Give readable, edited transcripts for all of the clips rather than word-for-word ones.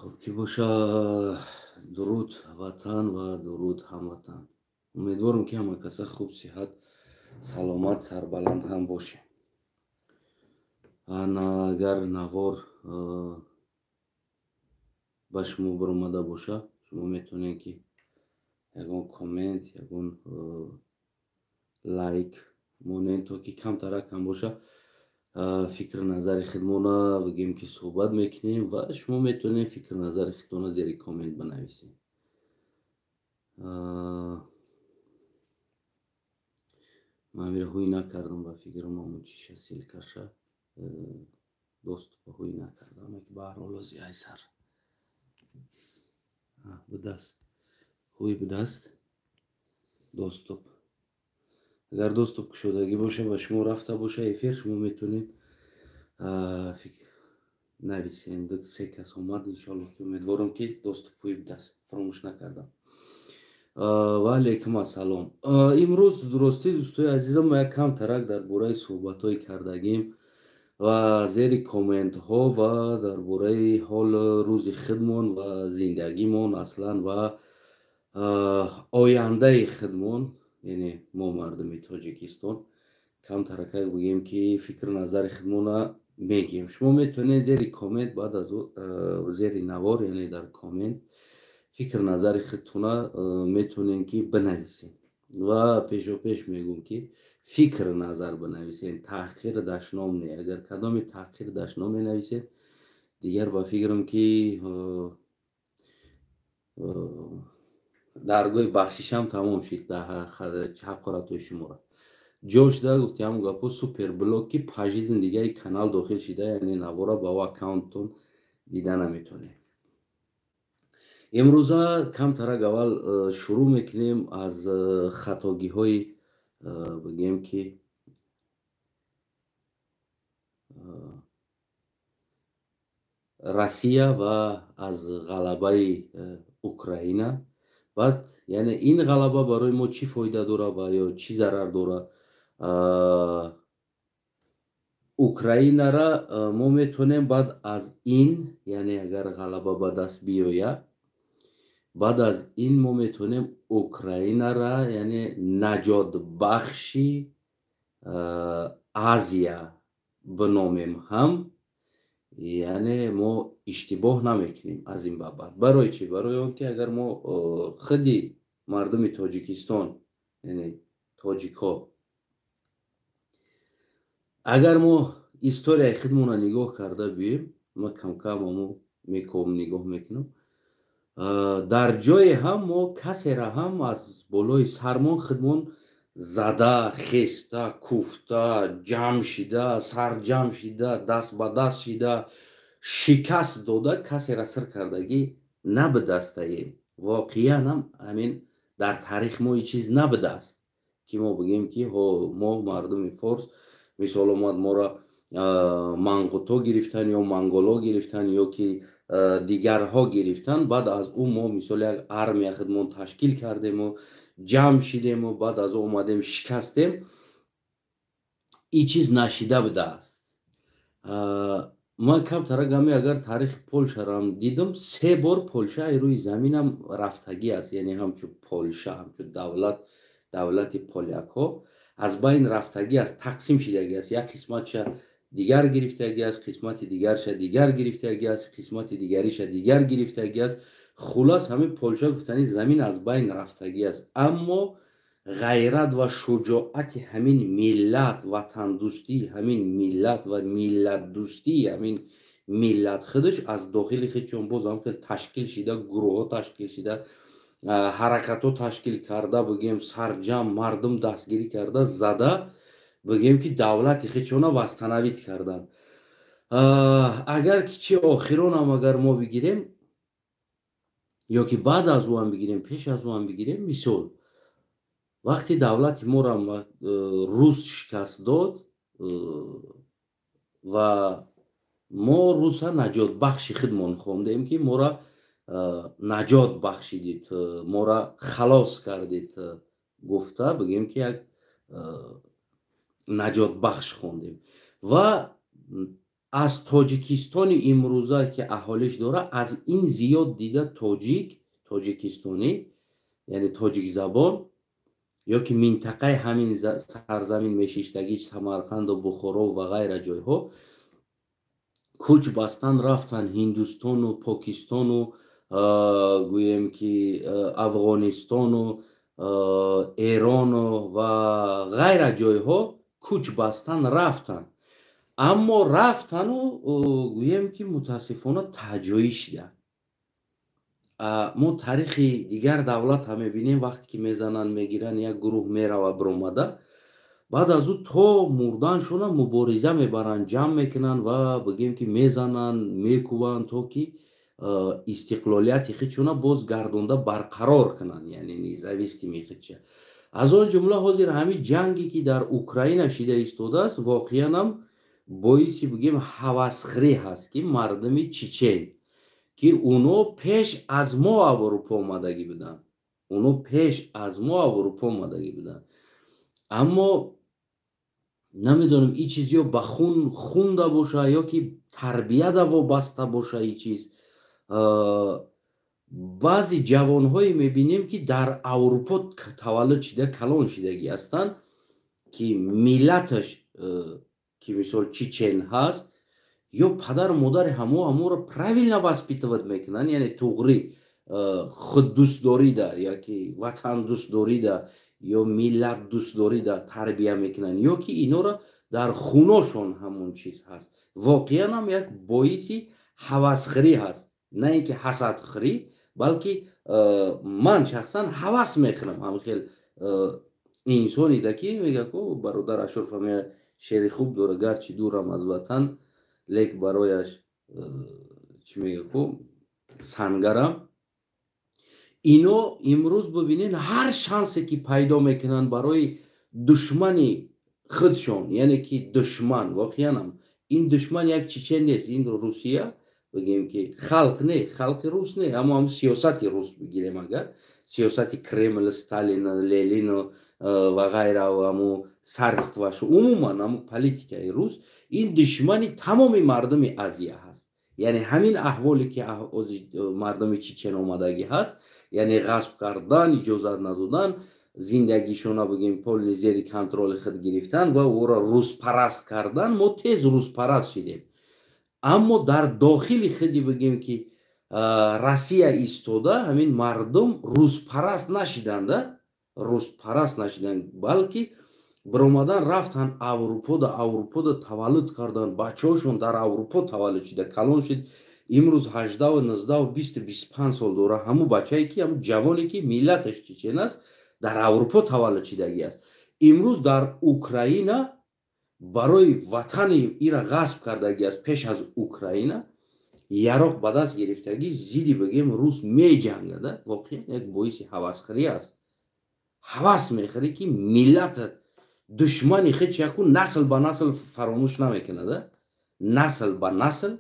Хуб ки боша, дуруд ватан ва дуруд ҳамватан. Умедворам, ки ҳама каса хуб, сиҳат, саломат, сарбаланд ҳам бошем. Агар навор ба шумо баромада боша, шумо метавонед, ки ягон коммент, ягон лайк монед, то ки камтаракам боша, фикру назари худмона бигем, ки суҳбат мекунем ва шумо метавонед фикру назари худтона зери коммент банависед. Ман амира ҳуй накардам, ба фикрам, ҳамон чиша, ссылка ша, доступ а ҳуй накардам, ки ба ҳар ҳол ози айсар будаст, ҳуй будаст доступ. Агар доступ кушодагӣ боша, ба шумо рафта боша эфир, шумо метавонед нависем. Ду се кас омад, иншоалло, ки умедворам, ки доступ ҳуй будаст, фаромӯш накардам. Ва алейкум ассалом. Имрӯз, дуростӣ, дӯстои азизам, ма як камтарак дар бораи суҳбатҳои кардагим ва зери комментҳо ва дар бораи ҳолу рӯзи худмон ва зиндагимон аслан ва ояндаи худмон, яъне мо мардуми Тоҷикистон, камтаракак бигем, ки фикру назари худмона мегӯем. Шумо метавонед зери коммент, баъд аз зери навор, яъне дар коммент фикру назари худтона метавонед, ки бинависед. Ва пешопеш мегӯм, ки фикру назар бинависед, таҳқир, дашном не. Агар кадоми таҳқир, дашном менависед, дигар ба фикрам, ки даргоҳи бахшишам тамом шид. Ҳақоратҳои шуморо ҷо шуда гуфти, ҳамон гапҳо супер блок, ки пожизненно дигари канал дохил шида, яъне навора ба аккаунттон дида наметавонед. Имрӯза камтарак аввал шурӯъ мекунем аз хатогиҳои, бигем, ки Россия ва аз ғалабаи Украина. Баъд, яъне, ин ғалаба барои мо чӣ фоида дорад ва ё чӣ зарар дорад? Украинара мо метавонем баъд аз ин, яъне агар ғалаба ба даст биёяд, баъд аз ин мо метавонем Украинара, яъне, наҷотбахши Азия биномем ҳам, яъне мо иштибоҳ намекунем аз ин ба баъд. Барои чӣ? Барои он ки агар мо худи мардуми Тоҷикистон, яъне тоҷикҳо, агар мо историяи худмонро нигоҳ карда биёем, ма камкам амо мекобм, нигоҳ мекунам, дар ҷое ҳам мо касера ҳам аз болои сармон худмон зада, хеста, куфта, ҷамъ шида, сарҷамъ шида, даст ба даст шида, шикаст дода, касера сир кардагӣ набудастаем. Воқеан ҳам ҳамин дар таърих мо ин чиз набудааст, ки мо бигӯем, ки ҳо, мо мардуми форс, мисол, омад моро манғуто гирифтан ё монголо гирифтан ё ки дигарҳо гирифтан, баъд аз ӯ мо, мисол, як армия худмон ташкил кардему, ҷамъ шидему, баъд аз ӯ омадем, шикастем. Ин чиз нашида будааст. Ман камтарак ҳами агар таърихи Полшарам дидам, се бор Полша ай рӯи заминам рафтагӣ аст, яъне ҳамчун Полша, ҳамчун давлат, давлати полякҳо аз байн рафтагӣ аст, тақсим шидагӣ аст. Як қисматша дигар гирифтагӣ аст, қисмати дигарша дигар гирифтагӣ аст, қисмати дигариша дигар гирифтагӣ аст. Хулас, ҳамин Полша гуфтани замин аз байн рафтагӣ аст, аммо ғайрат ва шуҷоати ҳамин миллат, ватандӯстии ҳамин миллат ва миллатдӯстии ҳамин миллат худаш аз дохили худшон боз ҳам хел ташкил шида, гурӯҳҳо ташкил шида, ҳаракатҳо ташкил карда, бигӯем, сарҷамъ мардум дастгирӣ карда, зада, бигӯем, ки давлати худшона восстановить карданд. Агар ки чи охиронам агар мо бигирем ё ки баъд аз ӯ ҳам бигирем, пеш аз ӯ ҳам бигирем, мисол, вақти давлати моро рус шикаст дод ва мо руса наҷотбахши худмон хондем, ки моро наҷот бахшидид, моро халос кардид гуфта, бигӯем, ки як наҷотбахш хондем ва Аз Тоҷикистони имрӯза, ки аҳолиш дора, аз ин зиёд дида тоҷик, тоҷикистонӣ, яъне тоҷикзабон, ё ки минтақаи ҳамин сарзамин мешиштагӣ, Самарқанду Бухоро ва ғайра ҷойҳо, кӯч бастан рафтан Ҳиндустону Покистону, гӯем ки, Афғонистону Эрону ва ғайра ҷойҳо кӯч бастан рафтан. Аммо рафтану, гӯем ки, мутаассифона таҷоӣ шиданд. Мо таърихи дигар давлатам мебинем, вақте ки мезананд, мегиранд, як гурӯҳ мерава биромада, баъд аз ӯ то мурданшона мубориза мебаранд, ҷамъ мекунанд ва, бигем ки, мезананд, мекӯбанд, то ки истиқлолияти худшона боз гардонда барқарор кунанд, яъне независимый худша. Аз он ҷумла ҳозир ҳамин ҷанге, ки дар Украина шида истодааст, воқеанам боиси, бигем, ҳавасхӯрӣ ҳаст, ки мардуми чечен, ки уно пеш аз мо Аврупо омадагӣ буданд, уно пеш аз мо Аврупо омадагӣ буданд, аммо намедонам, ин чиз ё ба хун хунда боша, ё ки тарбияда вобаста боша. Ин чиз, баъзе ҷавонҳое мебинем, ки дар Аврупо таваллуд шида, калон шидагӣ ҳастанд, ки миллаташ, ки мисол чечен ҳаст, ё падару модари ҳаморо правильно воспитывать мекунанд, яъне туғрӣ худдӯстдорида, яки ватандӯстдорида ё миллатдӯстдорида тарбия мекунанд, ё ки инора дар хуношон ҳамон чиз ҳаст. Воқеан ҳам як боиси ҳавасхӯрӣ ҳаст, на ин ки ҳасадхӯрӣ, балки ман шахсан ҳавас мехӯрам ҳам хел инсонида, ки мега ку бародар Ашурф ҳам шеъри хуб дора: «Гарчи дурам аз ватан, лек барояш, чӣ мега ку, сангарам». Ино имрӯз, бибинед, ҳар шансе ки пайдо мекунанд барои душмани худшон, яъне ки душман, воқеанам ин душман як чечен нест, ин Русия, бигем ки, халқ не, халқи рус не, аммо ҳам сиёсати рус бигирем агар, сиёсати Кремл, Сталин, Ленину ва ғайра, ҳаму царство ш, умуман ҳаму политикаи рус, ин душмани тамоми мардуми Азия ҳаст. Яъне ҳамин аҳволе, ки мардуми чечен омадагӣ ҳаст, яъне ғасб кардан, иҷозат надодан, зиндагишона, бигем, полный зери контроли худ гирифтан ва ӯро руспараст кардан. Мо тез руспараст шидем, аммо дар дохили худи, бигем ки, Россия истода, ҳамин мардум руспараст нашиданда, руспараст нашиданд, балки биромадан рафтан Аврупода, Аврупода таваллуд кардан, бачаҳошон дар Аврупо таваллуд шида калон шуд. Имрӯз 18, 19, 20, 25 сол дора. Ҳамун бачае ки, ҳамун ҷавоне, ки миллаташ чечен аст, дар Аврупо таваллуд шидагӣ аст, имрӯз дар Украина барои ватани ира ғасб кардагӣ аст, пеш аз Украина яроқ ба даст гирифтагӣ, зидди, бигем, рус меҷангада. Воқеан як боиси ҳавасхӯрӣ аст. Ҳавас мехӯрӣ, ки миллатат душмани хеч яку насл ба насл фаромӯш намекунада, насл ба насл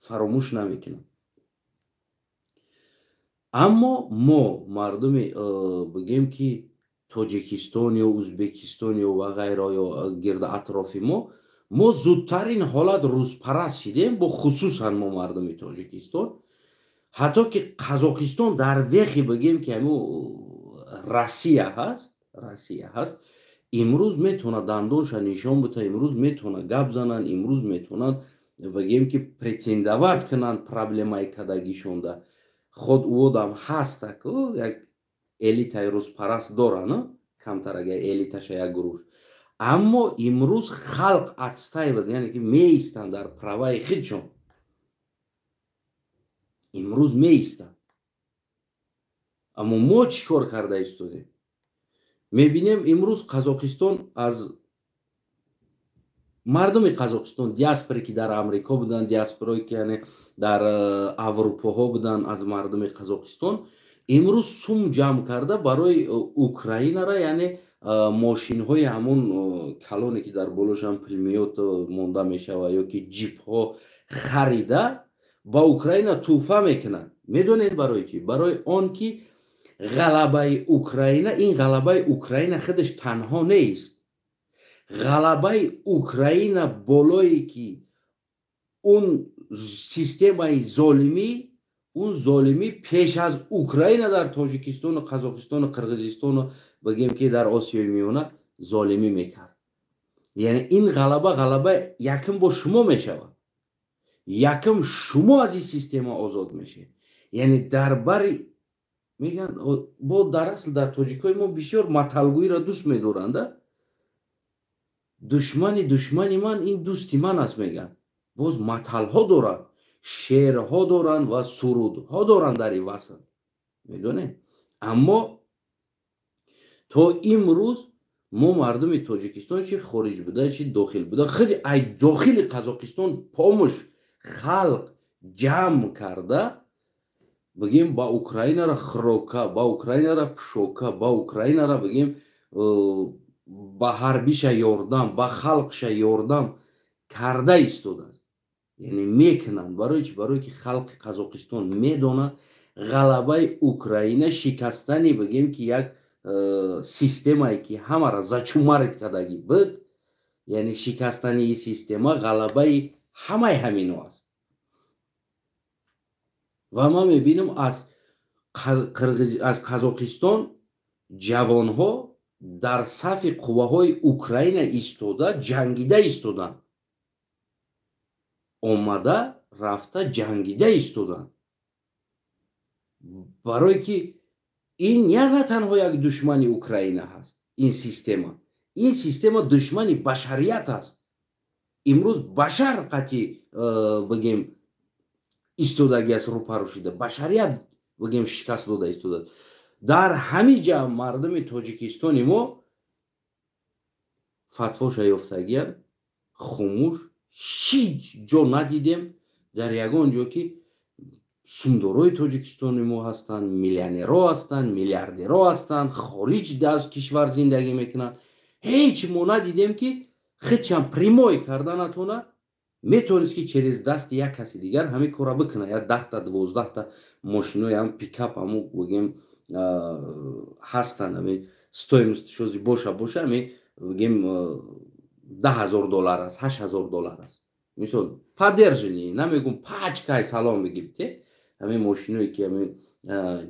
фаромӯш намекунад. Аммо мо мардуми, бигем ки, Тоҷикистон ё Ӯзбекистон ё ва ғайро ё гирди атрофи мо зудтарин ҳолат рӯзпараст шидем, бо хусусан мо мардуми Тоҷикистон. Ҳатто ки Қазоқистон дар вехи, бигем ки, ҳаму Россия ҳаст, Россия ҳаст, имрӯз метавонад дандонша нишон бита, имрӯз метавонад гап зананд, имрӯз метавонанд, бигем ки, претендовать кунанд проблемаи кадагишонда. Худ уодам ҳастак як элитаи рӯзпараст доранд, камтар агар элиташа як гурӯҳ, аммо имрӯз халқ отстаивает, яъне ки меистанд дар праваи худшон, имрӯз меистанд. Аммо мо чӣ кор карда истодем? Мебинем, имрӯз Қазоқистон, аз мардуми Қазоқистон, диаспоре ки дар Амрико буданд, диаспорое ки, яъне, дар Аврупоҳо буданд, аз мардуми Қазоқистон имрӯз сум ҷамъ карда барои Украинара, яъне мошинҳои ҳамон калоне, ки дар болошам пулемёт монда мешавад, ё ки ҷипҳо харида ба Украина тӯҳфа мекунанд. Медонед барои чӣ? Барои он ки ғалабаи Украина, ин ғалабаи Украина худаш танҳо нест, ғалабаи Украина болое ки Он системаи золимӣ, он золимӣ пеш аз Украина дар Тоҷикистону Қазоқистону Қирғизистону, бигем ки, дар Осиёи Миёна золимӣ мекард. Яъне ин ғалаба, ғалаба якм бо шумо мешавад, якм шумо аз ин система озод мешед. Яъне дар бари мегӯянд, бо дар асл дар тоҷикҳои мо бисёр маталгӯиро дӯст медоранда. Душмани душмани ман ин дӯсти ман аст, мегӯянд. Боз маталҳо доранд, шеърҳо доранд ва сурудҳо доранд дар ин васл, медонед. Аммо то имрӯз мо, мардуми Тоҷикистон, чи хориҷ буда, чи дохил буда, худи ай дохили Қазоқистон помощь халқ ҷамъ карда, бигем, ба Украинара хӯрока, ба Украинара пӯшока, ба Украинара, бигем, ба ҳарбиша ёрдам, ба халқша ёрдам карда истодааст, яъне мекунанд. Барои чи? Барое ки халқи Қазоқистон медонад, ғалабаи Украина шикастани, бигем ки, як системае ки ҳамара зачумарить кардагӣ буд, яъне шикастани ин система ғалабаи ҳамаи ҳамино аст. Ва ман мебинам, аз Қазоқистон ҷавонҳо дар сафи қувваҳои Украина истода, ҷангида истоданд, омада рафта ҷангида истоданд, барое ки ин я на танҳо як душмани Украина ҳаст, ин система, ин система душмани башарият аст. Имрӯз башар қати, бигем, истодагӣ аст, рӯпарӯ шида, башарият, бигем, шикаст дода истодааст. Дар ҳамин ҷа мардуми Тоҷикистони мо фатвоша ёфтагиям, хомӯш. Ҳеҷ ҷо надидем дар ягон ҷо, ки сумдорои Тоҷикистони мо ҳастанд, миллионерҳо ҳастанд, миллиардерҳо ҳастанд, хориҷ аз кишвар зиндагӣ мекунанд. Ҳеҷ мо надидем, ки худшам прямой карда натона, метавонист, ки через дасти як каси дигар ҳамин корра бикунад. Як 10-та, 12-та мошинои ҳам пикап, ҳаму, бигем, ҳастанд, ҳамин стоимость шози боша, ҳамин, бигем, 10 000 доллар аст, 8000 доллар аст, мисол, подержанный, намегум, пачкай салон бигиб те, ҳамин мошиное ки ҳамин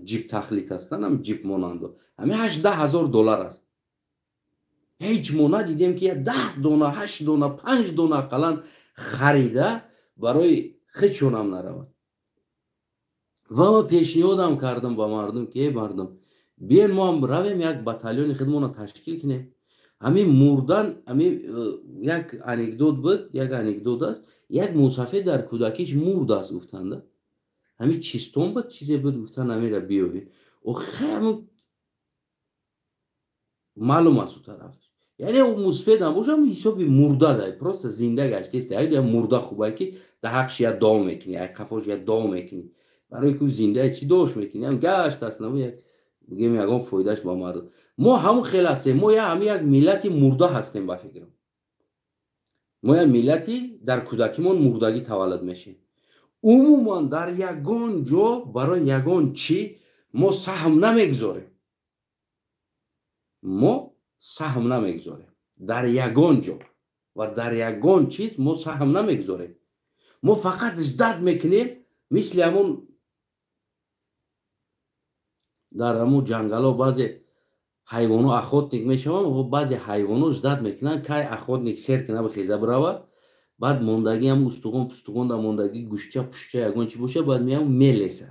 ҷип тахлит ҳастанд, ҳам ҷип монандо, ҳамин 8-10 ҳазор доллар аст. Ҳеҷ мо надидем, ки як 10 дона, ҳашт дона, панҷ дона ақаллан харида барои худшонам наравад. Ва ма пешниҳодам кардам ба мардум, ки эй мардум, биен, мо ҳам равем, як батальони худмонро ташкил кунем. Ҳамин мурдан, ҳамин як анекдот буд, як анекдот аст. Як мусафир дар кӯдакиш мурдааст, гуфтанда. Ҳамин чистон буд, чизе буд, гуфтан, ҳамира биёбед. Охе, ҳамин маълум аст у тарафаш, яъне ӯ мусфед набошам, ҳисоби мурда дай, просто зинда гаштест. Я мурда хубае, ки дар ҳаққш я дуо мекунӣ, ай қафош я дуо мекунӣ. Барои ки ӯ зиндае, чӣ дуош мекунӣ? Ҳам гашт аст, наву як, бигем, ягон фоидааш ба мардум. Мо ҳамун хел ҳастем. Мо я ҳамин як миллати мурда ҳастем. Ба фикрам, мо як миллати дар кӯдакимон мурдагӣ таваллуд мешем. Умуман дар ягон ҷо барои ягон чӣ мо саҳм намегузорем, мо саҳм намегузорем дар ягон ҷо ва дар ягон чиз мо саҳм намегузорем. Мо фақат ждать мекунем, мисли ҳамун дар ҳамун ҷангало баъзе ҳайвоно охотник мешаванд ва баъзе ҳайвоно ждать мекунанд, кай охотник сер кина, бихеза, биравад. Баъд мондагӣ, ҳам устуғон пустуғон да мондагӣ, гӯшча пушча, ягон чи боша, баъд меям, мелеса.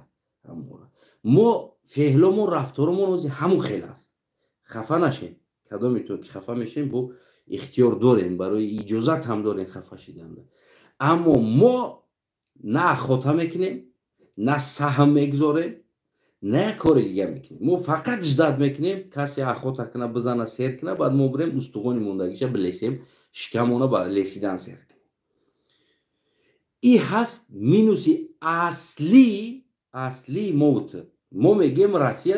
Мо феҳломон, рафторомон ози ҳамун хел аст. Хафа нашем, кадометон ки хафа мешем, бо ихтиёр дорем, барои иҷозат ҳам дорем хафа шиданда. Аммо мо на охота мекунем, на саҳм мегузорем, на як кори дига мекунем. Мо фақат ждать мекунем, касе охота куна, бизана, сер куна, баъд мо бирем, устуғони мондагиша билесем, шикамона ба лесидан сер кунем. И ҳаст минуси аслӣ, аслии мо. Мо мегӯем, Россия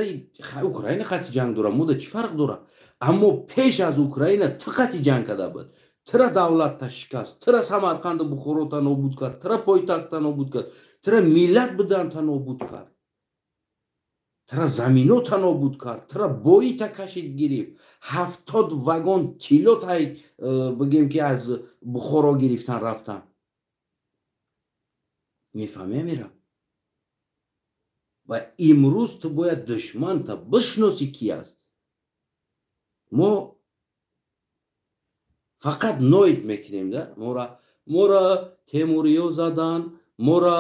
Украина қати ҷанг дора, мода чӣ фарқ дора? Аммо пеш аз Украина ту қати ҷанг карда буд, тира давлатта шикаст, тира Самарқанду Бухорота нобуд кард, тира пойтахта нобуд кард, тира миллат буданта нобуд кард, тира заминота нобуд кард, тира боита кашид гирифт, 70 вагон тилло тай, бигем, ки аз Бухоро гирифтан рафтан. Мефаҳмӣ амира? Ва имрӯз ту бояд душманта бишносӣ, ки аст. Мо фақат ноид мекунем, да, мора темуриё задан, мора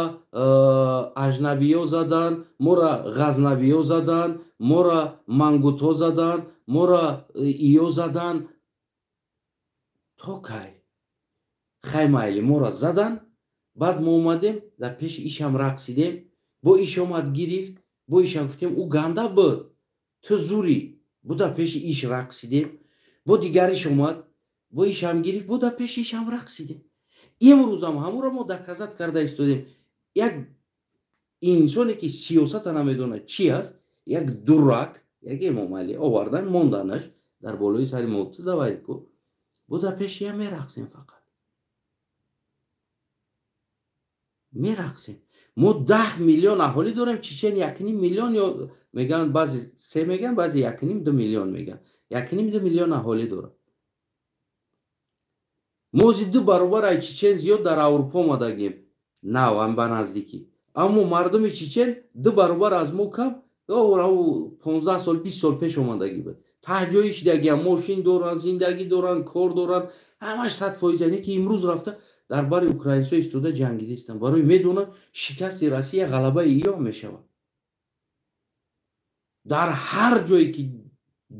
ажнабиё задан, мора ғазнабиё задан, мора мангуто задан, мора иё задан. То кай? Хай, майли, мора задан, баъд мо омадем, дар пеши ишам рақсидем, бо иш омад гирифт, бо ишам гуфтем, ӯ ганда буд, ту зурӣ, бо дар пеши иш рақсидем, бо дигариш омад, бо ишам гирифт, бо дар пеши ишам рақсидем. Имрӯзам ҳамуро мо доказать карда истодем. Як инсоне ки сиёсата намедонад чи аст, як дурак, як Эмомалӣ овардан, монданаш дар болои сари мо, ту давай ку, бо дар пеши я мерақсем, фақат мерақсем. Мо 10 миллион аҳолӣ дорем, чечен 1,5 миллион ё мегӯянд, баъзе се мегӯянд, баъзе 1,5-2 миллион мегӯянд, 1,5-2 миллион аҳолӣ дорад. Мо ози ду баробар ай чечен зиёд дар Аврупо омадагем, нав ам ба наздикӣ, аммо мардуми чечен ду баробар аз мо кам, 15 сол, 20 сол пеш омадагӣ буд, таҳҷоӣ шидагиам, мошин доранд, зиндагӣ доранд, кор доранд, ҳамаш 100%. Не ки имрӯз рафта дар бари украинсо истода ҷангидистанд, барои медонанд, шикасти Россия ғалабаи иё мешавад. Дар ҳар ҷое ки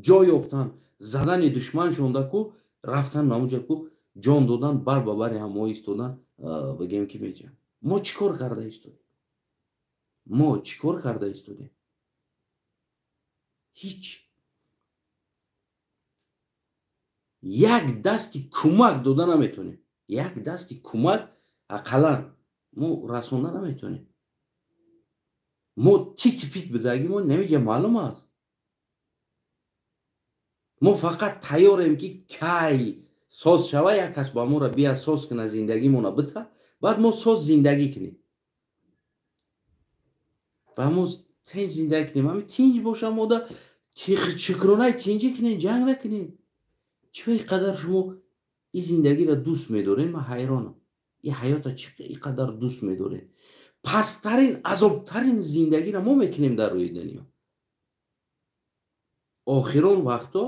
ҷой ёфтанд, задани душманшонда ку рафтан, намуҷа ку ҷон додан, бар ба бари ҳамо истодан, бигем ки меҷан. Мо чӣ кор карда истодем? Мо чӣ кор карда истодем? Ҳеҷ як дасти кӯмак дода наметонем, як дасти кӯмак ақаллан мо расонда наметонем. Мо тит-пит будагӣ мо намиҷа маълум аст. Мо фақат тайёрем ки кай соз шава, як кас ба моро бия соз куна, зиндагимона бита, баъд мо соз зиндагӣ кунем, ба мо тинҷ зиндагӣ кунем. Ҳами тинҷ боша, мода шукронаи тинҷӣ кунем, ҷанг накунем. Чӣ ин қадар шумо ин зиндагиро дӯст медорем? Ман ҳайронам, ин ҳаёта чӣ ин қадар дӯст медорем? Пасттарин, азобтарин зиндагиро мо мекунем дар рӯи дунё. Охирон вақто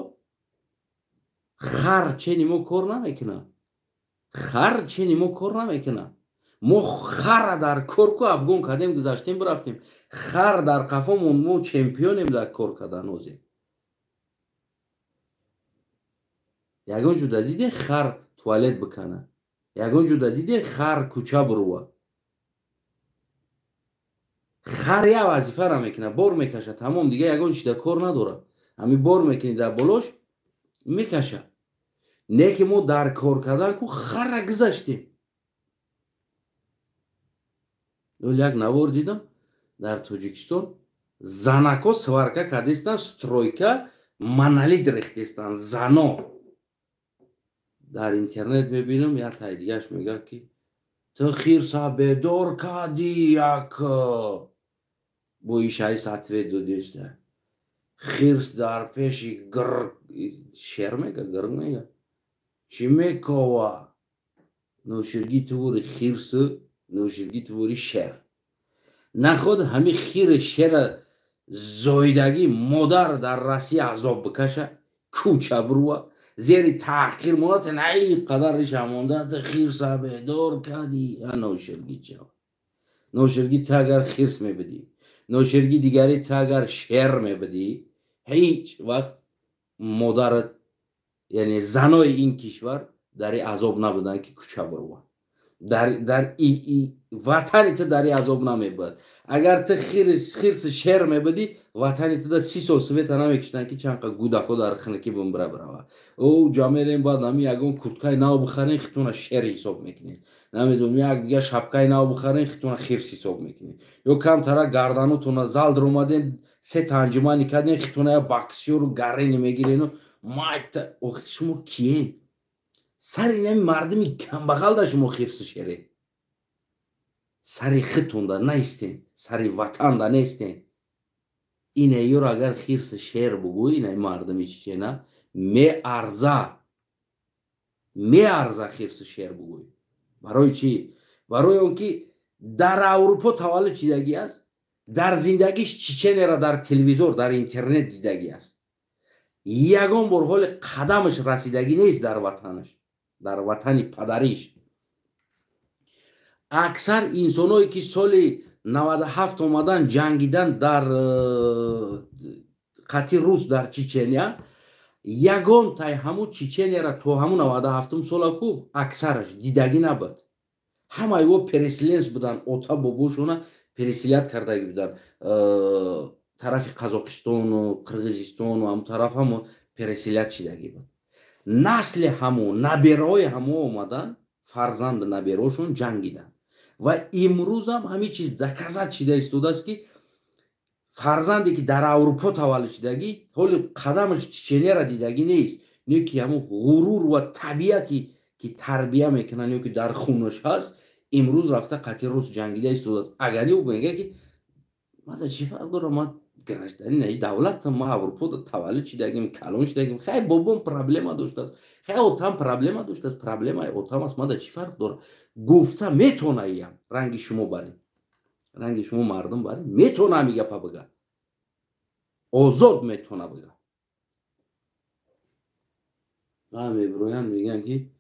хар чени мо кор намекунад, хар чени мо кор намекунад. Мо хара дар кор ку обгон кардем, гузаштем, бирафтем. Хар дар қафомон, мо чемпионем дар кор кардан. Ҳозир ягон ҷуда дидем хар туалет бикана? Ягон ҷуда дидем хар кӯча бурува? Хар як вазифара мекунад, бор мекаша, тамом, дига ягон чида кор надорад. Ҳамин бор мекунӣ, дар болош мекаша. Не ки мо дар кор кардан ку хара гузаштем. Як навор дидам, дар Тоҷикистон занако сварка кардистанд, стройка монолит рехтестанд зано. Дар интернет мебинам, як тай дигаш мегӯяд ки ту хирса бедор кардӣ, як бо ишаис ответ додиста, хирс дар пеши гр шер мега, гр мега, чӣ мекова? Ноширгӣ тувури хирсу, ноширгӣ тувури шер. Наход ҳами хири шера зоидагӣ модар дар Россия азоб бикаша, кӯча бурува, зери таҳқир монад, на ин қадар риша монда, хирса бедор кардӣ. Ноширгӣ чава? Ноширгӣ ту агар хирс мебудӣ, ноширгӣ дигари ту агар шер мебудӣ, ҳеҷ вақт модарат, яъне занои ин кишвар дар ин азоб набуданд ки кӯча буруванд. Дар ватани ту дар ин азоб намебуд. Агар ту хирси шер мебудӣ, ватани туда 30 сол света намекиштанд ки чанд қа гудако дар хинакӣ бумбира бирава. Ӯ ҷа мерем, баъд ҳами ягон курткаи нав бихарем, хитуна шер ҳисоб мекунем. Намедонам, як дига шапкаи нав бихарем, хитуна хирс ҳисоб мекунем. Ё камтара гарданутуна зал даромадем, се танҷумани кардем, хитуна я боксёру гарени мегирену майта. Охи, шумо киен? Сари нами мардуми камбағал да шумо хирси шере. Сари хитунда наистен, сари ватанда нестен. Ине ёро агар хирси шер бугӯй, инаи мардуми чечена меарза, меарза хирси шер бугӯй. Барои чӣ? Барои он ки Дар Аврупо таваллуд шидагӣ аст, дар зиндагиш Чеченияро дар телевизор, дар интернет дидагӣ аст. Ягон бор ҳоли қадамаш расидагӣ нест дар ватанаш, дар ватани падариш. Аксар инсоное ки соли 97 омадан ҷангидан дар қати рус дар Чечения, ягон тай ҳамун Чеченияра то ҳамун 97 сола ку аксараш дидагӣ набуд. Ҳамаи во переселенец буданд, ота бобошона переселять кардагӣ буданд. Тарафи Қазоқистону Қирғизистону ҳамун тараф ҳамо переселять шидагӣ буд. Насли ҳамо, набераҳои ҳамо омадан, фарзанду набераҳошон ҷангиданд. Ва имрӯзам ҳамин чиз доказать шида истодааст, ки фарзанде ки дар Аврупо таваллуд шидагӣ, ҳоли қадамаш Чеченияра дидагӣ нест, не ки ҳамун ғурур ва табиате ки тарбия мекунанд ё ки дар хунаш ҳаст, имрӯз рафта қати рус ҷангида истодааст. Агар ӯ мегӯяд, ки ман чӣ фарқ дорам, ман гражданин ин давлатам, ман Аврупо таваллуд шидагим, калон шидагим, хай бобом проблема доштааст, хай отам проблема доштааст, проблемаи отам аст, ман да чӣ фарқ дорам? Гуфта метонаиям, ранги шумо барин, ранги шумо мардум барин, метона ҳами гапа бига, озод метона бига. Ва мебироянд, мегӯянд ки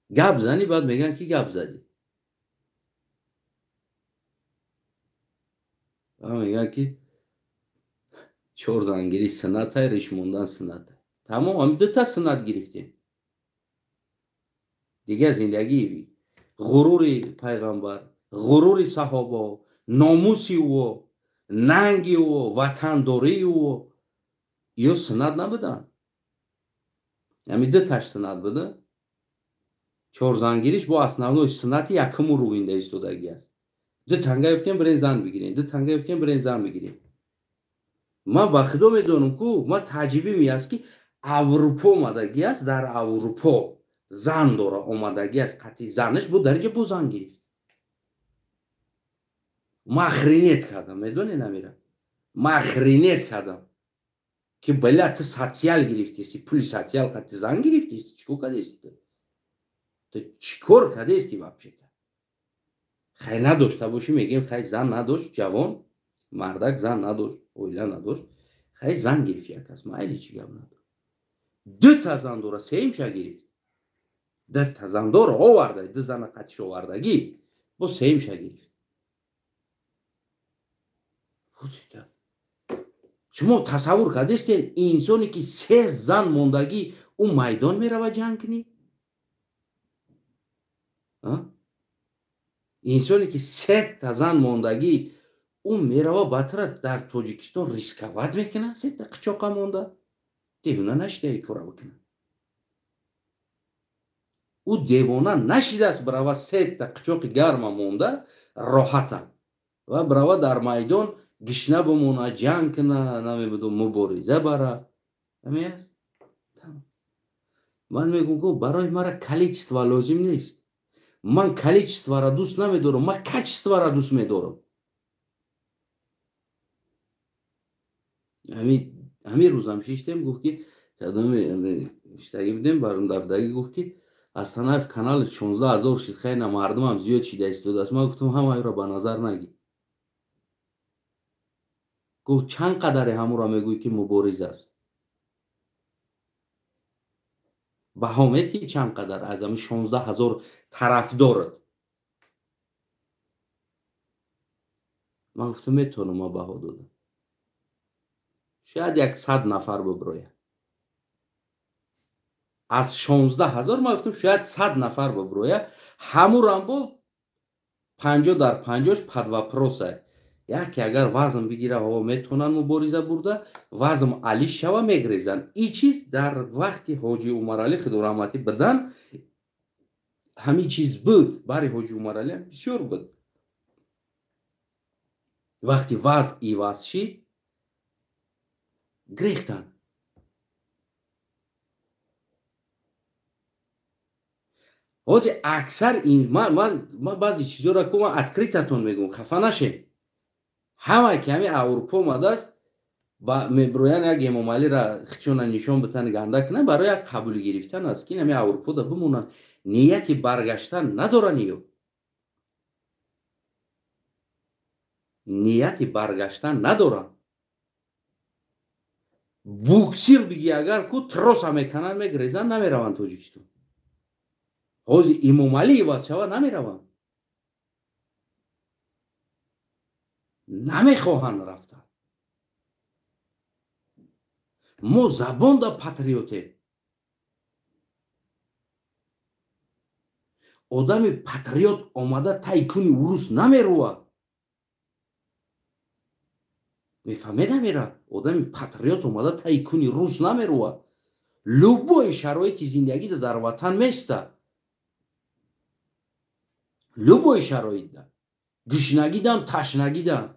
гап зани, баъд мегӯянд ки гап задӣ. Ва мегӯянд ки чор зангирӣ суннатай, риш мондан суннатай. Тамом, ҳами дута суннат гирифтем. Дигар зиндагӣ ғурури пайғамбар, ғурури саҳобо, номуси ӯ, нанги ӯ, ватандории ӯ, ё суннат набуданд. Ҳами дуташ суннат буда. Чор зангириш бо основной суннати якуму рӯинда истодагӣ аст. Ду танга ёфтем, бирен зан бигирем, ду танга ёфтем, бирен зан бигирем. Ман ба худо медонам ку, ман таҷрибаи аст, ки Аврупо омадагӣ аст, дар Аврупо зан дора омадагӣ аст, қати занаш бо дар инҷа бо зан гирифт. Ман охренеть кардам, медонӣ намира? Ман охренеть кардам, ки бля, ту социал гирифтести, пули социал қати зан гирифтести, чӣ кор кардести ту? Ту чӣ кор кардести вообще-то? Хай надошта бошӣ, мегӯем хай зан надошт, ҷавон мардак зан надошт, оила надошт, хай зан гирифт як кас, майли, чӣ гап надошт. Дута зан дора, сеюмша гирифт. Дута зан дора оварда, ду зана қатиш овардагӣ, бо сеюмша гирифт. Шумо тасаввур кардестед, инсоне ки се зан мондагӣ, ӯ майдон мерава ҷанг кунӣ? Инсоне ки сета зан мондагӣ, ӯ мерава батра дар Тоҷикистон рисковать мекунад, сета қичоқа монда, девона нашида ин кора бикунад. Ӯ девона нашидааст, бирава сета қичоқи гарма монда роҳата ва бирава дар майдон гишна бимона, ҷанг куна, намебудум, мубориза бара. Ҳамин аст. Ман мегӯм, ку барои мара количество лозим нест. Ман количествора дӯст намедорам, ман качествора дӯст медорам. Ҳамин рӯзам шиштем, гуфт ки шиштагӣ будем, барумдабдагӣ гуфт ки Астанаев канали 16 000 шид, хайна мардумам зиёд шида истодааст. Ман гуфтам, ҳамаеро ба назар нагир. Гуфт, чанд қадаре ҳамуро мегӯӣ ки мубориз аст? Баҳо метиҳӣ чанд қадар аз ҳамин 16 000 тарафдорат? Ман гуфтам, метавонам ман баҳо додам. Шояд як 100 нафар бибирояд. Аз 16 000 ман гуфтам, шояд 100 нафар бибирояд. Ҳамурам бо 50 дар 50-ш под вопроса. Яке агар вазн бигира, ҳо метавонанд мубориза бурда, вазм алиш шава, мегрезанд. Ин чиз дар вақти ҳоҷи Умаралӣ худораҳматӣ будан ҳамин чиз буд. Бари ҳоҷи Умаралӣ ҳам бисёр буд. Вақти вазн иваз шид, гирехтанд. Ҳозир аксар ин ман баъзе чизҳоро ку ман открыто тон мегӯм, хафа нашем. Ҳамае ки ҳамин Аврупо омадааст, мебироянд як Эмомалиро хичона нишон битан, ганда кунанд, барои як қабул гирифтан аст, ки ҳамин Аврупода бимонанд, нияти баргаштан надоранд. Ё Нияти баргаштан надоранд. Буксир биги агар ку троса мекананд, мегрезанд, намераванд Тоҷикистон. Ҳозир Имомалӣ иваз шава, намераванд. Намехоҳанд рафтан. Мо забонда патриотем. Одами патриот омада тай куни урус намерува. Мефаҳме намера? Одами патриот омада тай куни рус намерува. Любой шароити зиндагида дар ватан места. Любой шароитда. Гушнагидам, ташнагидам.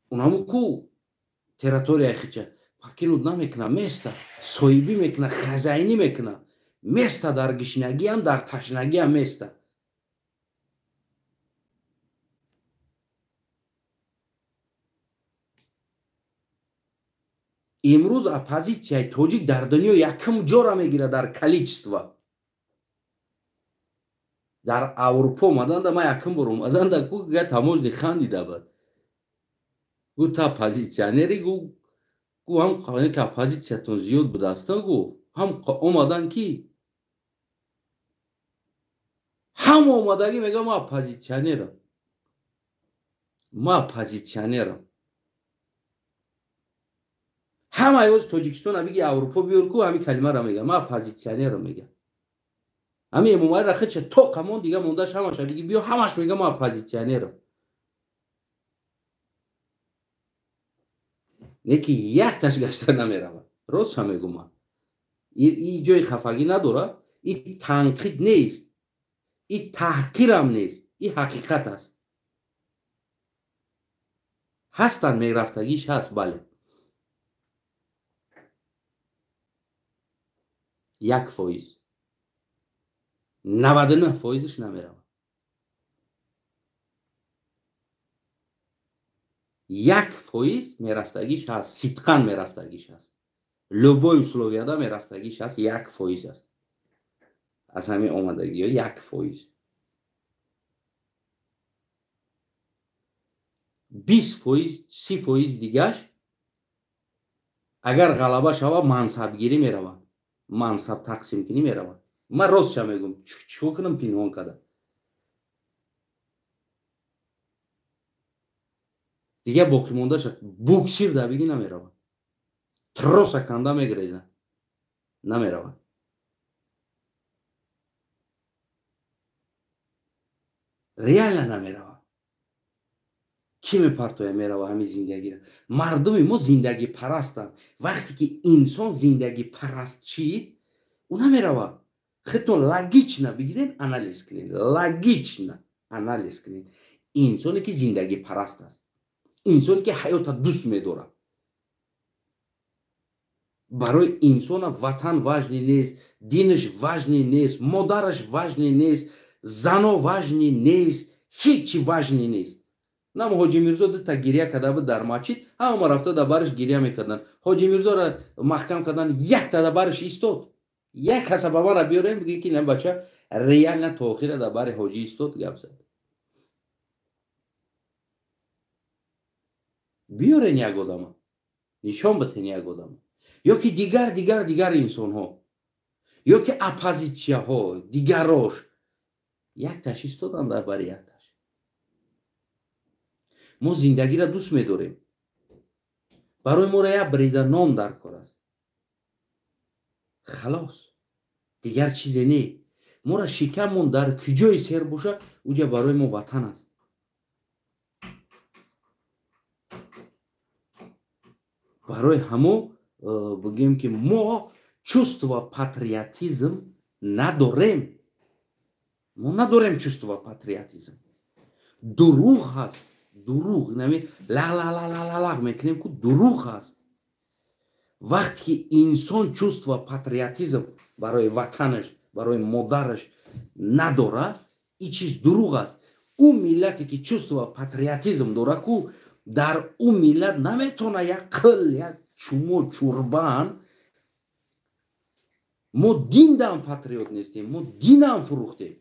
Унаму ку территорияи хича покинут намекуна, места, соҳибӣ мекуна, хазайнӣ мекуна. Места дар гишнагиам, дар ташнагиам места. Имрӯз оппозитсияи тоҷик дар дунё якум ҷора мегирад дар количество. Дар Аврупо омаданда, ман якум бор омаданда ку га таможни хандида бад. Гу та оппозитсионери гу гу ҳам ки оппозитсиятон зиёд будаста гу ҳам омадан ки ҳам омадагӣ мега ман оппозитсионерам. Ман оппозитсионерам. Ҳамаи оз Тоҷикистона биги Аврупо биёр ку ҳами калимаро мега. Ман оппозитсионерам мега. Ҳами Эмомалиро хича тоқа мон дига мондаш ҳамаша биги биё ҳамаш мега ман оппозитсионерам. Не ки якташ гашта намеравад. Ростша мегӯм ман. И ҷои хафагӣ надорад, и танқид нест, и таҳқирам нест, и ҳақиқат аст. Ҳастанд мерафтагиш ҳаст, бале. 1%. 99%-ш намеравад. 1% мерафтагиш ҳаст, сидқан мерафтагиш ҳаст. Любой условияда мерафтагиш ҳаст, 1% аст. Аз ҳамин омадагиҳо 1%. 20%, 30% дигаш агар ғалаба шава мансабгирӣ меравад. Мансаб тақсимкунӣ меравад. Ман ростша мегӯм, чико кунам пинҳон карда. Дигар боқимондаша буксир да биги намеравад. Троса канда мегреза. Намеравад. Реально намеравад. Ки мепартоя мерава ҳамин зиндагиро? Мардуми мо зиндагипарастанд. Вақте ки инсон зиндагипараст шид, ӯ намерава. Худтон логично бигирен, анализ кунед. Логично анализ кунед. Инсоне ки зиндагипараст аст, инсоне ки ҳаётро дӯст медорад, барои инсона ватан важный нест, динаш важный нест, модараш важный нест, зано важный нест, ҳеҷ чи важный нест. Нам Ҳоҷи Мирзо дута гиря карда буд дар масҷид, ҳама рафта дар бараш гиря мекарданд. Ҳоҷи Мирзоро маҳкам кардан, якта дар бараш истод. Як каса ба мара биёрем, бигӯем ки ин бача реально то охира дар бари ҳоҷӣ истод, гап зад. Биёрен як одама, нишон битен як одама. Ё ки дигар, дигар, дигар инсонҳо, ё ки оппозитсияҳо, дигарош. Якташ истодан дар бари якташ. Мо зиндагиро дӯст медорем. Барои моро як брида нон дар кор аст. Халос. Дигар чизе не. Моро шикаммон дар куҷои сер боша, уҷа барои мо ватан аст. Барои ҳамо бигӯем ки мо чувство патриотизм надорем. Мо надорем чувство патриотизм. Дурӯғ ҳаст. Дурӯғ, нами ла-ла-ла-ла-ла мекунем ку дурӯғ ҳаст. Вақте ки инсон чувство патриотизм барои ватанаш, барои модараш надорад, ин чиз дурӯғ аст. Ӯ миллате ки чувство патриотизм дорад ку дар ӯ миллат наметавона як қил, як чумо, чурбан. Мо диндам патриот нестем, мо динам фурӯхтем.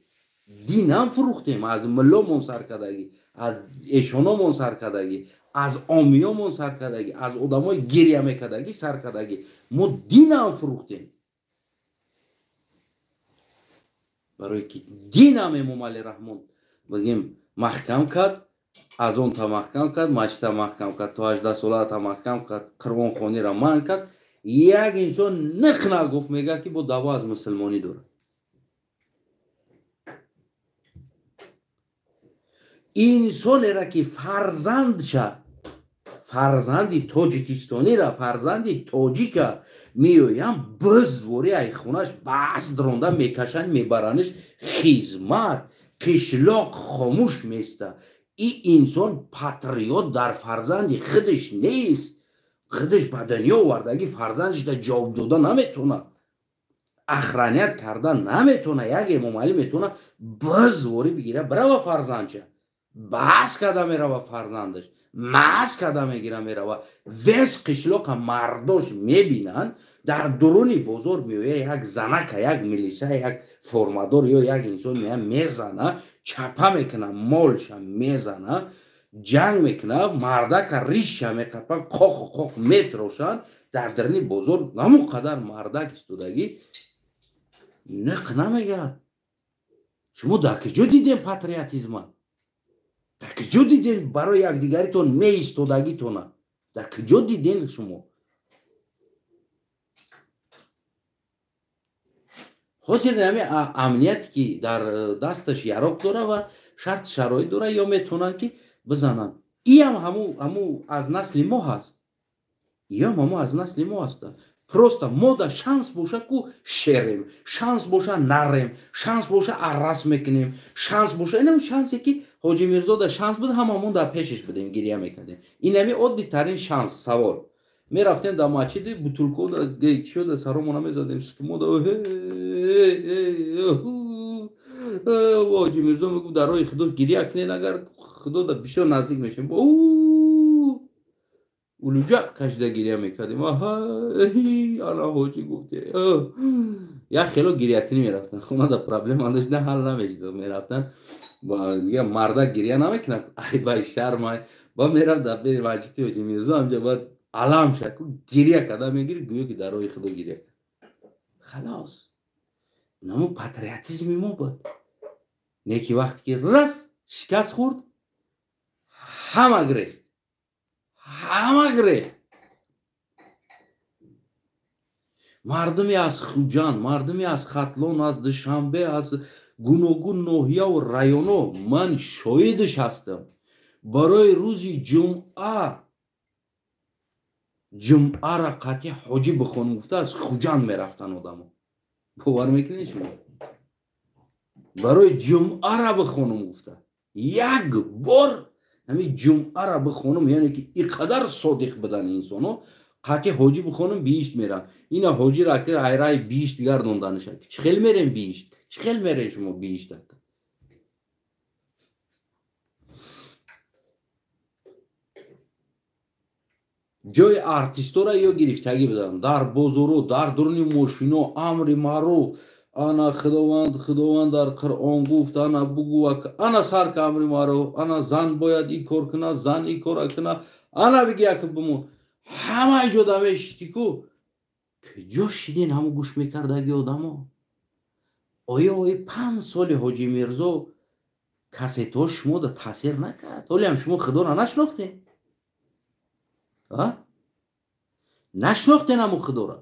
Динам фурӯхтем, аз милломон сар кардагӣ, аз эшономон сар кардагӣ, аз омиёмон сар кардагӣ, аз одамои гиря мекардагӣ сар кардагӣ. Мо динам фурӯхтем. Барое ки динам Эмомалӣ Раҳмон бигем маҳкам кард, аз он та маҳкам кард, масҷидта маҳкам кард, то 18 солата маҳкам кард, қурбонхониро манъ кард. Як инсон ниқ нагуфт, мегӯяд ки бо даъво аз мусулмонӣ дорад. Инсонеро ки фарзандша, фарзанди тоҷикистонира, фарзанди тоҷика меоям бизвори ай хонаш бас дронда мекашанд, мебараниш хизмат, қишлоқ хомӯш места. И инсон патриот дар фарзанди худаш нест. Худаш ба дунё овардагӣ фарзандашда ҷавоб дода наметавонад, охранят карда наметавонад. Як Эмомалӣ метавонад бизворӣ бигира, бирава фарзандча бас карда мерава, фарзандаш мас карда мегира мерава. Вес қишлоқа мардош мебинанд, дар дуруни бозор меоя як занака, як милиса, як формадор ё як инсон меоя мезана, чапа мекуна, молша мезана, ҷанг мекуна, мардака риша меқапан, қоқу қоқ метрошанд. Дар даруни бозор ҳамон қадар мардак истодагӣ ниқ намегӯяд. Шумо дар куҷо дидем патриотизма? Дар куҷо дидем барои якдигаритон меистодагитона? Дар куҷо дидем шумо? Ҳозир ҳамин амнияте ки дар дасташ яроқ дора ва шарт шароит дора, ё метавонанд ки бизананд. Иам ҳаму аз насли мо ҳаст, иам ҳаму аз насли мо ҳастанд. Просто мо да шанс боша ку шерем, шанс боша нарем, шанс боша аррас мекунем, шанс боша инам шансе ки Ҳоҷи Мирзо да шанс буд, ҳамамон дар пешаш будем, гиря мекардем. Инами оддитарин шанс савол. Мерафтем дар масҷиди, бутулко да чиё да саромона мезадем, сутумо да Ҳоҷи Мирзо мегуфт дар роҳи Худо гиря кунед, агар Худо да бисёр наздик мешем. Улуҷа кашида гиря мекардем. Ана ҳоҷи гуфте. Як хело гирякунӣ мерафтан. Хона да проблема дошта ҳал намешид, мерафтан. Дига мардак гиря намекунад, ай бай шармай. Ба мерафт дар пеши масҷиди Ҳоҷи Мирзо, ҳамҷа баъд алам шаку гиря карда мегири, гӯё ки дар роҳи Худо гиря кард. Халос. Намо патриотизми мо буд. Не ки вақте ки рас шикаст хӯрд, ҳама гирехт. Ҳама гирехт. Мардуми аз Хуҷанд, мардуми аз Хатлон, аз Душанбе, аз гуногун ноҳияву районо ман шоҳидаш ҳастам. Барои рӯзи ҷумъа, ҷумъара қатъи ҳоҷӣ бихонам гуфта аз Хуҷанд мерафтанд одамо. Бовар мекунед шумо? Барои ҷумъара бихонам гуфта як бор ҳамин ҷумъара бихонам, яъне ки ин қадар содиқ будан инсоно, қатъи ҳоҷӣ бихонам биҳишт мерам. Ина ҳоҷиро ки айраи биҳишт гардонданиша. Чӣ хел мерем биҳишт? Чӣ хел мерем шумо биҳишт? Ҷои артистора ё гирифтагӣ буданд дар бозоро, дар дуруни мошино, амри маъруф, ана Худованд, Худованд дар Қуръон гуфт, ана бугӯ, ана сар ка амри маъруф, ана зан бояд ин кор кунад, зан ин кора кунад, ана биги як бимон. Ҳама иҷода мешишти ку. Куҷо шидин ҳамо гӯш мекардаги одамо? Оё ои 5 соли Ҳоҷи Мирзо кассетҳо шумо да таъсир накард? Ҳолиам шумо Худоро нашинохтем? Нашинохтен ҳамо Худоро?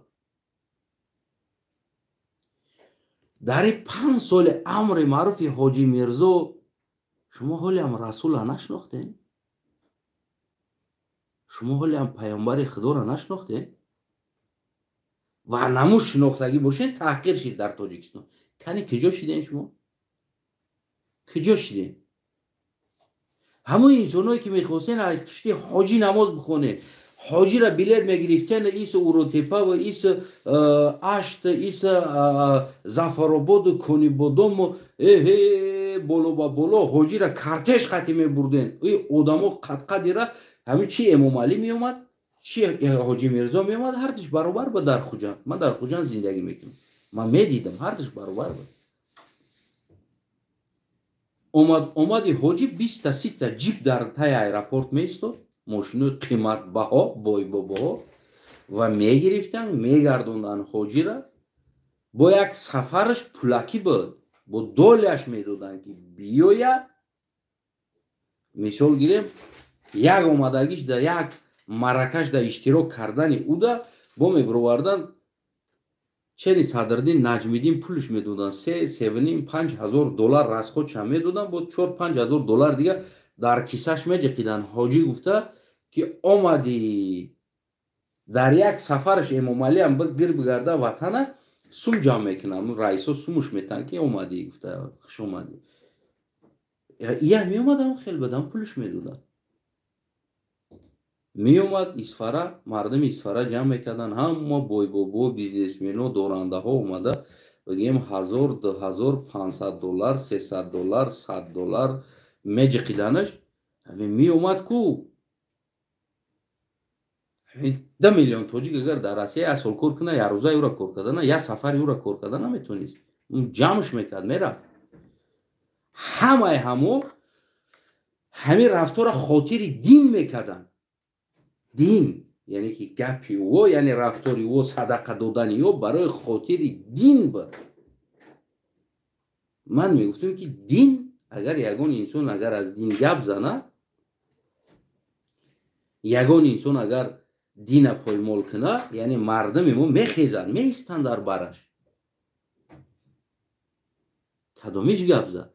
Дар ин 5 соли амри маъруфи Ҳоҷи Мирзо шумо ҳолиам Расулро нашинохтем? Шумо ҳолиам паёмбари Худоро нашинохтем? Ва наму шинохтагӣ бошед, таҳқир шид дар Тоҷикистон. Кани куҷо шидем шумо? Куҷо шидем? Ҳамон инсоное ки мехостен аз пушти ҳоҷӣ намоз бихонед, ҳоҷиро билет мегирифтен, ис Уротепа ва ис Ашт, ис Зафарободу Конибодому, эҳе боло ба боло ҳоҷиро картеж қатӣ мебурден. И одамо қадқадира ҳамин чи Эмомалӣ меомад, чи Ҳоҷи Мирзо меомад, ҳардуш баробар буд дар Хуҷанд. Ман дар Хуҷанд зиндагӣ мекунам, ман медидам, ҳардуш баробар буд. Омади ҳоҷӣ 20-30 ҷип дар таи аэропорт меистод, мошинои қиматбаҳо, бойбобоҳо, ва мегирифтанд, мегардонданд ҳоҷира. Бо як сафараш пулакӣ буд, бо доляш медоданд ки биёяд. Мисол гирем, як омадагиш да як маракаш да иштирок кардани уда бо мебироварданд чени Садриддин Наҷмиддин пулш медоданд, 3-3.5 ҳазор доллар расходша медоданд, бо 4-5 ҳазор доллар дига дар кисаш меҷиқиданд. Ҳоҷӣ гуфта ки омадӣ дар як сафараш Эмомалиам гир бигарда ватана сум ҷамъ мекунанд, раисо сумуш метаҳанд ки омадӣ, гуфта хуш омадӣ. Ия меомадам, хел бадам пулш медоданд. Меомад Исфара, мардуми Исфара ҷамъ мекарданд, ҳама бойбобо, бизнесмено, дорандаҳо омада бигем 1000, 2000, 500 доллар, 300 доллар, 100 доллар меҷиқиданаш. Меомад ку 10 миллион тоҷик агар дар Россия як сол кор кунад, як рӯза ӯра кор кардана, як сафари ӯра кор карда наметонист. Ҷамъш мекард, мерафт. Ҳамаи ҳамо ҳамин рафтора хотири дин мекарданд. Дин, яъне ки гапи ӯ, яъне рафтори ӯ, садақа додани ӯ барои хотири дин буд. Ман мегуфтам ки дин, агар ягон инсон агар аз дин гап занад, ягон инсон агар дина поймол кунад, яъне мардуми мо мехезанд, меистанд дар бараш. Кадомиш гап зад?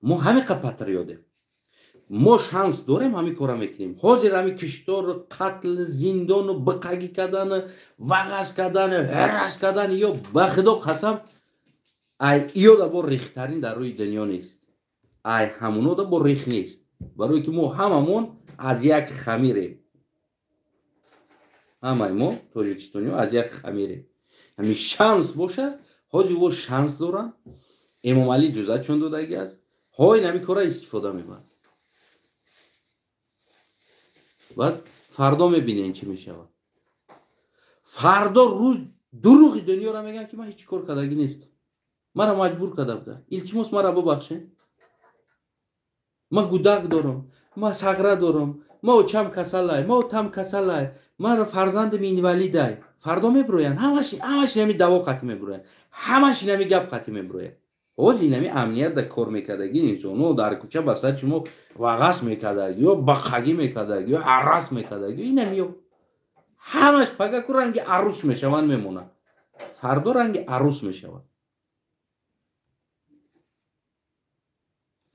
Мо ҳамиқа патриодем. Мо шанс дорем, ҳамин кора мекунем. Ҳозир ҳамин киштору, қатл, зиндону, биқагӣ кардану, вағаз кардану, ҳарас кардану ё ба худо қасам, ай иёда бо рихтарин дар рӯи дунё нест. Ай ҳамунода бо рих нест. Барое ки мо ҳамамон аз як хамирем. Ҳамаи мо тоҷикистониҳо аз як хамирем. Ҳамин шанс бошад, ҳозир во шанс доранд. Эмомалӣ ҷузъатшон додагӣ аст. Ҳоин ҳамин кора истифода мебарад. Баъд фардо мебинем чӣ мешавад. Фардо рӯз дурӯғи дунёро мегӯям ки ман ҳеҷ кор кардагӣ нестам. Мара маҷбур карда буда. Илтимос, мара бубахшед. Ман гудак дорам, ман сағра дорам, ман очам касалай, ман отам касалай, ман фарзандам инвалидай. Фардо мебироянд, ҳамаш инами даво қатӣ мебироянд, ҳамаш инами гап қатӣ мебироянд. Ҳозир инами амният да кор мекардаги инсонҳо дар кӯча ба сари шумо вағас мекардаги ё бақагӣ мекардаги ё аррас мекардаги, инамиё ҳамаш пага ку ранги арӯс мешаванд, мемонанд. Фардо ранги арӯс мешаванд.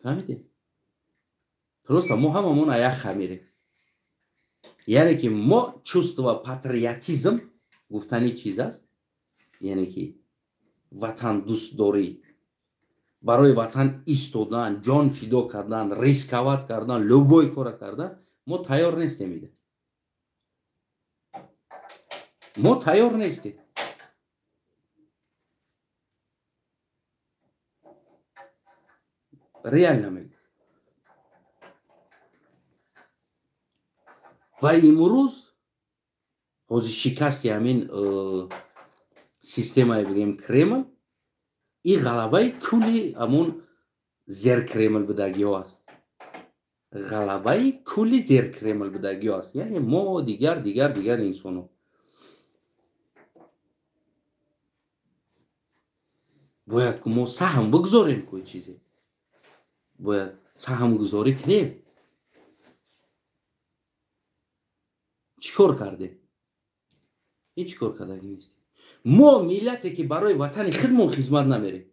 Фаҳмидед? Просто мо ҳамамон аяк хамирем. Яъне ки мо чувство патриотизм гуфтани чиз аст, яъне ки ватандӯстдорӣ, барои ватан истодан, ҷон фидо кардан, рисковать кардан, любой кора кардан, мо тайёр нестем. Ида мо тайёр нестем. Реально мегӯям. Ва имрӯз ҳозир шикасти ҳамин системае бигем Кремл, и ғалабаи кулли ҳамон зеркремл будагиҳо аст. Ғалабаи кулли зеркремл будагиҳо аст. Яъне мо дигар дигар дигар инсонҳо. Бояд ку мо саҳм бигзорем, ку чизе. Бояд саҳмгузорӣ кунем. Чӣ кор кардем? Ҳеҷ кор кардагӣ нестем. Мо миллате ки барои ватани худмон хизмат намерем.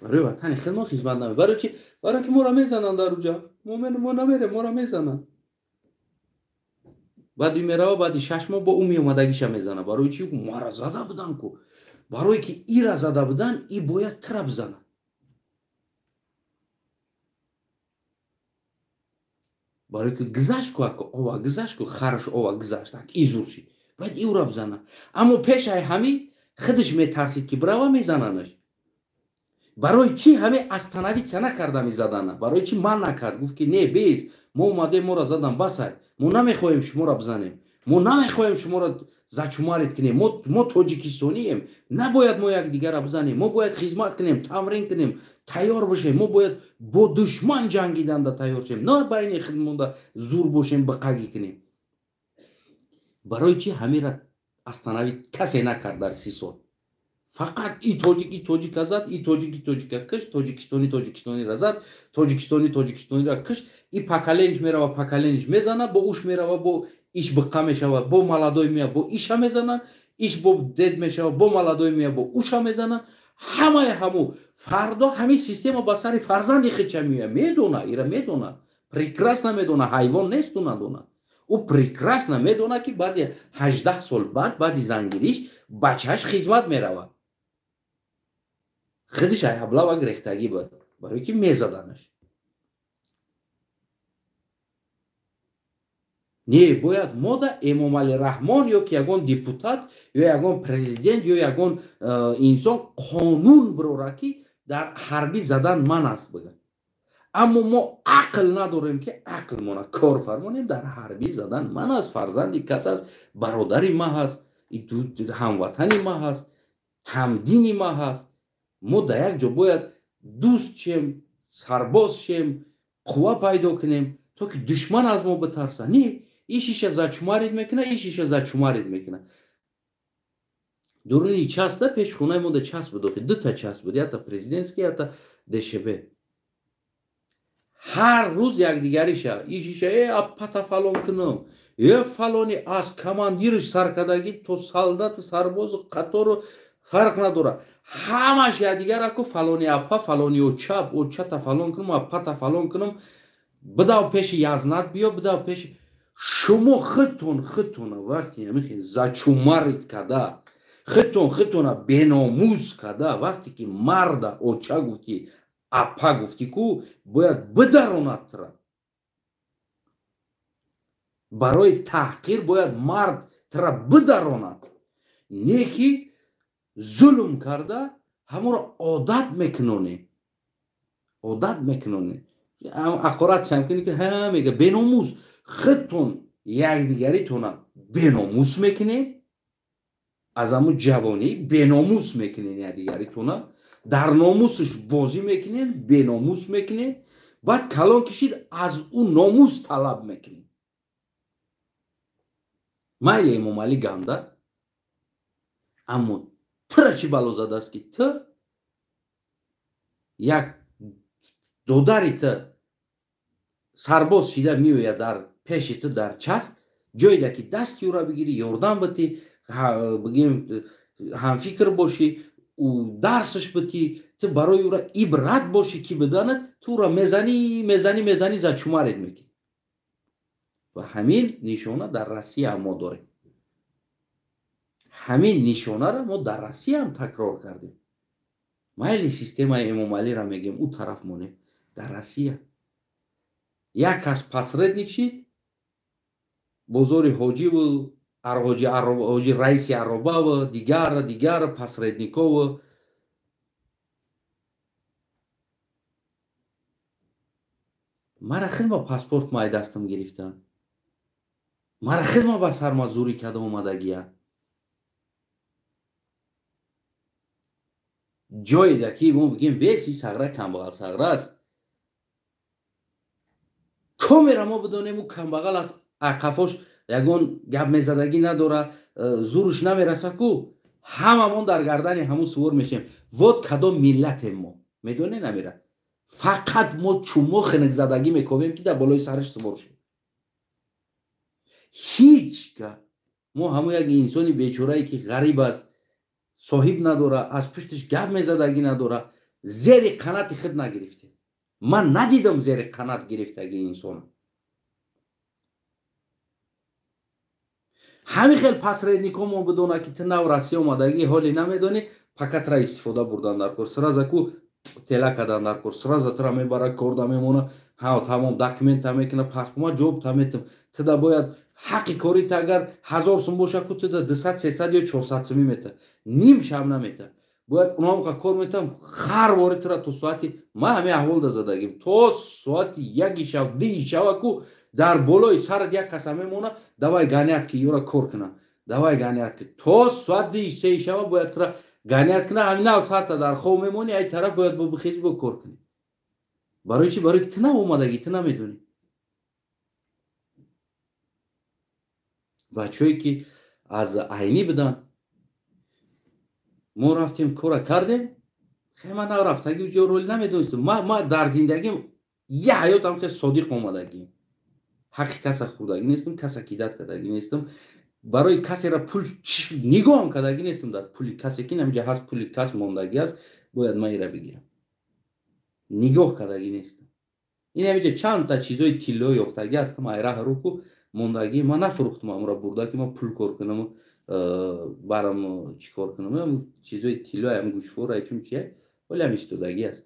Барои ватани худмон хизмат намерем. Барои чи? Барои ки моро мезананд дар уҷа. Мо намерем, моро мезананд. Баъд ӯ мерава, баъди 6 моҳ бо ӯ меомадагиша мезанад. Барои чи? Мара зада будан ку. Барое ки ира зада будан, и бояд тира бизанад. Барои ки гузашт ку, ова гузашт ку, хараш ова гузашт, и зур шид. Бояд иура бизанад. Аммо пешаи ҳами худаш метарсид ки бирава мезананаш. Барои чӣ ҳами остановиться накарда мезадана? Барои чӣ ман накард? Гуфт ки не, бес, мо омадем, моро задан, басай. Мо намехоҳем шуморо бизанем. Мо намехоҳем шуморо зачумарить кунем. Мо тоҷикистонием, набояд мо якдигарро бизанем. Мо бояд хизмат кунем, тамрин кунем, тайёр бошем. Мо бояд бо душман ҷангиданда тайёр шем, на байни худмонда зур бошем, биқагӣ кунем. Барои чӣ ҳамира остановить касе накард дар 30 сол? Фақат и тоҷик и тоҷика зад, и тоҷик и тоҷика кишт, тоҷикистони тоҷикистониро зад, тоҷикистони тоҷикистониро кишт. И поколениш мерава, поколениш мезана, бо уш мерава, бо иш биққа мешава, бо молодой мея, бо иша мезана, иш бо дед мешава, бо молодой мея, бо уша мезана. Ҳамаи ҳаму фардо ҳамин система ба сари фарзанди худша меоя. Медона, ира медона, прекрасно медона, ҳайвон несту надона. Ӯ прекрасно медона, ки баъди 18 сол баъди зангириш бачааш хизмат меравад. Худиш айаблава гирехтагӣ буд, барои ки мезаданаш. Не, бояд мода Эмомалӣ Раҳмон ё ки ягон депутат ё ягон президент ё ягон инсон қонун бирора, ки дар ҳарбӣ задан ман аст бигӯ. Аммо мо ақл надорем, ки ақлмона кор фармонем. Дар ҳарбӣ задан ман аст, фарзанди кас аст, бародари ма ҳаст, ҳамватани ма ҳаст, ҳамдини ма ҳаст. Мо дар як ҷо бояд дӯст шем, сарбоз шем, қувва пайдо кунем, то ки душман аз мо битарса. Не, ишиша зачумарить мекуна, ишиша зачумарить мекуна. Дуруни часта пеши хонаи мо да част буд, охи дута част буд, якта президентский, якта ДШБ. Ҳар рӯз якдигариша ишиша э аппата фалон кунам, э фалони, аз командириш саркардагӣ то солдати сарбозу қатору фарқ надорад, ҳамаш якдигара ку фалони аппа, фалони очап, очата фалон кунам, аппата фалон кунам, бидав пеши язнат биё, бидав пеши шумо. Худтон худтона вақте ҳамин зачумарить када, худтон худтона беномус када, вақте ки марда оча гуфтӣ, апа гуфтӣ ку, бояд бидаронад тра. Барои таҳқир бояд мард тра бидаронад, не ки зулм карда ҳамонро одат мекунонӣ, одат мекунонӣ. Ақорат шам кунӣ ки ҳа мега беномус. Худтон якдигаритона беномус мекунед, аз ҳамун ҷавонӣ беномус мекунед якдигаритона, дар номусаш бозӣ мекунед, беномус мекунед. Баъд калон кишид, аз ӯ номус талаб мекунед. Майли, Эмомалӣ ганда, аммо тура чӣ бало задааст, ки ту як додари ту сарбоз шида меояд дар пеши ту дар част, ҷойда ки дасти ӯра бигирӣ, ёрдам битӣ, бигем, ҳамфикр бошӣ, дарсаш битӣ, ту барои ӯра ибрат бошӣ, ки биданад, ту ӯра мезанӣ, мезанӣ, мезанӣ, зачумарить мекунӣ. Ва ҳамин нишона дар Россия мо дорем. Ҳамин нишонаро мо дар Россия ҳам такрор кардем. Майли, системаи Эмомалиро мегем, ӯ тараф монем. Дар Россия як кас посредник шид, бозори ҳоҷиву ҳоҷи раиси аробаву дигар дигар посредникову. Мара хидма паспорт май дастам гирифтан, мара хидма ба сарма зурӣ карда омадагия. Ҷоеда ки мо бигем, беси сағра камбағал сағра аст, комера мо бидонем, ӯ камбағал аст, ақафош ягон гап мезадагӣ надора, зуруш намераса ку, ҳамамон дар гардани ҳамун сувор мешем. Вот кадом миллатем мо, медонед, намера фақат мо чумо хинукзадагӣ мекобем, ки дар болои сараш сувор шем. Ҳеҷ га мо ҳамун як инсони бечорае, ки ғариб аст, соҳиб надора, аз пуштиш гап мезадагӣ надора, зери қанати худ нагирифтем. Ман надидам зери қанат гирифтагии инсона. Ҳамин хел посредникҳо мо бидона, ки ту нав Россия омадагӣ, ҳоле намедонӣ, пакатра истифода бурдан дар кор, сразу ку тела кардан дар кор, сразу тура мебара, корда мемона, ҳа, тамом, документа мекуна, паспорт ҷавоб метам. Туда бояд ҳаққи кори та агар 1000 сум боша ку, туда 200, 300 ё 400 сумӣ мета, ним шам намета. Бояд унаоқа кор метам, хар вори тура то соати, ман ҳамин аҳвол да задагим, то соати 1-и шав, 2-и шава ку. Дар болои сарат як каса мемона, давай гонять ки ёра кор куна, давай гонять ки то соати 3 шаба бояд тура гонять куна. Ҳамин нав сарта дар хоб мемонӣ, ай тараф бояд бо бихези, бо кор кунӣ. Барои чӣ? Барои ки ту наомадагӣ, ту намедонӣ. Бачаҳое ки аз Айнӣ буданд, мо рафтем, кора кардем. Хеле ман нарафтагӣ ҷо рол намедонистам. Ма дар зиндагим я ҳаётам хеле содиқ омадагӣ, ҳаққи каса хӯрдагӣ нестам, каса кидат кардагӣ нестам, барои касера пул нигоҳам кардагӣ нестам. Дар пули касе ки намиҷа ҳаст, пули кас мондагӣ аст, бояд ман ира бигирам, нигоҳ кардагӣ нестам. Ин ҳамиҷа чандта чизои тилло ёфтагӣ ҳастам, айраҳ руку мондагӣ, ман нафурӯхтам, амра бурда ки ман пул кор кунам, барам чӣ кор кунам. Чизои тилло ам гӯшвора чун чия, вале ҳам истодагӣ аст.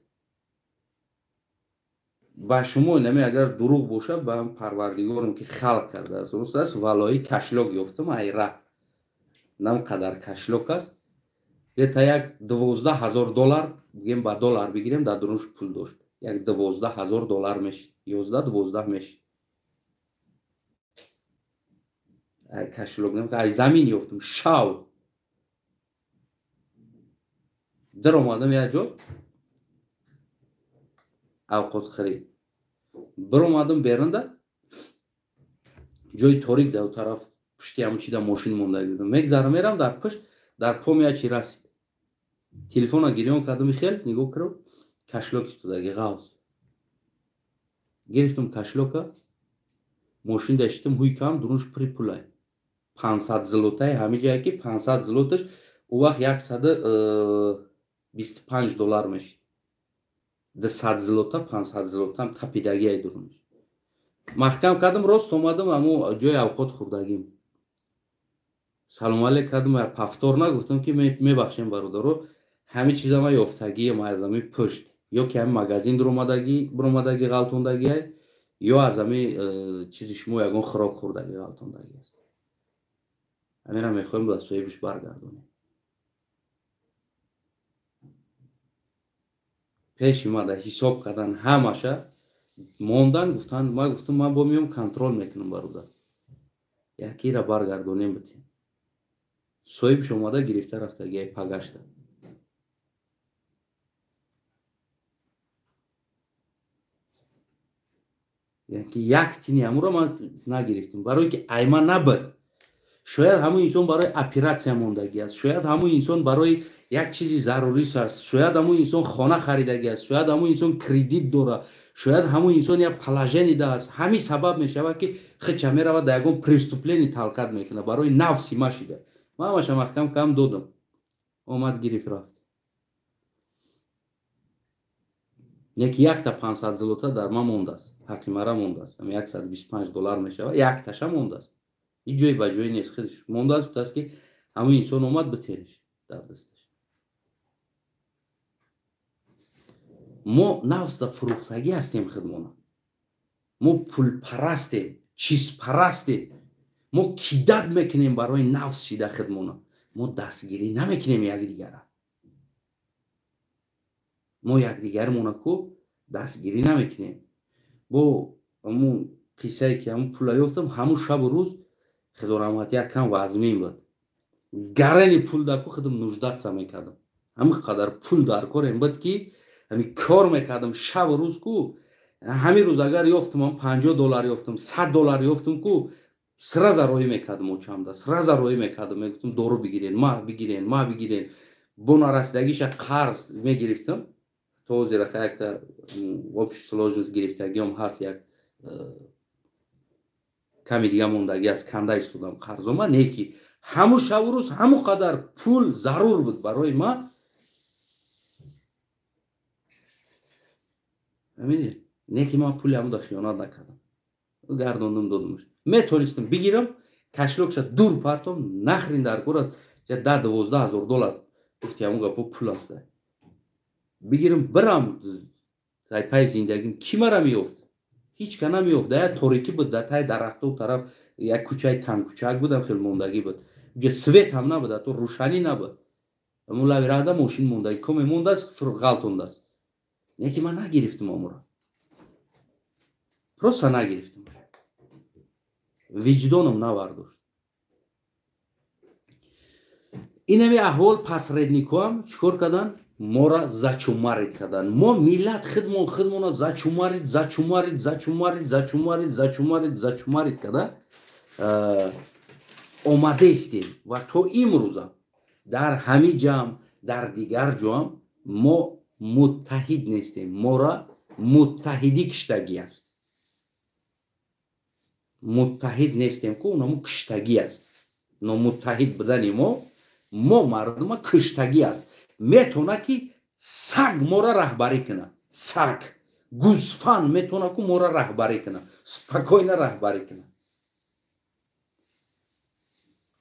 Ба шумо нами агар дурӯғ бошад, ба ҳам парвардигорам ки халқ кардааст, рост аст. Валои кашлок ёфтам, айра нам қадар кашлок аст, дета як 12 000 доллар бигем, ба доллар бигирем, дар дурунш пул дошт, як 12 000 доллар мешид, 11-12 мешид. Кашлок ай замин ёфтам, шав даромадам як ҷо авқотхӯрӣ, биромадам берунда, ҷои торик, дар тараф пушти ҳамун чида мошин монда будам. Мегзарам, мерам дар пушт, дар пом як чи расид. Телефона гирён кардам, хел нигоҳ кардам, кашлок истодаги ғавз. Гирифтам кашлока, мошин даштам, ҳуй кам, дурунш пури пулай, 500 злотаи ҳами ҷае ки 500 злоташ у вақт 125 доллар мешид. 200 злота, 500 злотам тапидагиай дурунш. Маҳкам кардам, рост омадам ҳамун ҷои авқот хӯрдагим. Салом алейк кардам, пафтор нагуфтам ки мебахшем, бародаро, ҳами чиза ма ёфтагиам аз ҳами пушт, ё ки ҳами магазин биромадагӣ ғалтондагиай, ё аз ҳами чизи шумо ягон хӯрок хӯрдагӣ ғалтондагӣ аст. Ҳаминро мехоҳем ба соҳибиш баргардонем. Пеши ма да ҳисоб кардан, ҳамаша мондан, гуфтанд. Ма гуфтам, ман бо меом, контрол мекунам, бародар, якира баргардонем битем. Соҳибш омада гирифта рафтагиай пагашта. Яки як тини ҳамуро ман нагирифтам, барое ки айма набуд. Шояд ҳамун инсон барои оператсия мондагӣ аст, шояд ҳамун инсон барои як чизи зарурис аст, шояд ҳамун инсон хона харидагӣ аст, шояд ҳамун инсон кредит дорад, шояд ҳамун инсон як положение да аст. Ҳамин сабаб мешавад ки хича меравад, дар ягон преступление талқат мекунад барои нафси машида. Ман ҳамаша маҳкам кам додам, омад гирифт рафт. Яки якта 500 злота дар ман мондааст, ҳаққи мара мондааст, 125 доллар мешавад, якташа мондааст, ҳеҷ ҷое ба ҷое нест, худаш мондааст. Гуфтааст ки ҳамун инсон омад, битериш дар дасташ. Мо нафсда фурӯхтагӣ ҳастем худмона, мо пулпарастем, чизпарастем, мо кидат мекунем барои нафс шида худмона, мо дастгирӣ намекунем якдигара, мо якдигармона ку дастгирӣ намекунем. Бо ҳамун қиссае ки ҳамун пула ёфтам, ҳамун шабу рӯз худо раҳмат як кам вазмин буд. Гарани пул дар ку худам нуждаться мекардам, ҳамин қадар пул дар корем буд ки ҳамин кор мекардам шабу рӯз ку. Ҳамин рӯз агар ёфтам, 50 доллар ёфтам, 100 доллар ёфтам ку, сразу роҳӣ мекардам очамда, сразу роҳӣ мекардам, мегуфтам дору бигирен, ма бигирен, ма бигирен. Бо нарасидагиша қарз мегирифтам. То ҳозира якта общий сложность гирифтагиам ҳаст, як ками дига мондагӣ аст, канда истодам қарзома. Не ки ҳамун шабу рӯз ҳамун қадар пул зарур буд барои ма. Не ки ман пули ҳамуда хиёнат накардам, гардондам, додамаш. Метонистам бигирам, кашлокша дур партом, нахрин дар кор аст, 10-12 ҳазор доллар гуфти ҳамун гапо пул аст, бигирам бирам ай пай зиндагим. Ки мара меёфт? Ҳеҷ ка намеёфт. Да як торикӣ буд, да таи дарахту тараф як кӯчаи тангкӯчак будам, хел мондагӣ буд, уҷа свет ҳам набуд, ҳатто рӯшанӣ набуд. Ҳамун лави рада мошин мондагӣ коме мондааст, ғалтондааст. Не ки ман нагирифтам амура, просто нагирифтам. Виҷдоном навардошт. Инами аҳвол посредникоам чикор кардан? Мора зачумарид кардан. Мо миллат худмон худмона зачумарид, зачумарид, зачумарид, зачумарид, зачумарид, зачумарид карда омадестем ва то имрӯзам дар ҳамин ҷамъ, дар дигар ҷоам мо муттаҳид нестем. Мора муттаҳидӣ киштагӣ аст. Муттаҳид нестем ку унамо киштагӣ аст. Номуттаҳид будани мо мардума киштагӣ аст. Метавона ки саг мора раҳбарӣ кунад. Саг, гӯсфанд метавона ку мора раҳбарӣ кунад. Спокойно раҳбарӣ кунад.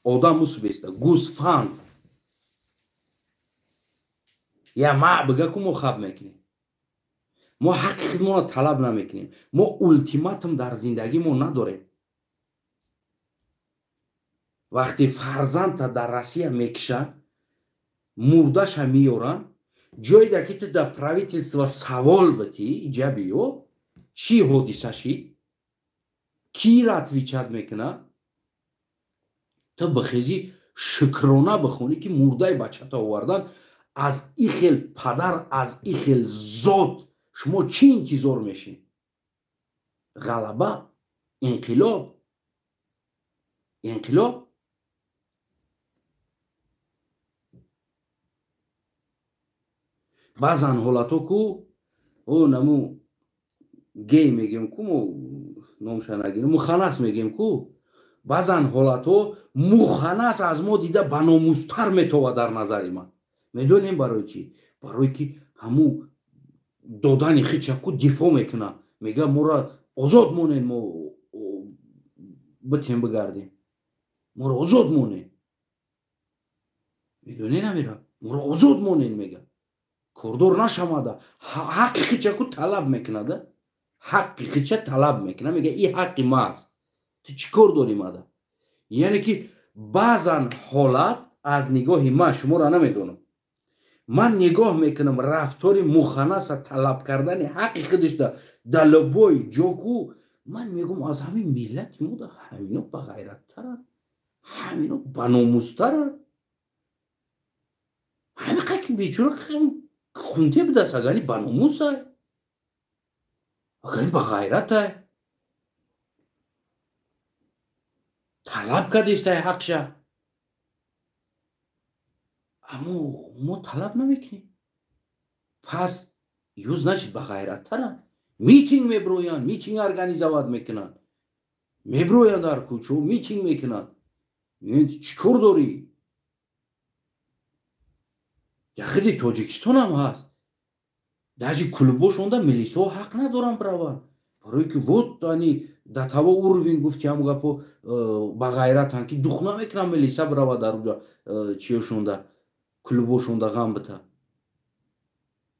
Одам усбеста, гӯсфанд. Я ма бига ку мо хаб мекунем. Мо ҳаққи худмонро талаб намекунем. Мо ултиматум дар зиндагӣ мо надорем. Вақте фарзандта дар Россия мекишанд, мурдаша меёранд, ҷойда ки ту дар правительство савол битӣ, иҷа биё, чӣ ҳодиса шид, кира отвечать мекунад, ту бихезӣ шукрона бихонӣ ки мурдаи бачата овардан. Аз и хел падар, аз и хел зод шумо чӣ интизор мешед? Ғалаба, инқилоб, инқилоб. Баъзан ҳолатҳо ку о наму гей мегем ку, мо номша нагирем, муханнас мегем ку. Баъзан ҳолатҳо муханнас аз мо дида баномустар метовад дар назари ман. Медонем барои чӣ? Барое ки ҳаму додани хича ку дифоъ мекунад. Мега мора озод монем, мо битем бигардем. Моро озод монем. Медонӣ намира? Моро озод монем мега. Кордор нашамада. Ҳаққи хича ку талаб мекунад. Ҳаққи хича талаб мекунад. Мега и ҳаққи ма аст. Ту чӣ кор дорӣ мада? Яъне ки баъзан ҳолат аз нигоҳи ман, шуморо намедонам, ман нигоҳ мекунам рафтори муханнаса талаб кардани ҳаққи худашда дар любой ҷо ку, ман мегӯм аз ҳамин миллати мо да ҳамино бағайраттаранд, ҳамино баномустаранд. Ҳамин қаки бечора хунте будаст, агани баномусай, агани бағайратай, талаб кардистай ҳақша. Аммо мо талаб намекунем. Пас ё значит бағайраттаранд. Митинг меброянд, митинг организовать мекунанд. Меброянд дар кӯчо, митинг мекунанд. Мегӯянд чӣ кор дорӣ? Я худи Тоҷикистон ҳам ҳаст. Даже клубошонда милисҳо ҳақ надоранд бираванд. Барое ки вот ани до того уровень гуфти ҳамун гапо бағайратанд ки дух намекунанд милиса бирава дар уҷа чиёшонда, клубошонда ғам бита.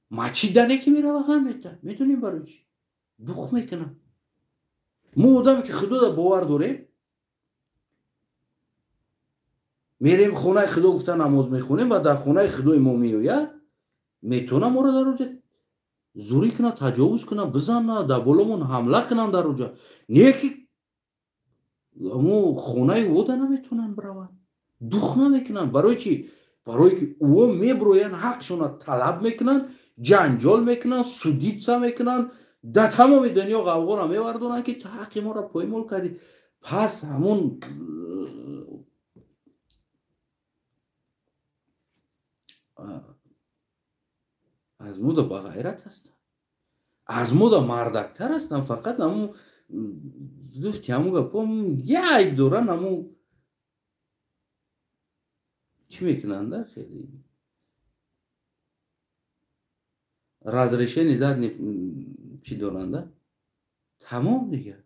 Мачидане ки мерава ғам мета. Медонем барои чӣ? Дух мекунанд. Мо одаме ки худода бовар дорем, мерем хонаи худо гуфта намоз мехонем ва дар хонаи худои мо меояд, метавона моро дар уҷа зурӣ кунад, таҷовуз кунад, бизанад, дар боломон ҳамла кунанд дар уҷа. Не ки мо хонаи ӯда наметавонанд бираванд, дух намекунанд. Барои чӣ? Барое ки ӯо меброянд, ҳақшонро талаб мекунанд, ҷанҷол мекунанд, судитса мекунанд, дар тамоми дунё ғавғоро мевардонанд ки ту ҳаққи моро поймол кардӣ. Пас ҳамун аз мода бағайрат ҳастанд, аз мода мардактар ҳастанд. Фақат ҳамун гуфти ҳамун гапо я айб доранд, ҳамун чӣ мекунанд? Хеле разрешение задни чӣ доранд? Тамом дигар.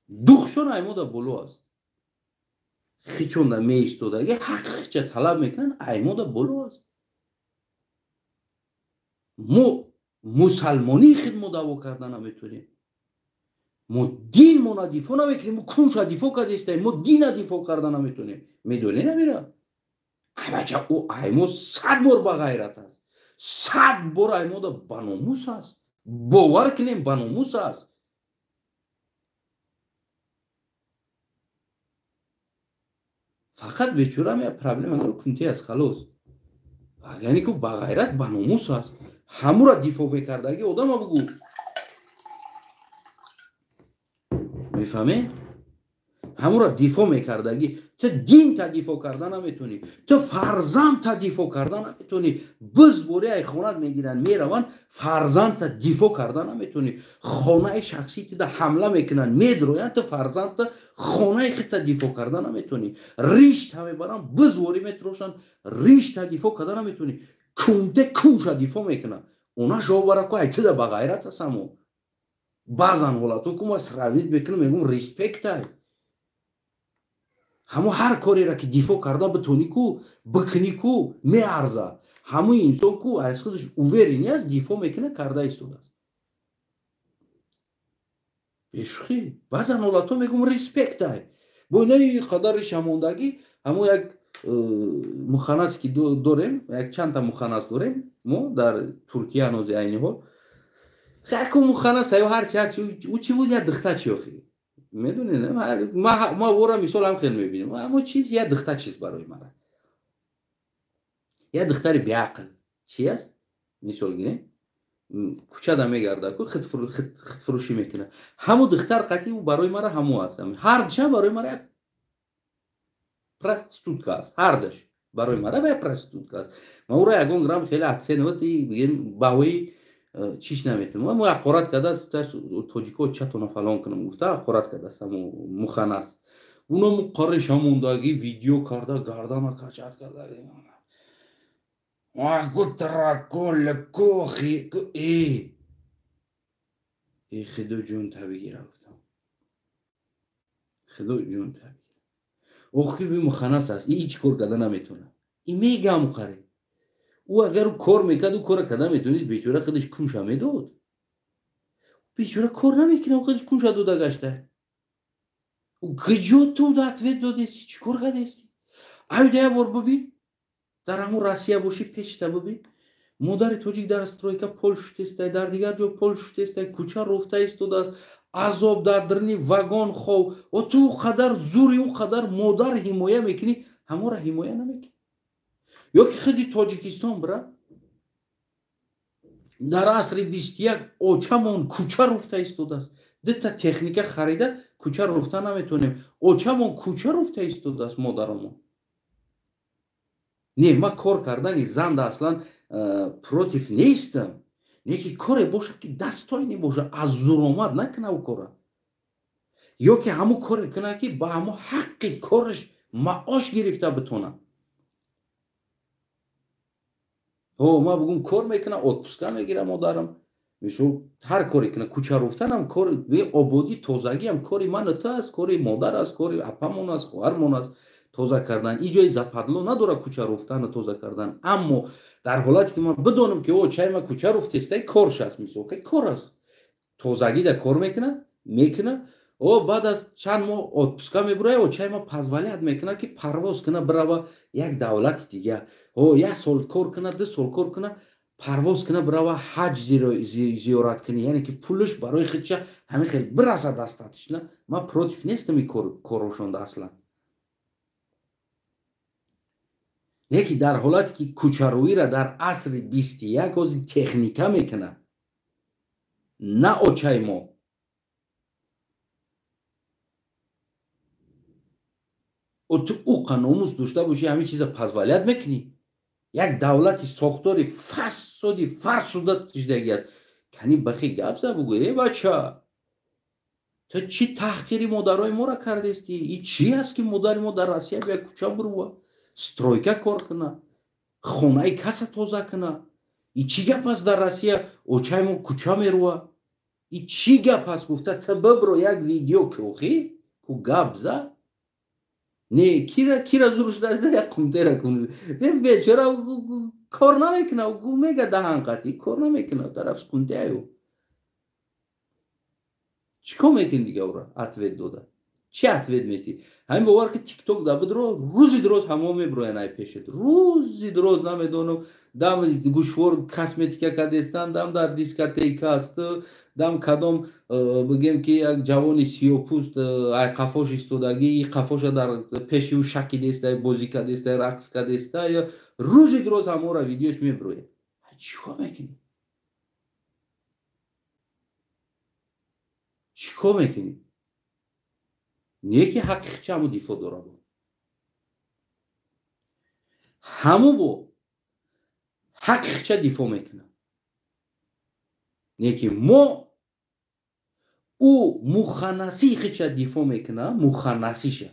Духшон аймода боло аст. Хичонда меистодаги ҳаққи хича талаб мекунанд, аймода боло аст. Мо мусалмонии худ мо даъво карда наметавонем. Мо динмона дифоъ намекунем, мо кунша дифоъ кардастаем, мо дина дифоъ карда наметавонем. Медонӣ намира? Айбача ӯ аймо 100 бор бағайрат аст, 100 бор аймода баномус аст. Бовар кунем, баномус аст. Фақат бечора я проблема дора, кунте аст, халос. Яъне ку ба ғайрат, ба номус аст. Ҳамура дифоъ мекардаги одама бугӯ. Мефаҳме? Ҳамура дифоъ мекардаги. Ту динта дифоъ карда наметонӣ, ту фарзандта дифоъ карда наметонӣ. Бизбори ай хонат мегиранд, мераванд, фарзандта дифоъ карда наметонӣ. Хонаи шахсии тида ҳамла мекунанд, медроянд, ту фарзандта хонаи худта дифоъ карда наметонӣ. Ришта мебаранд, бизворӣ метирошанд, ришта дифоъ карда наметонӣ. Кунте кунша дифоъ мекунад. Она шовбара ку ай тида ба ғайрат аст. Амо баъзан ҳолатҳо ку ма сравнить мекунам, мегӯм респектай. Ҳамо ҳар кореро ки дифоъ карда битонӣ ку, бикунӣ ку, меарза. Ҳамои инсон ку аз худаш уверен аст, дифоъ мекунад, карда истодааст. Бешухӣ баъзан ҳолатҳо мегӯм респектай. Бо инаи қадари шамондагӣ ҳамо як муханнас ки дорем, як чандта муханнас дорем мо дар Туркия ҳанози айни ҳол. Яку муханнас аю ҳарчи ҳарчи ӯ чӣ буд, як духта чи охи. Медонед, ма ора мисол ҳам хел мебинем. Аммо чиз як духта чиз барои мара. Як духтари беақл чи аст? Мисол гирем. Кӯчада мегарда ку, хидфурӯшӣ мекунад. Ҳамун духтар қатъи ӯ барои мара ҳамун аст. Ҳардушам барои мара як проститутка аст. Ҳардуш барои мара як проститутка аст. Ман ӯро ягон грамм хеле оценивать, бигем, баҳои чиш наметавонам. Мо ҳақорат кардааст, тоҷико чатона фалон кунам гуфта ҳақорат кардааст ҳамо муханнас. Уно муқарриш ҳамондагӣ видео карда, гардана качат карда. Э худо ҷон та бигира гуфтам. Худо ҷон та бигира. Охи би муханнас аст, и ҳеҷ кор карда наметавонад. И мега муқарре. Ӯ агар ӯ кор мекард, ӯ кора карда метавонист, бечора худаш кунша медод. Бечора кор намекунад, худаш кунша дода гашта. Ӯ куҷо ту ответ додести, чӣ кор кардести? Аюда як бор бибин, дар ҳамун Россия бошӣ, пешта бибин. Модари тоҷик дар стройка пол шутестай, дар дигар ҷо пол шутестай, кӯча руфта истодааст, азоб дар дарни вагон хов. О ту ӯ қадар зури, ӯ қадар модар ҳимоя мекунӣ, ҳамонро ҳимоя намекунӣ. Ё ки худи Тоҷикистон бира, дар асри 21 очамон кӯча руфта истодааст. Дута техника харида кӯча руфта наметавонем. Очамон кӯча руфта истодааст, модарамон. Не, ман кор кардани занда аслан против нестам. Не ки коре бошад ки дастойне бошад, аз зуромад накунад ӯ кора. Ё ки ҳамун коре кунад ки ба ҳамун ҳаққи кораш маош гирифта битонад. Ҳо, ман бугум кор мекунам, отпуска мегирам модарам. Мисол ҳар коре кунад, кӯча руфтанам кор, ободӣ, тозагиам кори ману ту аст, кори модар аст, кори апамон аст, хоҳармон аст. Тоза кардан ин ҷои западло надорад кӯча руфтану тоза кардан. Аммо дар ҳолате ки ман бидонам ки о чай ма кӯча руфтестай, корш аст, мисол хе кор аст, тозагида кор мекунад, мекунад. О баъд аз чанд моҳ отпуска мебурад, о чай ма позволять мекунад ки парвоз кунад, бирава як давлати дига. О як сол кор кунад, 2 сол кор кунад, парвоз кунад, бирава ҳаҷ зиёрат кунад, яъне ки пулаш барои худша ҳамин хел бирасад достаточно. Ман против нестам ин корошонда аслан. Не ки дар ҳолате ки кӯчарӯиро дар асри 21 ҳозир техника мекунад, на очаи мо. О ту уқа номус дошта бошӣ, ҳамин чиза позволять мекунӣ? Як давлати сохтори фасоди фарсуда шидагӣ аст. Кани бахи гап зад, бугӯ э бача, ту чӣ таҳқири модарои моро кардести? И чӣ аст ки модари мо дар Россия бия кӯча бурува, стройка кор кунад, хонаи каса тоза кунад? И чӣ гап аст дар Россия очаи мо кӯча мерува? И чӣ гап аст гуфта ту бибро як видео кӯхӣ ку гап зад. Не, кира зур шудааст, як қумтера кун. Бечора кор намекунад, мега даҳан қатӣ кор намекунад, тараф қумтеаю. Чӣ кор мекунӣ дига ӯра? Ответ дода. Чӣ ответ метӣ? Ҳамин бовар ки тикток да бидро, рӯзи дроз ҳамо меброян ай пешет. Рӯзи дроз намедонам, дам гӯшвор косметика кадестан, дам дар дискотека аст, дам кадом бигем ки як ҷавони сиёпӯст ай қафош истодагӣ, и қафоша дар пеши ӯ шакидеста, бозӣ кадеста, рақс кадеста, рӯзи дроз ҳамора видеош меброяд. Чӣ кор мекунӣ? Чӣ кор мекунӣ? Не ки ҳақиқча ҳаму дифоъ дора бо. Ҳаму бо ҳақиқча дифоъ мекунад. Не ки мо ӯ муханнасии худша дифоъ мекунад, муханнасиша.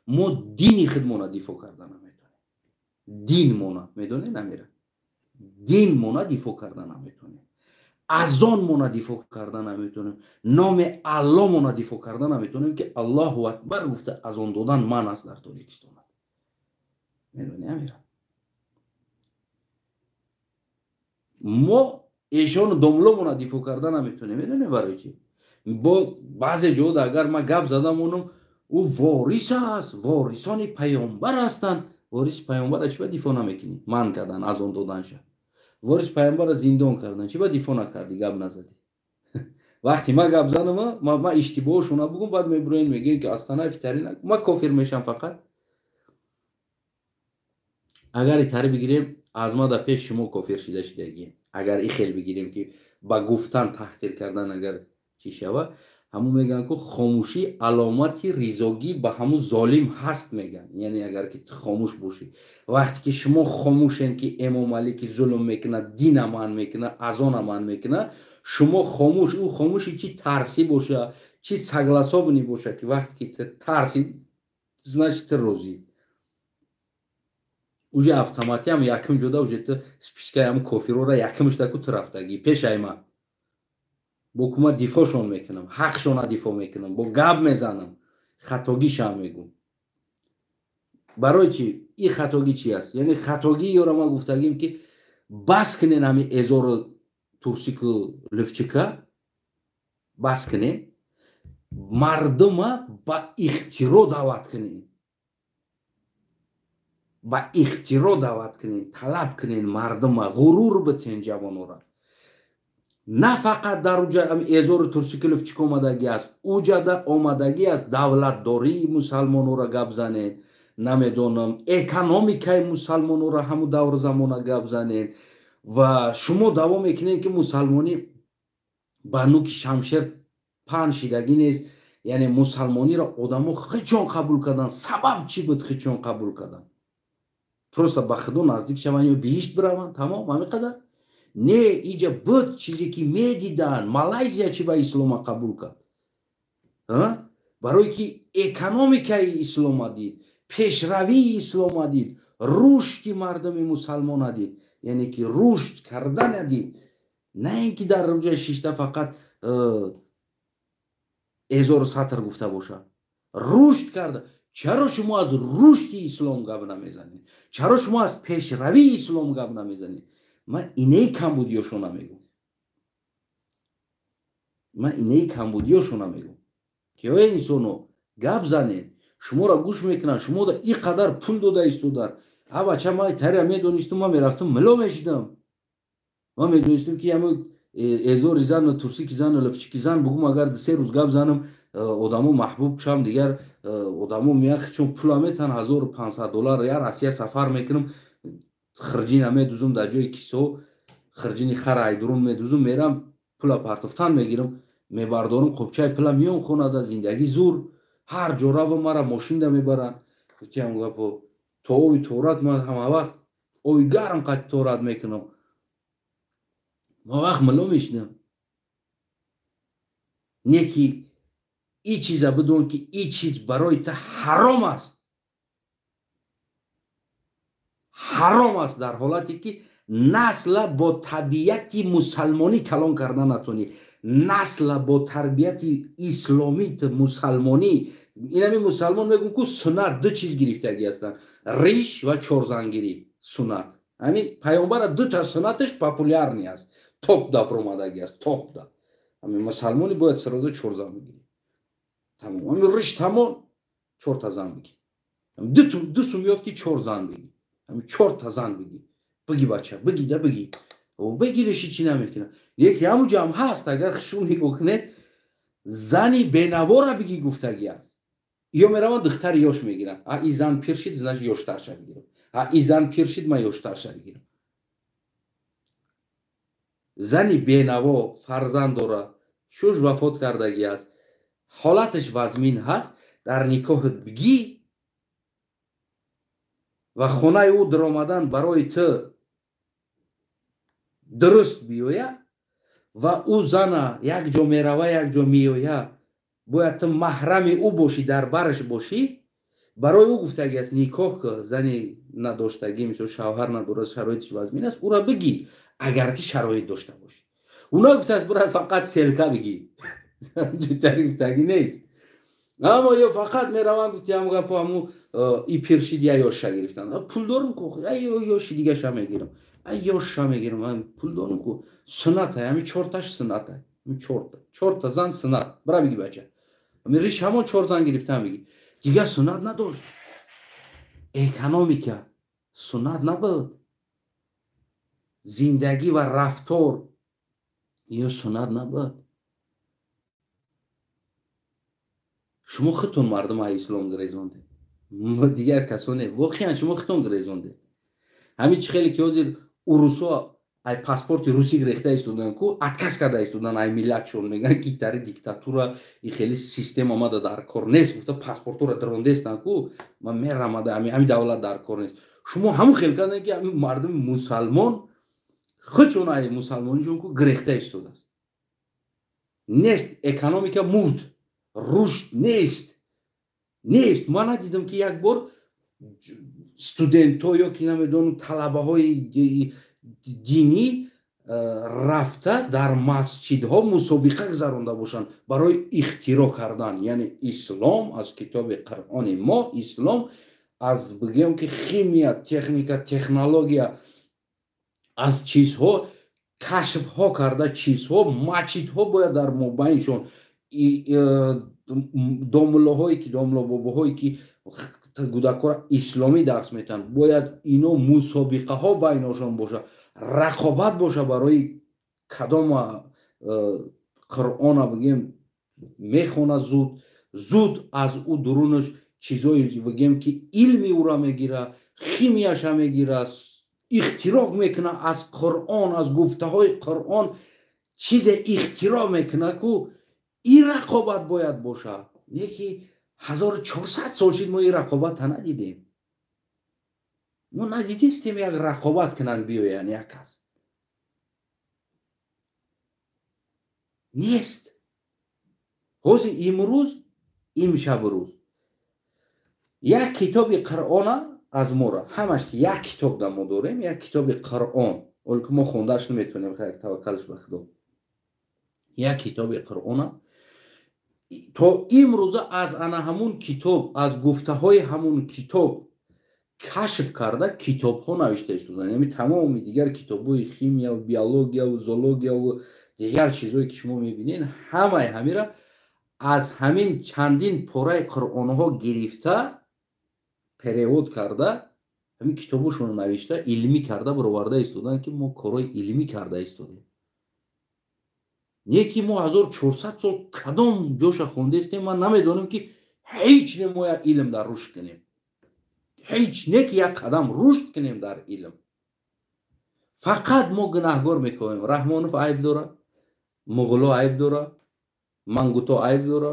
Мо дини худмона дифоъ карда наметонем. Динмона, медонед намера? Динмона дифоъ карда наметонем. Азонмона дифоъ карда наметонем. Номи Аллоҳмона дифоъ карда наметонем, ки Аллоҳу акбар гуфта азон додан ман аст дар Тоҷикистон. Медонӣ амира? Мо эшону домломона дифоъ карда наметонем. Медонӣ барои чӣ? Бо баъзе ҷода агар ман гап задам, онум ӯ ворис аст, ворисони паёмбар ҳастанд. Вориси паёмбара чӣ ба дифоъ намекунӣ? Ман кардан, азон доданша. Ворис паёмбара зиндон кардан, чӣ ба дифоъ накардӣ, гап назадӣ? Вақте ман гап занам, ман иштибоҳшона бугум, баъд мебироен мегӯем ки астанаи фитарӣ ман кофир мешам фақат. Агар итари бигирем, аз ма да пеш шумо кофир шида шидагием. Агар и хел бигирем ки ба гуфтан таҳқир кардан агар чӣ шава, ҳамун мегӯянд ку хомӯшӣ аломати ризогӣ ба ҳамун золим ҳаст мегӯянд. Яъне агар ки ту хомӯш бошӣ, вақте ки шумо хомӯшен ки Эмомалӣ ки зулм мекунад, дина манъ мекунад, азона манъ мекунад, шумо хомӯш, ӯ хомӯши чӣ тарсӣ боша, чӣ согласованӣ боша, ки вақте ки ту тарсӣ, значит ту розӣ. Уже автоматиам якум ҷода уже ту спискаи ҳамун кофирора якумшда ку ту рафтагӣ пешай ман. Бо кума дифоъшон мекунам, ҳақшона дифоъ мекунам, бо гап мезанам, хатогишам мегӯм. Барои чӣ? И хатогӣ чи аст? Яъне хатогӣ ёра ман гуфтагим ки бас кунен ҳами эзору турсику лифчика, бас кунен, мардума ба ихтиро даъват кунен. Ба ихтиро даъват кунен, талаб кунен мардума, ғурур битен ҷавонора. На фақат дар уҷа эзору турсикиловчик омадагӣ аст, уҷада омадагӣ аст давлатдории мусалмонора гап занен, намедонам, экономикаи мусалмонора ҳаму давру замона гап занен. Ва шумо даъво мекунед ки мусалмонӣ ба нуки шамшер паҳн шидагӣ нест. Яъне мусалмониро одамо хичон қабул кардан. Сабаб чӣ буд хичон қабул кардан? Просто ба худо наздик шаванд ё биҳишт бираванд, тамом, ҳамин қадар? Не, иҷа буд чизе ки медиданд. Малайзия чӣ ба ислома қабул кард? Барое ки экономикаи ислома дид, пешравии ислома дид, рушди мардуми мусалмона дид, яъне ки рушд кардана дид. На ин ки дар ҷои шишта фақат эзору сатр гуфта бошад. Рушд карда. Чаро шумо аз рушди ислом гап намезанед? Чаро шумо аз пешравии ислом гап намезанед? Ман инаи камбудиёшона мегӯм. Ман инаи камбудиёшона мегӯм. Ки оя инсоно гап занед, шуморо гӯш мекунанд, шумо да ин қадар пул дода истодар. А бача, ман тария медонистам, ман мерафтам мило мешидам. Ман медонистам ки ҳамун эзори зан, турсики зан, лифчики зан бугум, агар се рӯз гап занам, одамо маҳбуб шам, дигар одамо меян чун пула метан $1500, я Россия сафар мекунам, хирҷина медузум дар ҷои кисо, хирҷини хара айдурун медузум, мерам пула партофтан мегирам, мебардорам қопчаи пула, миём хонада, зиндагӣ зур, ҳар ҷо равам мара мошинда мебаранд. Гуфтиам гапо, то оби торат ман ҳама вақт оби гарм қати торат мекунам. Ман вақт мило мешинам. Не ки и чиза бидон ки и чиз барои ту ҳаром аст. Ҳаром аст дар ҳолате ки насла бо табиати мусалмонӣ калон карда натонӣ, насла бо тарбияти исломӣ мусалмонӣ. Инами мусалмон мегӯм ку суннат ду чиз гирифтагӣ ҳастанд: риш ва чорзангирӣ. Суннат ҳамин паёмбара дута суннаташ популярный аст, топ да баромадагӣ аст, топ да. Ҳамин мусалмонӣ бояд сразу чорзан бигирӣ. Тамом. Ҳамин риш тамом, чорта зан бигӣ. Ду сум ёфтӣ, чор зан бигӣ. Ҳамин чорта зан бигӣ. Бигӣ, бача, бигӣ да бигӣ. Бигириши чӣ намекунад. Яке ҳамун ҷамъ ҳаст, агар шум нигоҳ кунед, зани бенавора бигӣ гуфтагӣ аст. Ё мераванд, духтари ёш мегиранд. А и зан пир шид, значит, ёштарша бигирам. А и зан пир шид, ман ёштарша бигирам. Зани бенаво фарзанд дора, шуш вафот кардагӣ аст, ҳолаташ вазмин ҳаст, дар никоҳат бигӣ ва хонаи ӯ даромадан барои ту дуруст биёя ва ӯ зана як ҷо мерава, як ҷо меоя, бояд ту маҳрами ӯ бошӣ, дар бараш бошӣ. Барои ӯ гуфтагӣ аст, никоҳ ки зани надоштагӣ, мисол, шавҳар надорад, шароитиш вазмин аст, ӯра бигӣ, агар ки шароит дошта бошӣ. Ӯ нагуфтааст, бурад фақат селка бигӣ, ҷитари гуфтагӣ нест. Аммо ё фақат мераванд, гуфти ҳаму гапо, ҳаму и пир шид, я ёшша гирифтанд. Пул дорум ку, ёши дигаша мегирам, ёшша мегирам, пул дорум ку. Суннатай, ҳами чорташ суннатай, чорта зан суннат. Бира бигӣ, бача, ҳами риш ҳамон чор зан гирифтан бигӣ. Дигар суннат надошт. Экономика суннат набуд, зиндагӣ ва рафтор ё суннат набуд. Шумо худтон мардум аз ислом гирезондед, дигар касоне, воқеан шумо худтон гирезондед. Ҳамин чӣ хеле ки ҳозир урусо ай паспорти русӣ гирехта истодан ку, отказ карда истодан ай миллатшон, мегӯянд ки тари диктатура и хеле система омада дар кор нест, гуфта паспортора дарондестан ку, ман мерамада ҳами давлат дар кор нест. Шумо ҳамун хел кардем, ки ҳамин мардуми мусалмон худшон ай мусалмонишон ку гирехта истодааст. Нест экономика, мурд, рушд нест, нест. Ман надидам, ки як бор студентҳо ё ки намедонам талабаҳои динӣ рафта дар масҷидҳо мусобиқа гузаронда бошанд барои ихтироъ кардан, яъне ислом аз китоби Қуръони мо, ислом аз бигӯем ки химия, техника, технология, аз чизҳо кашфҳо карда чизҳо. Масҷидҳо бояд дар мобайншон домуллоҳое ки, домуллобобоҳое ки кӯдакҳоро исломӣ дарс метиҳанд, бояд ино мусобиқаҳо байношон боша, рақобат боша, барои кадома Қуръона бигем мехона зуд зуд, аз ӯ дурунаш чизое бигем ки илми ӯра мегира, химияша мегира, ихтироъ мекуна аз Қуръон, аз гуфтаҳои Қуръон чизе ихтироъ мекуна ку, ин рақобат бояд боша. Не ки 1400 сол шид, мо ин рақобата надидем. Мо надидистем як рақобат кунанд, биёянд як кас нест. Ҳозир имрӯз, имшабу рӯз як китоби Қуръона аз мора ҳамаш ки як китоб да мо дорем, як китоби Қуръон, оле ки мо хондааш наметавонем, таваккалш ба Худо. Як китоби Қуръона то имрӯза аз ана ҳамун китоб, аз гуфтаҳои ҳамун китоб кашф карда китобҳо навишта истоданд. Яъне тамоми дигар китобҳои химия, биологияву зоологияву дигар чизҳое ки шумо мебинед, ҳамаи ҳамира аз ҳамин чандин пораи қуръонҳо гирифта, перевод карда, ҳамин китобҳошонро навишта, илмӣ карда бароварда истоданд, ки мо корҳои илмӣ карда истодем. Не ки мо 1400 сол кадом ҷоша хондестем, ман намедонам, ки ҳеҷ не мо як илм дар рушд кунем, ҳеҷ не ки як қадам рушд кунем дар илм. Фақат мо гунаҳгор мекунем. Раҳмонов айб дора, муғуло айб дора, мангуто айб дора,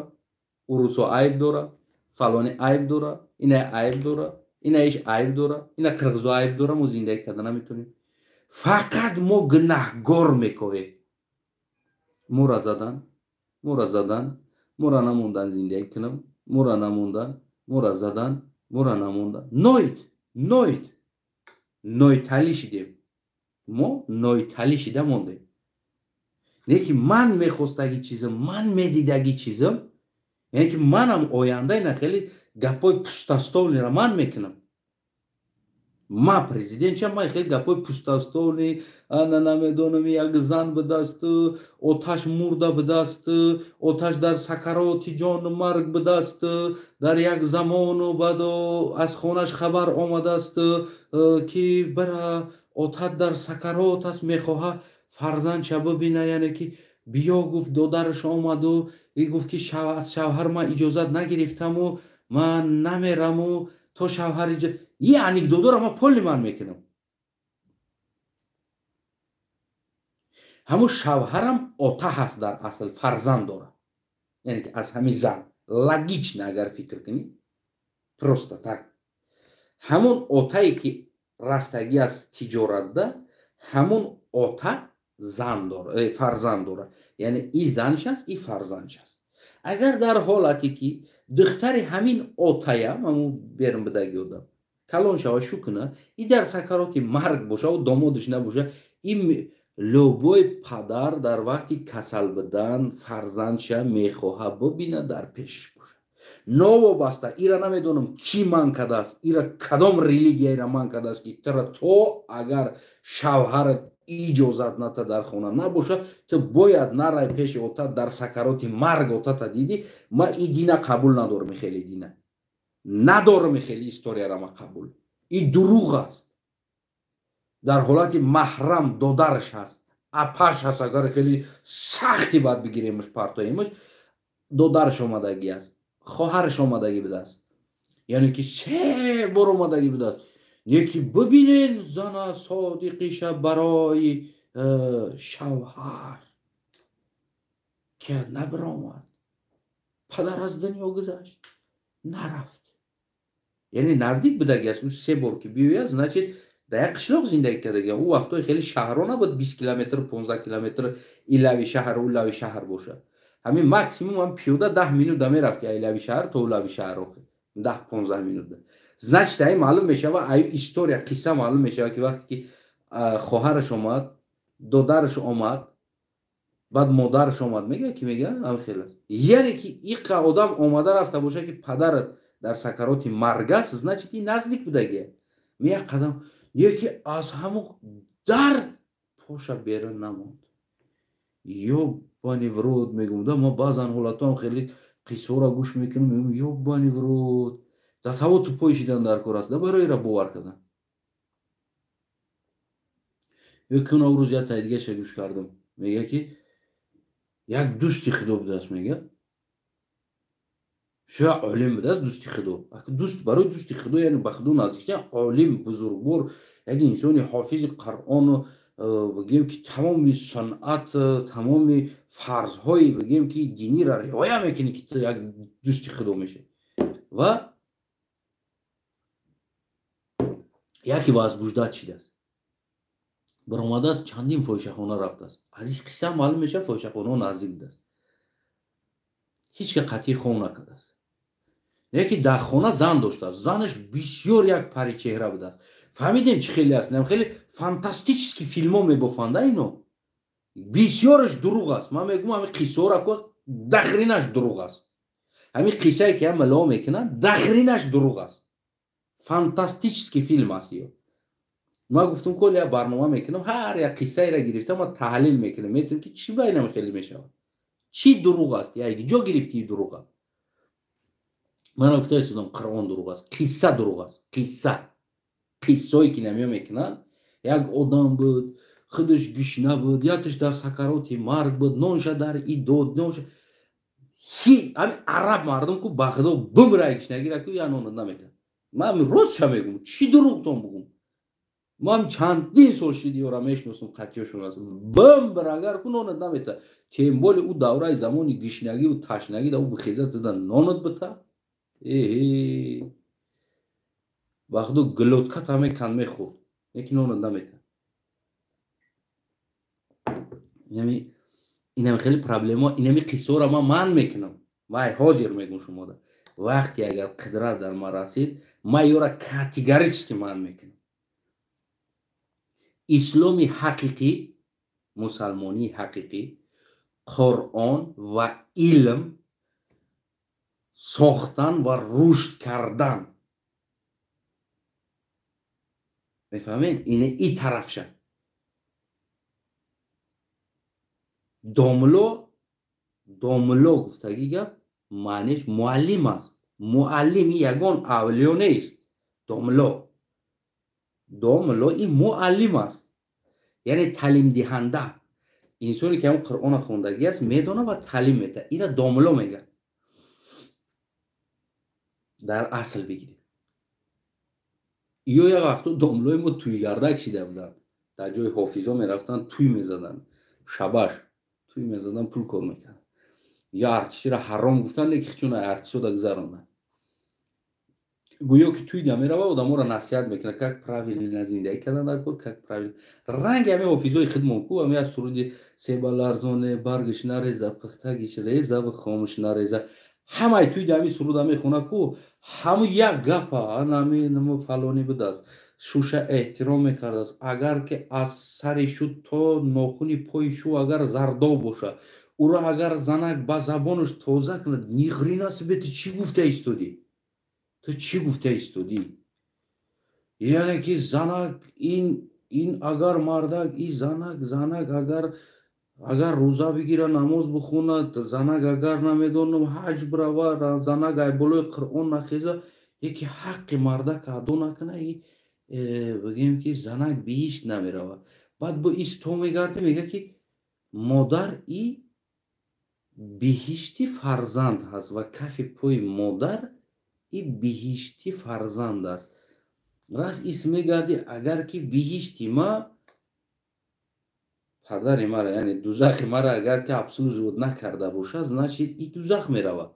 урусо айб дора, фалони айб дора, ина айб дора, инаиш айб дора, ина қирғизо айб дора. Мо зиндагӣ карда наметонем, фақат мо гунаҳгор мекунем. Мура задан, мура задан, мура намондан зиндагӣ кунам, мура намондан, мура задан, мура намондан. Ноид, ноид, нойталӣ шидем, мо нойталӣ шида мондем. Не ки ман мехостагӣ чизам, ман медидагӣ чизам, яъне ки манам оянда ина хеле гапҳои пустостолныйро ман мекунам. Ма президент ча, ман хеле гапҳои пуставстони ана намедонам, як зан будаст, оташ мурда будаст, оташ дар сакароти ҷону марг будаст, дар як замону баъд аз хонаш хабар омадааст, ки бара отат дар сакарот аст, мехоҳа фарзандша бибина, яъне ки биё гуфт, додараш омаду и гуфт ки аз шавҳар ман иҷозат нагирифтаму ман намераму то шавҳар и анекдотро ман поли ман мекунам. Ҳамун шавҳарам ота ҳаст, дар асл фарзанд дорад, яъне ки аз ҳамин зан. Логично агар фикр кунӣ, просто так. Ҳамун отае ки рафтагӣ аз тиҷоратда, ҳамун ота зан дорад, фарзанд дорад, яъне и занш аст, и фарзандш аст. Агар дар ҳолате ки духтари ҳамин отаям, ҳамун берун будаги одам, калон шава, шу куна, и дар сакароти марг боша, у домодаш набоша, и любой падар дар вақти касал будан фарзандша мехоҳа бибина, дар пешиш боша. Новобаста ира намедонам кӣ ман кардааст, ира кадом религия ира ман кардааст, ки тура то агар шавҳарат иҷозат ната дар хона набоша, ту бояд нарай пеши отат дар сакароти марг отата дидӣ. Ма и дина қабул надорам, хеле дина надорам, хеле историяра ма қабул. И дурӯғ аст. Дар ҳолати маҳрам додараш ҳаст, апаш ҳаст, агар хеле сахти бад бигиремаш, партоемаш, додараш омадагӣ аст, хоҳараш омадагӣ будааст, яъне ки се бор омадагӣ будааст. Неки бибинен зана содиқиша барои шавҳар ки набиромад, падар аз дунё гузашт, нарафт. Яъне наздик будаги аст, ӯ се бор ки биёяд, значит дар як қишлоқ зиндагӣ кардаги. Ӯ вақтҳои хеле шаҳрҳо набуд, 20 километр, 15 километр илави шаҳр, ӯ лави шаҳр бошад. Ҳамин максимум ҳам пиёда 10 минута мерафт, ай лави шаҳр то лави шаҳр, охир 10-15 минута. Значит, ай маълум мешава, ай история, қисса маълум мешава, ки вақте ки хоҳараш омад, додараш омад, баъд модараш омад, мега ки мега ҳам хел аст. Яъне ки иқа одам омада рафта боша, ки падарат дар сакароти марг аст, значит и наздик будагия. Меяк қадам яке аз ҳамон дар поша берун намонд. Ёбани в рот, мегум, да, ма баъзан ҳолатҳоам хеле қиссаҳоро гӯш мекунам, мегум ёбани в рот, дар таво тупой шидан дар кор аст, да барои ира бовар кардан. Ё ки он рӯз як тай дигаша гӯш кардам, мега ки як дӯсти худо будааст, мега шояд олим будааст, дӯсти худо. Дӯст барои дӯсти худо, яъне ба худо наздик шудан, олим, бузургвор, як инсони ҳофизи Қуръону бигем ки тамоми санъат, тамоми фарзҳои бигем ки динира риоя мекунӣ, ки ту як дӯсти худо мешавӣ. Ва яке возбуждать шидааст, баромадааст, чандин фоҳишахона рафтааст. Аз ин қисса маълум мешавад, фоҳишахонаҳо наздик будааст, ҳеҷ ка қатъӣ хов накардааст. Яке дар хона зан доштааст, занаш бисёр як паричеҳра будааст. Фаҳмидем чӣ хеле аст, нам хеле фантастический филмҳо мебофанда, ино бисёраш дурӯғ аст. Ман мегӯям ҳамин қиссаҳоро ко дахринаш дурӯғ аст. Ҳамин қиссае ки ҳама ло мекунанд, дахринаш дурӯғ аст. Фантастический филм аст ё. Ман гуфтам кол як барнома мекунам, ҳар як қиссаеро гирифта ман таҳлил мекунам, метавонам ки чӣ байнам хеле мешавад, чӣ дурӯғ аст, як ҷо гирифти дурӯға. Ман гуфта истодам, Қуръон дурӯғ аст, қисса дурӯғ аст, қисса қиссое ки намё мекунанд. Як одам буд, худаш гишна буд, яташ дар сакароти марг буд, нонша дар и дод, нонша ҳи ҳамин араб мардум ку ба худо бимра гишнагира ку я нонат наметад. Ман рост ча мегум, чӣ дурӯғтон бугум? Ман чандин сол шидиёра мешиносам, қатъиёшон аст. Бимбир агар ку нонат наметад. Тем более ӯ давраи замони гишнагиву ташнагӣ да ӯ бихеза туда нонат бита. Эҳе, ба худо глотката мекан мехӯрд, лекин нонат наметад. Инами хеле проблема, инами қиссаҳоро ман манъ мекунам. Вай ҳозир мегум шумода. Вақте агар қудрат дар ман расид, ман ёра категорически манъ мекунам. Исломи ҳақиқӣ, мусалмонии ҳақиқӣ, Қуръон ва илм сохтан ва рушд кардан. Мефаҳмед? Ине и тарафша. Домло, домло гуфтагӣ гап маъниш муаллим аст. Муаллим ягон авлиё нест. Домло. Домло ин муаллим аст. Яъне таълимдиҳанда. Инсоне ки ҳамон Қуръонро хондагӣ аст, медонад ва таълим медиҳад. Ира домло мегӯяд. Дар асл бигиред. Ё як вақто домлои мо тӯйгардак шида буданд. Дар ҷои ҳофизо мерафтанд, тӯй мезаданд. Шабаш тӯй мезаданд, пул кор мекарданд. Ё артиширо ҳаром гуфтанд, лекин чун артишода гузаронданд. Гӯё ки тӯй да мерава, одаморо насиҳат мекунад, как правильно зиндагӣ кардан дар кор, как правильно. Ранги ҳамин ҳофизои хидмон ку, ҳамин аз суруди себа ларзоне, баргиш нареза, пухтагиш реза ва хомӯш нареза. Ҳамаи тӯй да ҳамин суруда мехона ку, ҳаму як гапа, анами фалонӣ будааст. Шуша эҳтиром мекардааст. Агар ки аз сари шу то нохуни пои шу агар зардоб боша, уро агар занак ба забонаш тоза кунад, нихрена себе, ту чӣ гуфта истодӣ? Ту чӣ гуфта истодӣ? Яъне ки занак ин агар мардак и занак, занак агар рӯза бигира, намоз бихонад, занак агар намедонам ҳаҷ бирава, занак ай болои Қуръон нахеза, яке ҳаққи мардак адо накуна, и бигем ки занак биҳишт намерава. Баъд бо исто мегарди, мега ки модар и биҳишти фарзанд ҳаст ва кафи пои модар и биҳишти фарзанд аст. Рас ис мегарди, агар ки биҳишти ма падари мара, яъне дузахи мара агар ки обслуживать накарда бошад, значит и дузах мерава.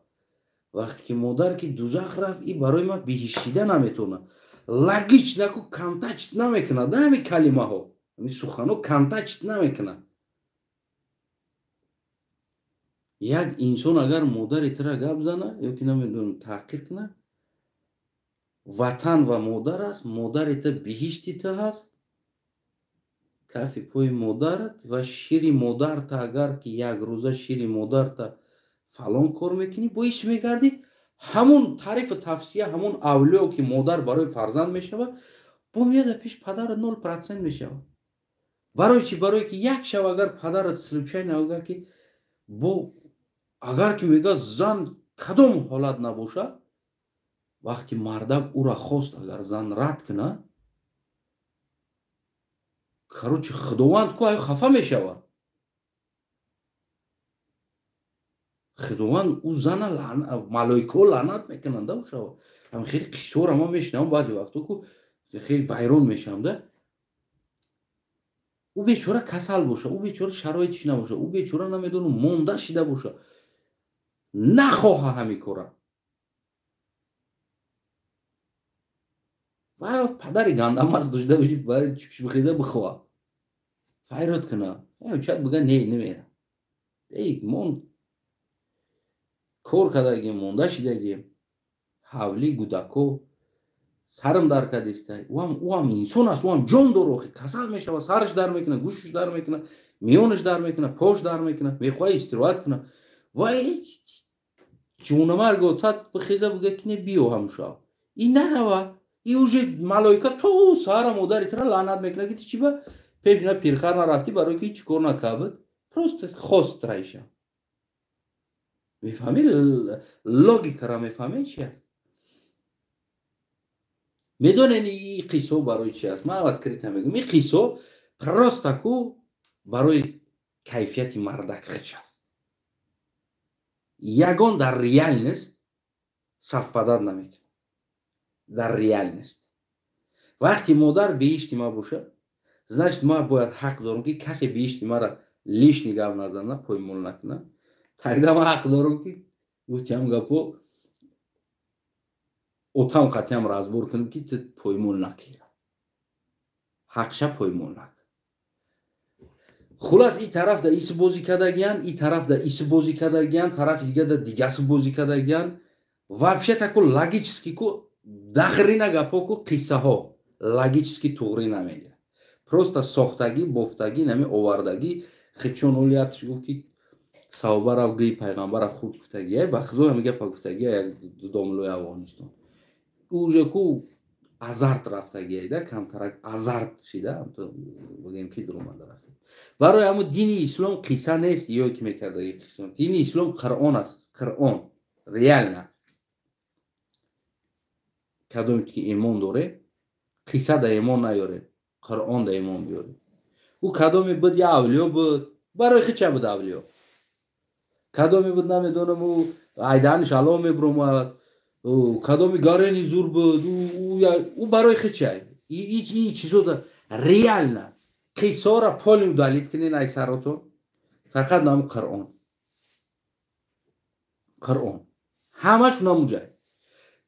Вақте ки модар ки дузах рафт, и барои ма биҳиштида наметавонад. Логично ку контакт намекунад, да ҳамин калимаҳо, ҳамин суханҳо контакт намекунад. Як инсон агар модари тура гап зана ё ки намедонам таҳқир кунад, ватан ва модар аст, модари ту биҳишти ту ҳаст, кафи пои модарат ва шири модарта агар ки як рӯза шири модарта фалон кор мекунӣ, бо ис мегардӣ, ҳамун таърифу тавсия, ҳамун авлиё ки модар барои фарзанд мешавад, бо меяда пеш падарат 0% мешавад. Барои чӣ? Барое ки як шаб агар падарат случайно агар ки бо агар ки мегӯяд зан кадом ҳолат набошад, вақти мардак ӯра хост, агар зан рад кунад, короче Худованд ку аю хафа мешавад. Худованд ӯ зана малоикаҳо лаънат мекунанд, да шава. Ҳам хеле қиссора ман мешунавам баъзе вақто ку хеле вайрон мешавам, да. Ӯ бечора касал боша, ӯ бечора шароитиш набоша, ӯ бечора намедонам монда шида боша, нахоҳа ҳамин кора. Ва падари гандамаст дошта боши, бояд чукшбихеза бихоҳа, файрод куна, чад бига не, намера. Эй, мон кор кардагим, монда шидагим, ҳавли гудако сарам дар кардистай. Ӯам инсон аст, ӯам ҷон дор, охи касал мешавад, сараш дар мекунад, гӯшаш дар мекунад, миёнаш дар мекунад, пош дар мекунад, мехоҳад истироҳат кунад. Ва ҷонамарг отат бихеза бига ки не, биё ҳамшав. И нарава, и уже малоика то саҳара модари тура лаънат мекунад, ки ту чӣ ба пеш на пирхар нарафтӣ, барои ки ҳеҷ кор накард, просто хост раиша. Мефаҳмӣ логикара, мефаҳмӣ чи аст? Медонед ин қиссо барои чи аст? Ман открыто мегӯям, ин қиссо просто ку барои кайфияти мардак хич аст. Ягон дар реальность совпадать намекунад. Дар реальность вақти модар биҳишти ма бошад, значит ман бояд ҳақ дорам ки касе биҳишти мара лишний гап назана, поймол накунад. Тогда ман ҳақ дорам ки гуфтиам гапо отам қатъиам разбор кунам ки ту поймол накира, ҳақша поймол накун. Хулас и тараф да иси бозӣ кардагиян, и тараф да иси бозӣ кардагиян, тарафи дига да дигаси бозӣ кардагиян. Вообще тако логически ку дахрина гапо ку қиссаҳо логически туғрӣ намегирад. Просто сохтагӣ, бофтагӣ, нами овардагӣ. Хичон олиятш гуфт ки саҳоба рафт гӯи пайғамбара хурд гуфтагия, ба худо ҳами гапа гуфтагия як домлои Афғонистон. Уже ку азарт рафтагиайда, камтарак азарт шида, бигем ки дуромада рафта. Барои ҳамун дини ислом қисса нест, ё ки мекардаги қисса. Дини ислом Қуръон аст, Қуръон реально. Кадоме ки имон доре, қисса да имон наёре, Қуръон да имон биёре. Ӯ кадоме буд, я авлиё буд, барои хича буд авлиё. Кадоме буд, намедонам, ӯ айданиш ало мебуромад, кадоми гарени зур буд, ӯ барои хичай. И чизо реально қиссаҳоро поли удалить кунен ай саротон, фақат наму Қуръон. Қуръон ҳамаш намуҷай.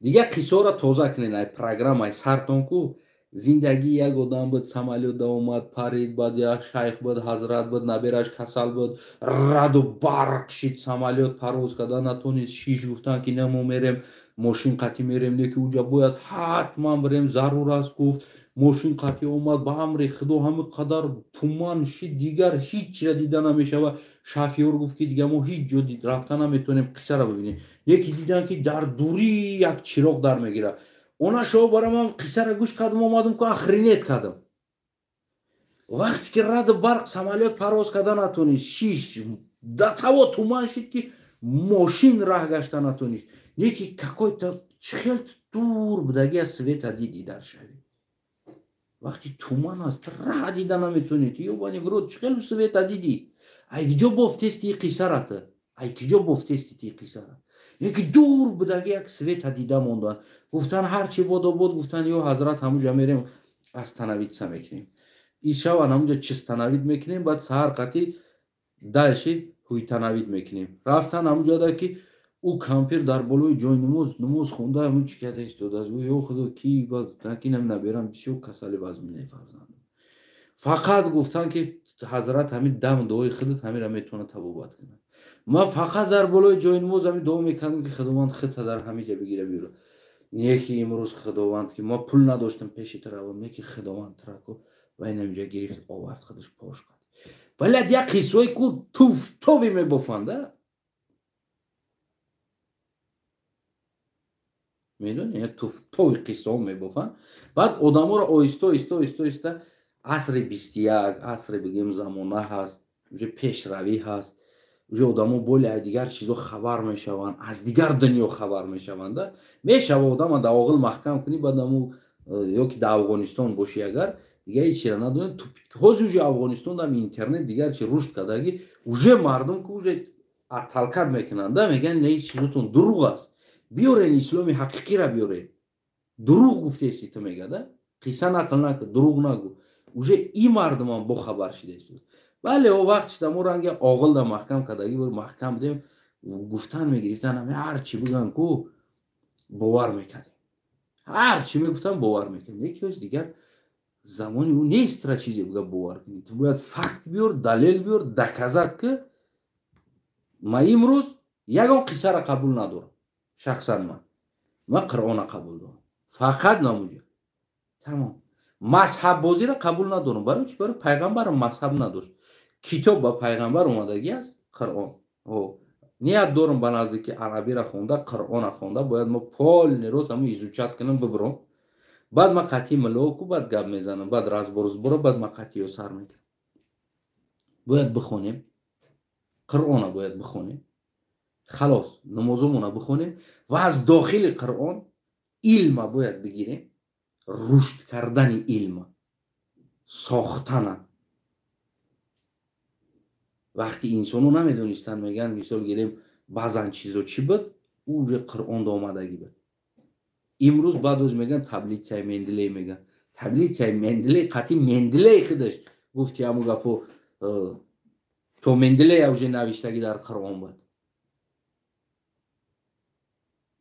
Дигар қиссаҳоро тоза кунен ай программаи сартон ку. Зиндагии як одам буд, самолёт омад, парид, баъд як шайх буд, ҳазрат буд, набераш касал буд, раду барқ шид, самолёт парвоз карда натонист, шиш гуфтан ки не, мо мерем, мошин қатӣ мерем, не ки уҷа бояд ҳатман бирем, зарур аст, гуфт. Мошин қатӣ омад, ба амри худо ҳами қадар туман шид, дигар ҳеҷ чиза дида намешавад. Шофёр гуфт ки дигар мо ҳеҷ ҷо рафта наметавонем, қиссаро бибинем. Яке дидан ки дар дурӣ як чироғ дар мегирад. Она шо бара ман қиссаро гӯш кардам, омадам ку охренеть кардам. Вақте ки раду барқ самолёт парвоз карда натонист, шиш до того туман шид ки мошин раҳ гашта натонист. Неки какой-то хел дур будаги аз света диди дар шави. Вақти туман аст, раҳ дида наметонӣ. Ёбани в рот, чӣ хел света дидӣ? Ай киҷо бофтести қиссара ту? Ай киҷо бофтести ти қиссара? Яки дур будаги як света дида мондан. Гуфтан ҳарчи бодо бод, гуфтан ё ҳазрат, ҳамуҷа мерем, остановиться мекунем. И шаван ҳамуҷа чистановить мекунем, баъд саҳар қатӣ дальше ҳуйтановить мекунем. Рафтан ҳамуҷада ки ӯ кампир дар болои ҷои намоз намоз хонда, ҳамун чӣ карда истодааст. Гӯ ё худо, ки ки наберам бисёр касали вазминаи фарзандам. Фақат гуфтан ки ҳазрат, ҳамин дам дуои худат ҳаминро метавонад табобат кунад. Ман фақат дар болои ҷои намоз ҳамин дуо мекардам ки худованд худта дар ҳамин ҷа бигира биёра. Не ки имрӯз худованд ки ма пул надоштам пеши ту равам, не ки худованд тура ку ва ин ҳаминҷа гирифт овард худаш пош кард. Вале як қиссое ку туфтови мебофанда. Медонӣ, туфтови қиссаҳо мебофанд. Баъд одаморо оҳиста оҳиста оҳиста оҳиста асри 21, асри бигем замона ҳаст, уже пешравӣ ҳаст, уже одамо боли аз дигар чизо хабар мешаванд, аз дигар дунё хабар мешаванд. Мешава одама дар оғил маҳкам кунӣ, баъд аму ё ки дар Афғонистон бошӣ, агар дигар ҳеҷ чира надонӣ, ҳозир уже Афғонистон дам интернет дигар чи рушд кардаги, уже мардум ку уже отталкать мекунанд, мегӯянд ин чизотон дурӯғ аст, биёрен исломи ҳақиқиро биёрен. Дурӯғ гуфтести ту, мегада, қисса нақл накун, дурӯғ нагӯ. Уже и мардумам бохабар шидаист. Бале, о вақт шида мо ранги оғил да маҳкам кардаги буд, маҳкам будем, гуфтан мегирифтан, ҳами ҳар чӣ буган ку бовар мекардем. Ҳар чӣ мегуфтан бовар мекардем. Яке оз дигар замони ӯ нест тра чизе буга бовар кунӣ. Ту бояд факт биёр, далел биёр, доказать ки ма имрӯз ягон қиссаро қабул надорам. Шахсан ман. Ман Қуръонро қабул дорам. Фақат намуҷа. Тамом. Мазҳаббозиро қабул надорам. Барои чӣ? Барои пайғамбарам мазҳаб надошт. Китоб ба пайғамбар омадагӣ аст, Қуръон. Ният дорам ба наздики арабиро хонда, Қуръонро хонда, бояд мо полный рост ҳамун изучать кунам, бибурам. Баъд ман қатъи мулоку баъд гап мезанам, баъд разбор сбора, баъд ман қатъиё сар мекунам. Бояд бихонем. Қуръонро бояд бихонем. Халос, намозумонро бихонем ва аз дохили Қуръон илма бояд бигирем, рушд кардани илма, сохтана. Вақти инсоно намедонистанд, мегӯянд, мисол гирем, баъзан чизо чӣ буд, ӯ уже Қуръонда омадагӣ буд. Имрӯз баъд оз мегӯянд таблицаи Менделей, мегӯянд. Таблицаи Менделей қатъи Менделей худаш гуфт ки ҳамун гапо то Менделея уже навиштагӣ дар Қуръон буд.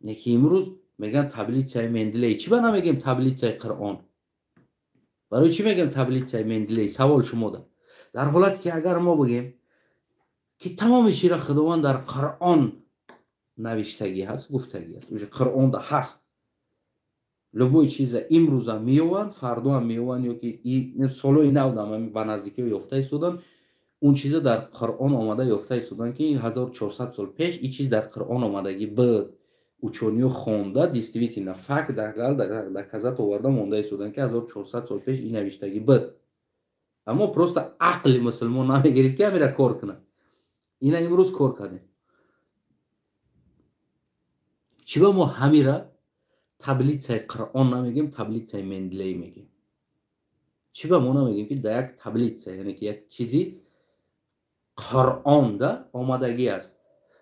Не ки имрӯз мегӯянд таблицаи Менделей. Чӣ ба намегӯем таблицаи Қуръон? Барои чӣ мегӯем таблицаи Менделей? Савол шумода. Дар ҳолате ки агар мо бигӯем ки тамоми чиро Худованд дар Қуръон навиштагӣ ҳаст, гуфтагӣ ҳаст, уже Қуръонда ҳаст. Любой чиза имрӯзам меёванд, фардоам меёванд, ё ки солҳои навдам ба наздикиҳо ёфта истоданд, он чиза дар Қуръон омада ёфта истоданд, ки 1400 сол пеш ин чиз дар Қуръон омадагӣ буд. Учёныйҳо хонда, действительно факт доказать оварда монда истодан, ки 1400 сол пеш ин навиштагӣ буд. Аммо просто ақли мусулмон намегирифт, ки ҳамира кор кунад. Ина имрӯз кор кардем. Чӣ ба мо ҳамира таблицаи Қуръон намегем, таблицаи Менделей мегем? Чӣ ба мо намегем, ки дар як таблица, яъне ки як чизи Қуръонда омадагӣ аст?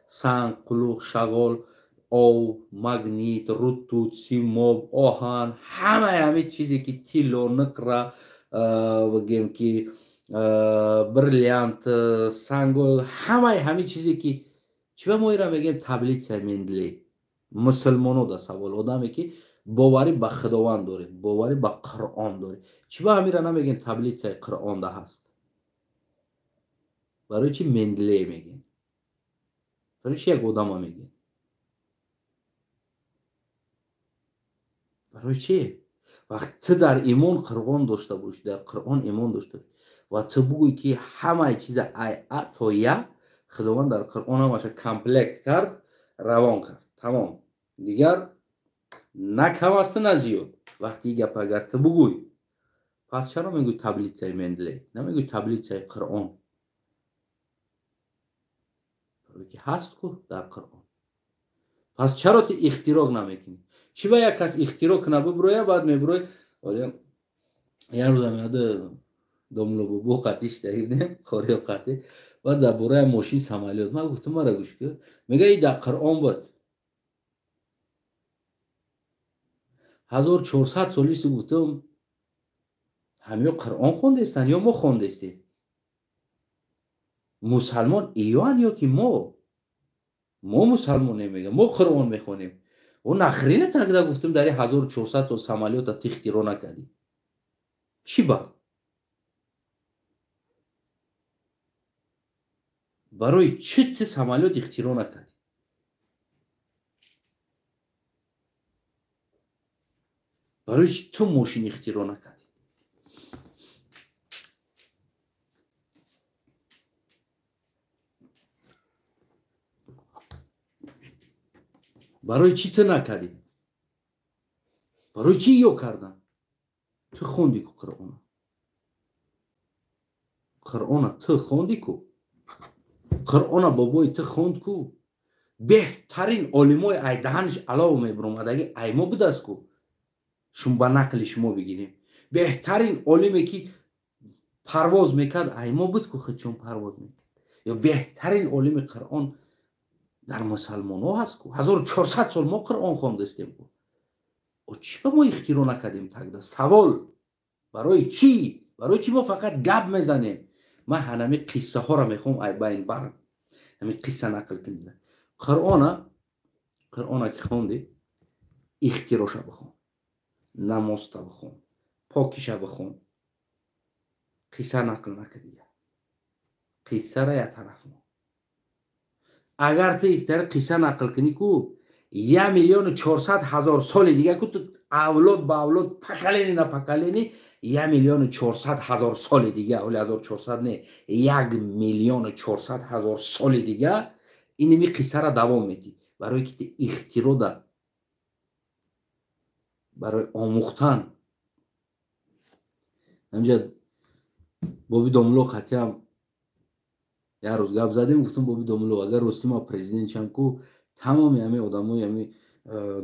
Санг, қулуқ, шағол, ов, магнит, рутут, симоб, оҳан, ҳамаи ҳамин чизе ки тилло, нуқра, бигем ки бриллиант, санго, ҳамаи ҳамин чизе ки чӣ ба мо ира мегем таблицаи Менделей? Мусулмоно да савол, одаме ки боварӣ ба Худованд дорем, боварӣ ба Қуръон дорем, чӣ ба ҳамира намегем таблицаи Қуръонда ҳаст? Барои чӣ Менделей мегем? Барои чӣ як одама мегем? Барои чӣ? Вақт ту дар имон Қуръон дошта бошӣ, дар Қуръон имон дошта бошӣ ва ту бугӯй, ки ҳамаи чиза ай а то я Худованд дар Қуръон ҳамаша комплект кард, равон кард, тамом, дигар на кам асту, на зиёд. Вақти ин гап агар ту бугӯй, пас чаро мегӯй таблицаи Менделей, намегӯй таблицаи Қуръон? Барое ки ҳаст ку дар Қуръон. Пас чаро ту ихтироъ намекунӣ? Чӣ ба як кас ихтироъ куна, бибуроя, баъд мебурой? Як рӯзам яда домло бобо қатӣ шида хориё қатӣ, баъд дар бораи мошин, самолёт. Ман гуфтам, мара гӯш ку, мега и дар Қуръон буд 1400 солису. Гуфтам, ҳамё Қуръон хондестанд ё мо хондестем? Мусалмон иёан ё ки мо? Мо мусалмонем, мега, мо Қуръон мехонем. О нахрена тогда, гуфтам, дар 1400 сол самолёта ту ихтироъ накардӣ? Чӣ ба? Барои чӣ ту самолёт ихтироъ накардӣ? Барои чӣ ту мошин ихтироъ накардӣ? Барои чӣ ту накардӣ? Барои чӣ ё кардан? Ту хонди ку Қуръона, Қуръона ту хонди ку, Қуръона бобои ту хонд ку. Беҳтарин олимои ай даҳанш алов мебуромадаги ай мо будааст ку. Шум ба нақли шумо бигирем, беҳтарин олиме ки парвоз мекард, ай мо буд ку, худчун парвоз мекард. Ё беҳтарин олими Қуръон дар мусалмонҳо ҳаст ку. 1400 сол мо Қуръон хондастем ку. О чӣ ба мо ихтироъ накардем тогда? Савол, барои чӣ? Барои чӣ мо фақат гап мезанем? Ман ҳанами қиссаҳоро мехоҳам ай байн барам, ҳамин қисса нақл кунем. Қуръона, Қуръона ки хонди, ихтироша бихон, намозта бихон, покиша бихон, қисса нақл накардия. Қиссара як тараф мо. Агар ту ихтиёр қисса нақл кунӣ ку, 1 400 000 соли дига ку, ту авлод ба авлод, поколение на поколение, 1 400 000 соли дига, оли 1400 не, 1 400 000 соли дига иними қиссара давом метӣ. Барое ки ту ихтироъ да барои омӯхтан. Ҳамҷа боби домулло қатиам як рӯз гап задем. Гуфтам, боби домулло, агар рости ма президент шам ку, тамоми ҳами одамои ҳами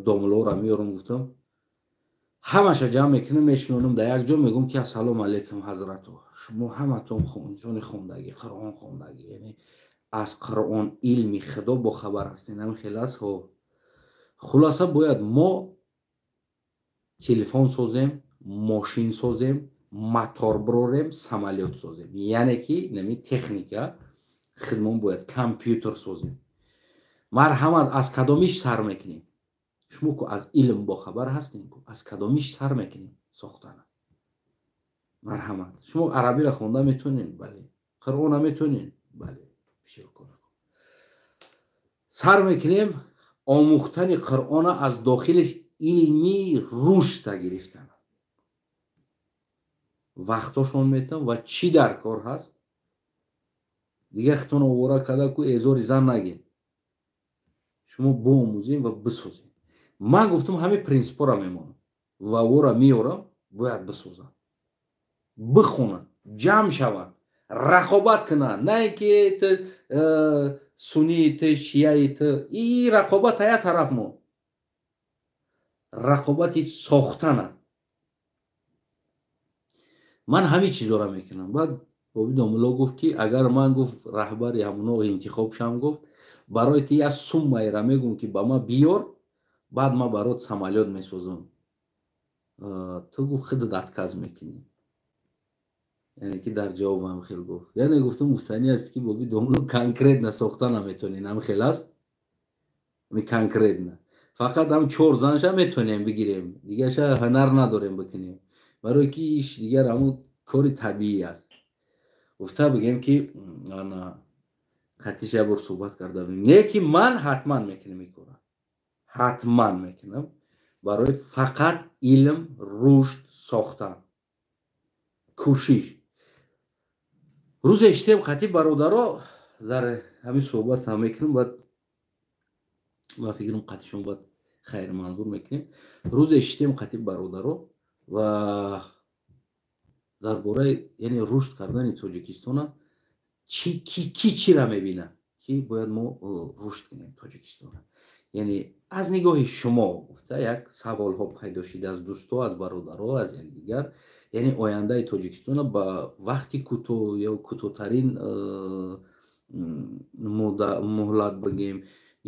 домуллоро меёрам, гуфтам, ҳамаша ҷамъ мекунам, мешинонам дар як ҷо, мегӯм ки ассалому алайкум, ҳазрату, шумо ҳаматон инсони хондагӣ, Қуръон хондагӣ, яъне аз Қуръон, илми Худо бохабар ҳастед. Ҳамин хел аст? Ҳо. Хулоса, бояд мо телефон созем, мошин созем, мотор бирорем, самолёт созем, яъне ки нами техника худмон бояд компютер созем. Марҳамат, аз кадомиш сар мекунем? Шумо ку аз илм бохабар ҳастем ку, аз кадомиш сар мекунем сохтана? Марҳамат, шумо арабиро хонда метонед? Бале. Қуръона метонед? Бале. Сар мекунем омӯхтани Қуръона, аз дохилиш илми рушда гирифтан. Вақтошон метам ва чӣ дар кор ҳаст, дига хитон овора карда ку, эзори зан нагин. Шумо боомӯзем ва бисозем. Ман гуфтам, ҳамин принсипҳоро мемонам ва ӯро меорам, бояд бисозанд, бихонанд, ҷамъ шаванд, рақобат кунанд. На ин ки ту суннии, ту шияи, ту и рақобат як тараф, мо рақобати сохтана. Ман ҳамин чизоро мекунам. Баъд Боби Домулло гуфт, ки агар ман, гуфт, раҳбари ҳамоно интихоб шам, гуфт, барои ти як суммаеро мегӯм, ки ба ман биёр, баъд ман барот самолёт месозам. Ту, гуфт, худат отказ мекунӣ. Яъне ки дар ҷавоб ҳам хел гуфт. Яъне гуфтум, гуфтанӣ аст, ки Боби Домулло конкретно сохта наметонӣ, ҳам хел аст, конкретно фақат ҳам чор занша метонем бигирем, дигаша ҳунар надорем бикунем, барое ки иш дигар ҳамун кори табиӣ аст. Гуфта бигем, ки ана қатиш як бор суҳбат карда будем. Не ки ман ҳатман мекунам ин кора, ҳатман мекунам барои фақат илм, рушд, сохтан, кӯшиш. Рӯзе иштем қатӣ бародаро, дар ҳамин суҳбат ҳам мекунем, баъд ба фикрам қатишон баъд хайрманзур мекунем. Рӯзе иштем қатӣ бародаро ва дар бораи, яъне, рушд кардани Тоҷикистона ки чира мебинад, ки бояд мо рушд кунем Тоҷикистона, яъне аз нигоҳи шумо, гуфта, як саволҳо пайдо шид аз дӯстҳо, аз бародаро, аз якдигар. Яъне ояндаи Тоҷикистона ба вақти кӯтоҳ ё кӯтоҳтарин муҳлат бигем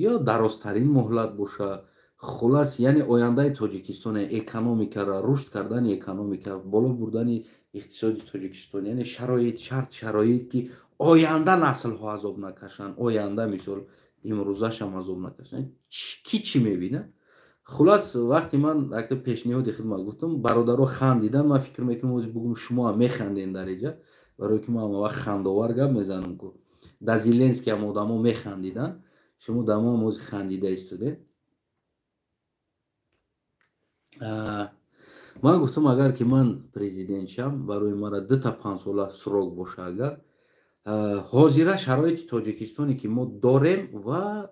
ё дарозтарин муҳлат боша, хулас, яъне ояндаи Тоҷикистон, экономикара, рушд кардани экономика, боло бурдани иқтисоди Тоҷикистон, яъне шароит, шарт, шароит, ки оянда наслҳо азоб накашанд, оянда, мисол, имрӯзашам азоб накашанд, ки чӣ мебинад? Хулас, вақте ман ака пешниҳоди хидмат гуфтам, бародаро хандидан. Ман фикр мекунам, ози бугум, шумоам механден дар иҷа, барое ки ман ҳама вақт хандовар гап мезанам ку. Да Зеленский ҳам одамо механдидан, шумо дамоам ози хандида истодед. Ман гуфтам, агар ки ман президент шам, барои мара дута 5 сола срок боша, агар ҳозира шароити Тоҷикистоне ки мо дорем ва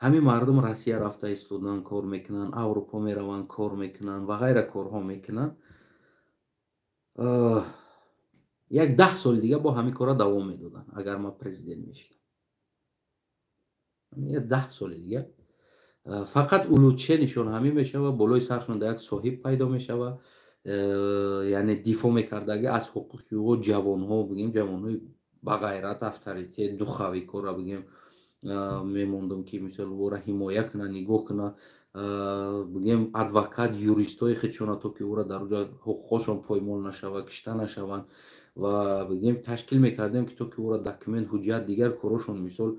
ҳамин мардум Россия рафта истодан, кор мекунанд, Аврупо мераванд, кор мекунанд ва ғайра корҳо мекунанд, як 10 соли дига бо ҳамин кора давом медоданд. Агар ман президент мешидам, як 10 соли дига фақат улучшенишон ҳамин мешава, болои саршон да як соҳиб пайдо мешава, яъне дифоъ мекардаги аз ҳуқуқи ӯ ҷавонҳо, бигем, ҷавонҳои бағайрат, авторитет, духовикора, бигем, мемондам, ки мисол ӯра ҳимоя куна, нигоҳ куна, бигем, адвокат, юристҳои худшона, то ки ӯра дар оҷа ҳуқуқҳошон поймол нашава, кишта нашаванд ва, бигем, ташкил мекардем, ки то ки ӯра документ, ҳуҷҷат, дигар корошон, мисол,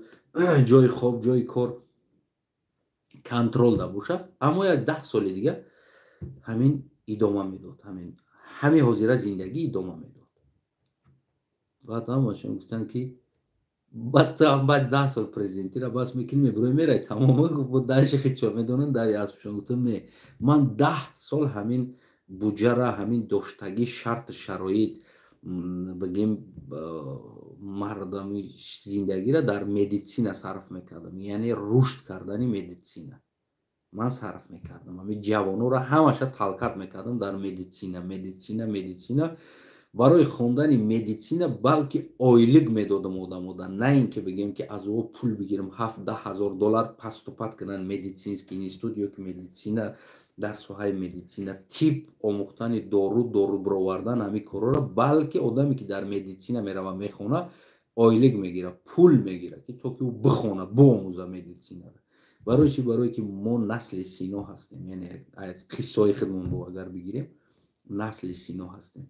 ҷои хоб, ҷои кор контрол да бошад. Аммо як 10 соли дига ҳамин идома медод, ҳамин ҳозира зиндагӣ идома медод. Баъд ҳамашон гуфтанд, ки баъд 10 сол президентира бас мекунӣ, мебирои, мерай, тамома. Гуфт, дальше хичо медонанд дари аспшон. Гуфтам, не, ман 10 сол ҳамин буҷара, ҳамин доштагӣ, шарту шароит, бигем, мардами зиндагиро дар медицина сарф мекардам, яъне рушд кардани медицина ман сарф мекардам. Ҳамин ҷавонҳоро ҳамаша толкать мекардам дар медицина, медицина, медицина. Барои хондани медицина балки ойлик медодам одамода, на ин ки, бигем, ки аз ӯ пул бигирам, 7-10 ҳазор доллар поступать кунанд медицинский институт ё ки медицина, дар соҳаи медицина, тиб омӯхтани, дору бировардан, ҳамин корҳоро. Балки одаме ки дар медицина мерава, мехона, ойлик мегирад, пул мегирад, ки то ки ӯ бихона, боомӯза медицинаро. Барои чӣ? Барое ки мо насли Сино ҳастем, яъне аз қиссаҳои худмон бо агар бигирем, насли Сино ҳастем.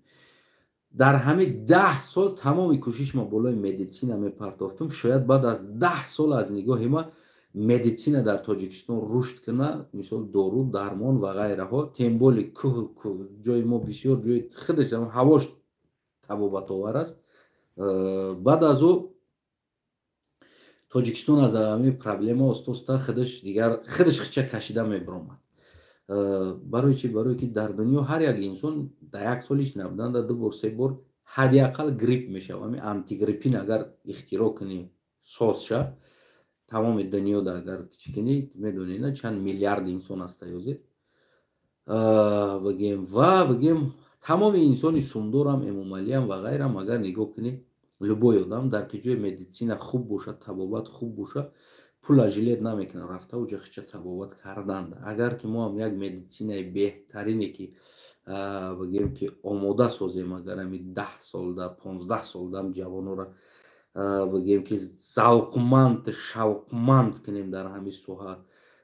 Дар ҳамин 10 сол тамоми кӯшиш ма болои медицина мепартофтам. Шояд баъд аз 10 сол аз нигоҳи ма медицина дар Тоҷикистон рушд кунад, мисол, дору дармон ва ғайраҳо. Тем более кӯҳ, ҷои мо бисёр ҷои худаш ҳавош табобатовар аст. Баъд аз ӯ Тоҷикистон аз ҳамин проблема оста-оста худаш дигар худаш хича кашида мебиромад. Барои чӣ? Барое ки дар дунё ҳар як инсон дар як сол ҳеч набуданд, ду бор, се бор ҳадди ақал грипп мешавад. Ҳамин антигриппин агар ихтироъ кунӣ, соз ша. Тамоми дунёда агар чӣ кунӣ, медонӣ, на чанд миллиард инсон аста ёзир, бигем ва бигем, тамоми инсони сумдорам, Эмомалиам ва ғайрам, агар нигоҳ кунӣ, любой одам дар ки ҷои медицина хуб бошад, табобат хуб бошад, пула жалеть намекунад рафта уҷа хича табобат карданд. Агар ки мо ҳам як медицинаи беҳтарине ки, бигем, ки омода созем, агар ами 10 солда, 15 солдам ҷавонора, бигем, ки завқманд, шавқманд кунем дар ҳамин соҳа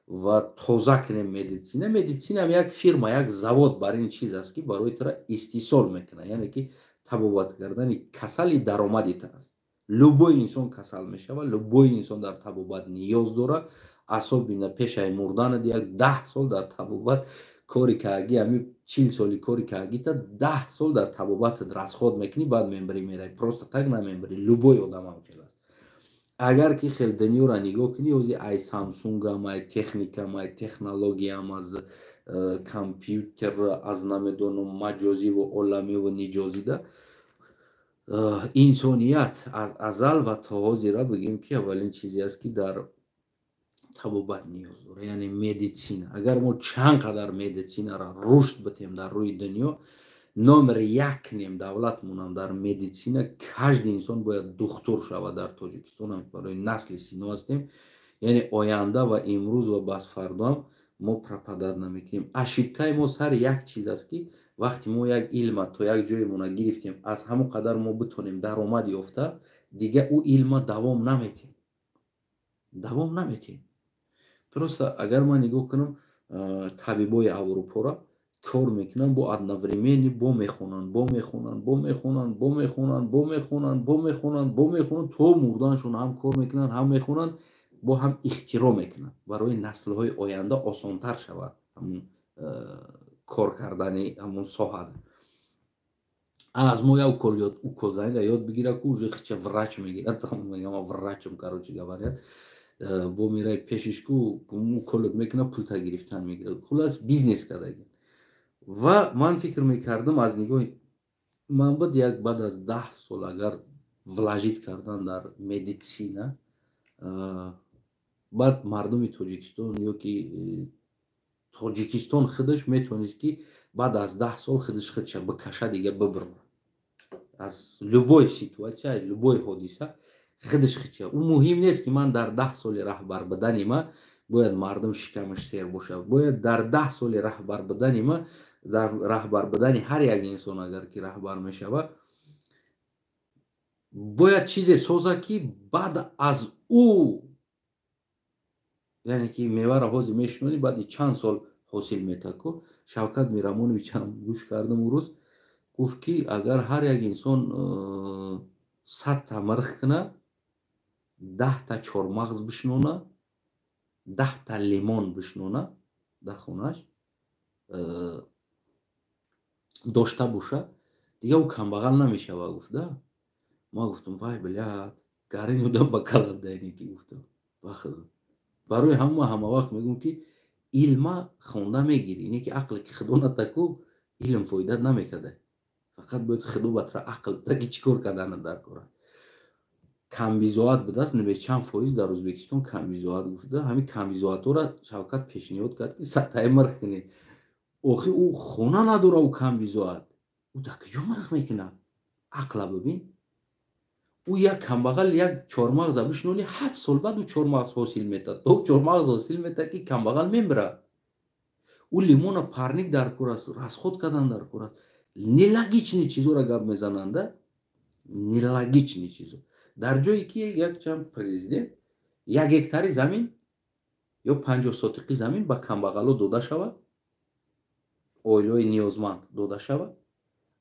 ва тоза кунем медицина. Медицинаам як фирма, як завод бар ин чиз аст, ки барои тура истеҳсол мекунад, яъне ки табобат кардани касали даромади та аст. Любой инсон касал мешавад, любой инсон дар табобат ниёз дорад, особенно пешаи мурданат як 10 сол дар табобат кори кааги. Ами 40 соли кори каагита 10 сол дар табобатат расход мекунӣ, баъд мембирӣ, меравӣ, просто так намембирӣ. Любой одамам хел аст. Агар ки хел дунёра нигоҳ кунӣ, ози ай Самсунгам, ай техникам, ай технологиям, аз компютер, аз намедонам, маҷозиву оламиву ниҷозида, инсоният аз азал ва то ҳозира, бигем, ки аввалин чизе аст, ки дар табобат ниёз дорад, яъне медицина. Агар мо чанд қадар медицинаро рушд битем, дар рӯи дунё номер як кунем давлатмонам дар медицина, каждый инсон бояд духтур шавад. Дар Тоҷикистонам барои насли сино ҳастем, яъне оянда ва имрӯз ва басфардоам мо пропадать намекунем. Ошибкаи мо сари як чиз аст, ки вақте мо як илма то як ҷоемона гирифтем, аз ҳамон қадар мо битонем даромад ёфта, дига ӯ илма давом наметем, давом наметем. Просто агар ман нигоҳ кунам, табибои Аврупоро кор мекунанд, бо одновременно бо мехонанд, бо мехонанд, бо мехонанд, бо мехонанд, бо мехонанд, бо мехонанд, бо мехонанд, то мурданшон ҳам кор мекунанд, ҳам мехонанд, бо ҳам ихтироъ мекунанд, барои наслҳои оянда осонтар шавад ҳамун кор кардани ҳамун соҳа. Аз мо як уколзаниро ёд бигира, ку уже хича врач мегирад, мегам, врачом, короче говоря, бо мераи пешиш, ку уколот мекунад, пулта гирифтан мегирад. Хулас, бизнес кардаги. Ва ман фикр мекардам, аз нигоҳи ман буд, як баъд аз 10 сол агар вложить кардан дар медицина, баъд мардуми Тоҷикистон ё ки Тоҷикистон худаш метавонист, ки баъд аз 10 сол худаш худша бикаша, дига бибирора аз любой ситуация, любой ҳодиса худаш худша. Ӯ муҳим нест, ки ман дар 10 соли раҳбар будани ма бояд мардум шикамаш сер бошад. Бояд дар 10 соли раҳбар будани ма, дар раҳбар будани ҳар як инсон, агар ки раҳбар мешавад, бояд чизе созад, ки баъд аз ӯ, яъне ки меваро ҳозир мешунонӣ, баъди чанд сол ҳосил метад ку. Шавкат Мирамоновичам гӯш кардам он рӯз, гуфт, ки агар ҳар як инсон 100-та мирх кунад, 10-та чормағз бишинона, 10-та лимон бишинона, дар хонааш дошта боша, дига ӯ камбағал намешавад, гуфта. Ма гуфтам: «Вай, блядь, гарини одам ба калабдайне ки», гуфтам. Барои ҳама ҳама вақт мегӯм, ки илма хонда мегирӣ, ине ки ақле ки худо натаку, илм фоидат намекарда. Фақат бояд худо батра ақл таки чӣ кор кардана дар кора. Камбизоат будааст, небе чанд фоиз дар Ӯзбекистон камбизоат, гуфта. Ҳамин камбизоатҳоро Шавкат пешниҳод кард, ки 100-таи мирх кунед. Охи ӯ хона надора, ӯ камбизоат, ӯ дар куҷо мирх мекунад? Ақла бибин. Ӯ як камбағал як чормағза бишинони, 7 сол баъд ӯ чормағз ҳосил метад. То чормағз ҳосил метад, ки камбағал мемирад. Ӯ лимона парник дар кор аст, расход кардан дар кор аст. Нелогичный чизоро гап мезананда, нелогичный чизо. Дар ҷое ки якчанд президент як гектари замин ё 50 сотиқи замин ба камбағало дода шавад, оилаҳои ниёзманд дода шавад,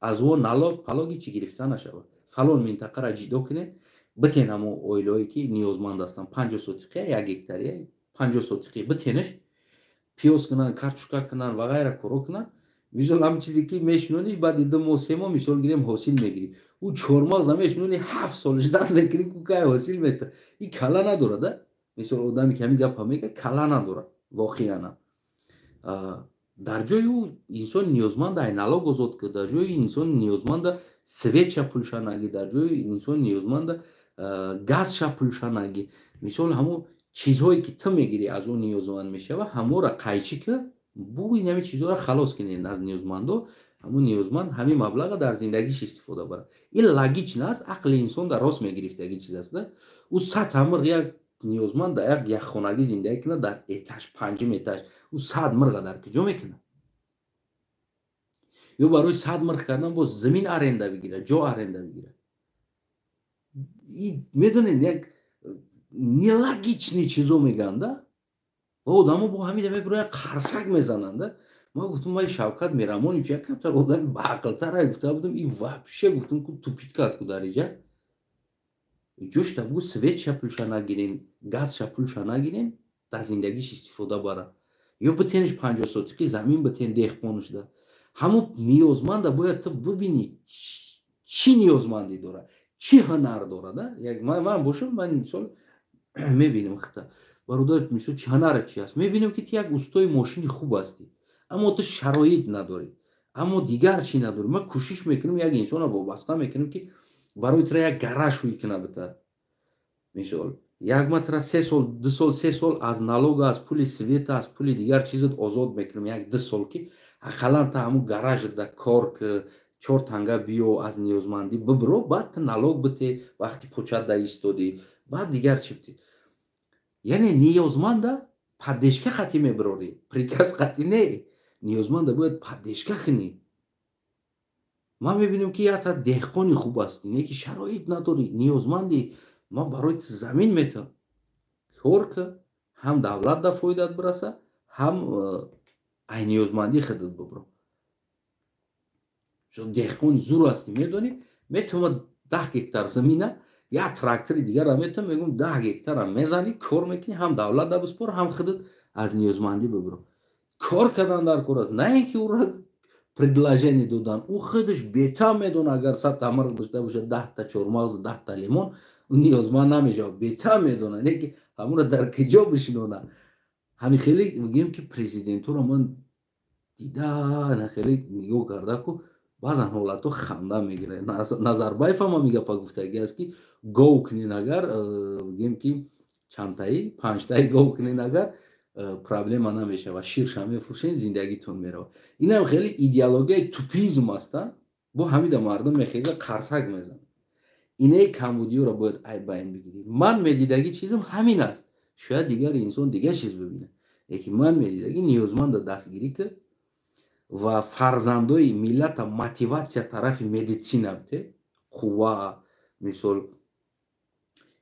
аз ӯ налог палоги чӣ гирифта нашавад, фалон минтақаро ҷидо кунед, битен ҳамо оилаҳое ки ниёзманд ҳастанд, 50 сотиқия, як гектария, 50 сотиқи битенеш, пиёз кунанд, картошка кунанд ва ғайра коро кунанд. Мисол, ҳам чизе ки мешунониш, баъди 2 моҳ, 3 моҳ, мисол гирем, ҳосил мегирӣ. Ӯ чормағза мешунони, 7 сол ждать мекунӣ, ку кай ҳосил мета. И кала надорад, а мисол, одаме ки ҳамин гапа мега, кала надорад воқеана. Дар ҷои ӯ инсони ниёзманда ай налог озод кар, дар ҷои инсони ниёзманда светша пулша наги, дар ҷои инсони ниёзманда газша пулша наги. Мисол, ҳамун Чизҳое ки ту мегирӣ, аз ӯ ниёзманд мешава, ҳаморо қайчӣ ки бугӯи ҳамин чизҳоро халос кунед аз ниёзмандо, ҳамун ниёзманд ҳамин маблаға дар зиндагиш истифода барад. Ин логично аст, ақли инсон дар рост мегирифтаги чиз аст. Ӯ 100 мирғ як ниёзманд дар як яххонагӣ зиндагӣ кунад, дар этаж, панҷум этаж, ӯ 100 мирға дар куҷо мекунад? Ё барои 100 мирғ кардан боз замин аренда бигирад, ҷо аренда бигирад. Медонед, як нелогичный чизо мегӯянд, ва одамо бо ҳамин мебироянд, қарсак мезананд. Ман гуфтам, ман Шавкат Мирамонович як камтар одами баақлтар гуфта будам, и вообще гуфтам, ку тупить кард ку дар иҷа. Ҷошта бугу, светша пулша нагирен, газша пулша нагирен, дар зиндагиш истифода бара. Ё битениш 50 сотиқи замин битен деҳқонушда. Ҳамун ниёзманда бояд ту бибинӣ, чӣ ниёзмандӣ дорад, чӣ ҳунар дорад. Ман бошам, ман мисол мебинам хита. Бародар, мисол, чӣ ҳунарат чи аст? Мебинам, ки ту як устои мошини хуб ҳастӣ, аммо ту шароит надорӣ, аммо дигар чӣ надорӣ. Ман кӯшиш мекунам, як инсонро вобаста мекунам, ки барои тура як гараж ҳуй кунад бита. Мисол, як матра 3 сол, 2 сол, 3 сол аз налога, аз пули света, аз пули дигар чизат озод мекунам, 1-2 сол, ки ақаллан та ҳамун гаражат кор ки, чор танга биё, аз ниёзмандӣ бибиро, баъд ту налог бите, вақти почат да истодӣ, баъд дигар чӣ бити. Яъне ниёзманда поддержка қатӣ мебирорӣ, приказ қатӣ не. Ниёзманда бояд поддержка кунӣ. Ман мебинам, ки якта деҳқони хуб ҳастӣ, не ки шароит надорӣ, ниёзмандӣ, ман барои ту замин метавам, кор ки, ҳам давлат да фоидат бираса, ҳам ай ниёзмандии худат бибиро. Деҳқони зур ҳастӣ, медонӣ, метавонад 10 гектар замина, як трактори дигарам метавон, мегӯм, 10 гектарам мезанӣ, кор мекунӣ, ҳам давлат да биспор, ҳам худат аз ниёзмандӣ бибиро. Кор кардан дар кор аст, на ин ки ӯро предложение додан. Ӯ худаш бетам медонад, агар 100 мирғ дошта бошад, 10-та чормағз, 10-та лимон, ӯ ниёзманд намешавад, бетам медонад, не ки ҳамонро дар куҷо бишинонад. Ҳамин хеле бигӯем, ки президентуро ман дида, на хеле нигоҳ карда ку, баъзан ҳолатҳо ханда мегирад. Назарбаев ҳам ҳамин гапа гуфтагӣ аст, ки гов кунен, агар бигӯем, ки чандтаи, панҷтаи гов кунен, агар проблема намешавад, ширша мефурӯшен, зиндагитон меравад. Инам хеле идеологияи тупизм аст, бо ҳамида мардум мехеза, қарсак мезанад. Инаи камбудиёро бояд айбайн бигирӣ. Ман медидагӣ чизам ҳамин аст, шояд дигар инсон дигар чиз бибинад, лекин ман медидагӣ ниёзманда дастгирӣ ки ва фарзандои миллата мотиватсия тарафи медицина бите, қувва, мисол,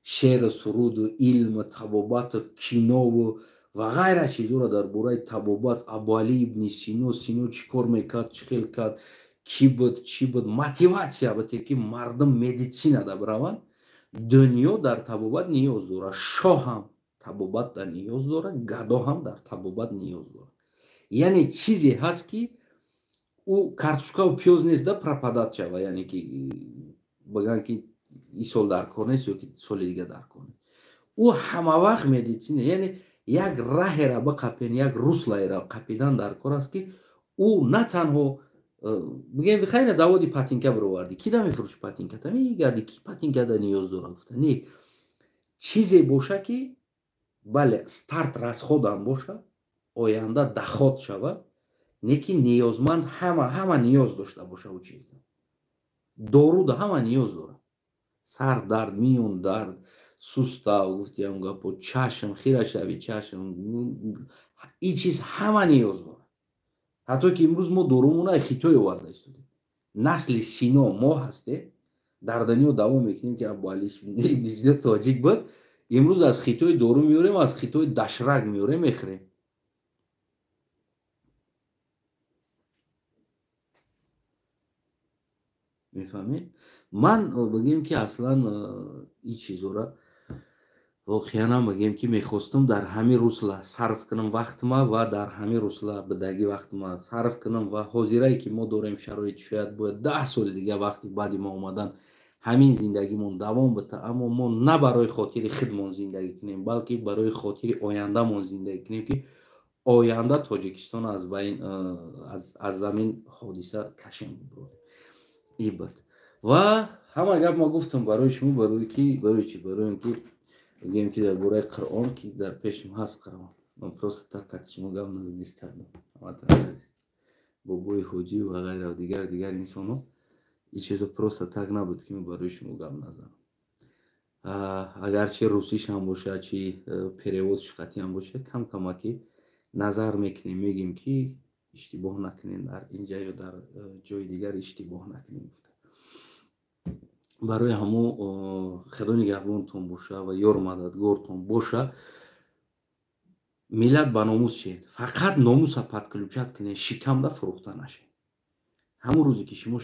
шеъру суруду, илму, табобату, кинову ва ғайра чизҳоро дар бораи табобат, Абуалӣ ибни Сино, Сино чӣ кор мекард, чӣ хел кард, кӣ буд, чӣ буд, мотиватсия бите, ки мардум медицинада бираванд. Дунё дар табобат ниёз дорад, шоҳ ҳам табобат дар ниёз дорад, гадо ҳам дар табобат ниёз дорад. Яъне чизе ҳаст, ки ӯ картошкаву пиёз нест да пропадать шава, яъне ки бигӯянд, ки ин сол дар кор нест ё ки соли дига дар кор нест. Ӯ ҳамавақт медицина, яъне як раҳера биқапен, як руслаеро қапидан дар кор аст, ки ӯ на танҳо бигӯем, хайна заводи патинка бировардӣ, ки да мефурӯши патинката, мегарди, ки патинкада ниёз дорад, гуфта не, чизе боша, ки бале, старт расходам боша, оянда доход шавад, не ки ниёзманд ҳама ниёз дошта боша. Ӯ чиз доруда ҳама ниёз дорад: сар дард, миён дард, сустав, гуфтиам гапо, чашм, хирашави чашм, ин чиз ҳама ниёз дорад. Ҳатто ки имрӯз мо дорумона Хитой оварда истодем. Насли Сино мо ҳастем, дар дунё давом мекунем, ки Абуалӣ ибни тоҷик буд. Имрӯз аз Хитой дору меорем, аз Хитой дашрак меорем, мехӯрем. Мефаҳмед? Ман бигӯем, ки аслан ин чизора воқеанам бигӯем, ки мехостам дар ҳамин русла сарф кунам вақтма ва дар ҳамин русла бидаги вақтма сарф кунам. Ва ҳозирае ки мо дорем шароит, шояд бояд 10 соли дига вақти баъди мо омадан ҳамин зиндагимон давом бита, аммо мо на барои хотири худмон зиндагӣ кунем, балки барои хотири ояндамон зиндагӣ кунем, ки оянда Тоҷикистон аз байн аз замин ҳодиса кашем бибурем. Ибад ва ҳама гап ма гуфтам барои шумо, барои ки, барои чӣ, барои он ки Бигем, ки дар бораи Қуръон, ки дар пешим ҳаст Қуръон, ман просто так қати шумо гап назадистардам. Бобои ҳоҷӣ ва ғайра, дигар дигар инсонҳо, ин чизо просто так набуд, ки ман барои шумо гап назанам. Агарчи русишам бошад, чи перевод ш қатиам бошад, кам камаки назар мекунем, мегӯем, ки иштибоҳ накунем дар инҷа ё дар ҷои дигар иштибоҳ накунем гуфта. Барои ҳамо Худо нигаҳбонтон боша ва ёру мададгортон боша. Миллат ба номус шед, фақат номуса подключать кунед, шикамда фурӯхта нашед. Ҳамон рӯзе ки шумо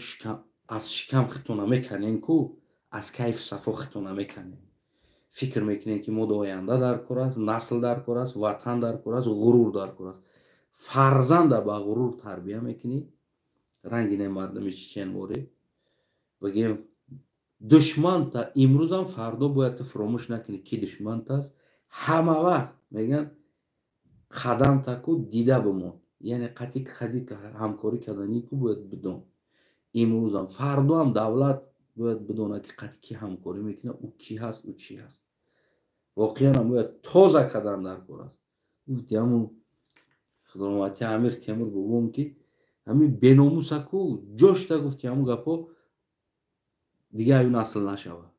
аз шикам хитона меканен ку, аз кайфу сафо хитона меканен, фикр мекунед, ки мода оянда дар кор аст, насл дар кор аст, ватан дар кор аст, ғурур дар кор аст. Фарзанда ба ғурур тарбия мекунӣ, ранги не мардуми чеченворӣ. Бигем, душманта имрӯзам, фардо бояд ту фуромӯш накунӣ, ки душманта аст. Ҳама вақт мегӯянд, қадам таку дида бимон, яъне қати қади ҳамкорӣ карданӣ ку бояд бидон. Имрӯзам, фардоам давлат бояд бидонад, ки қати ки ҳамкорӣ мекунад, ӯ кӣ ҳаст, ӯ чӣ ҳаст. Воқеанам бояд тоза кардан дар кор аст. Гуфти ҳамун худомати Амир Темур бобом, ки ҳамин беномусаку ҷошта, гуфти ҳамун гапҳо дига аю насл нашавад.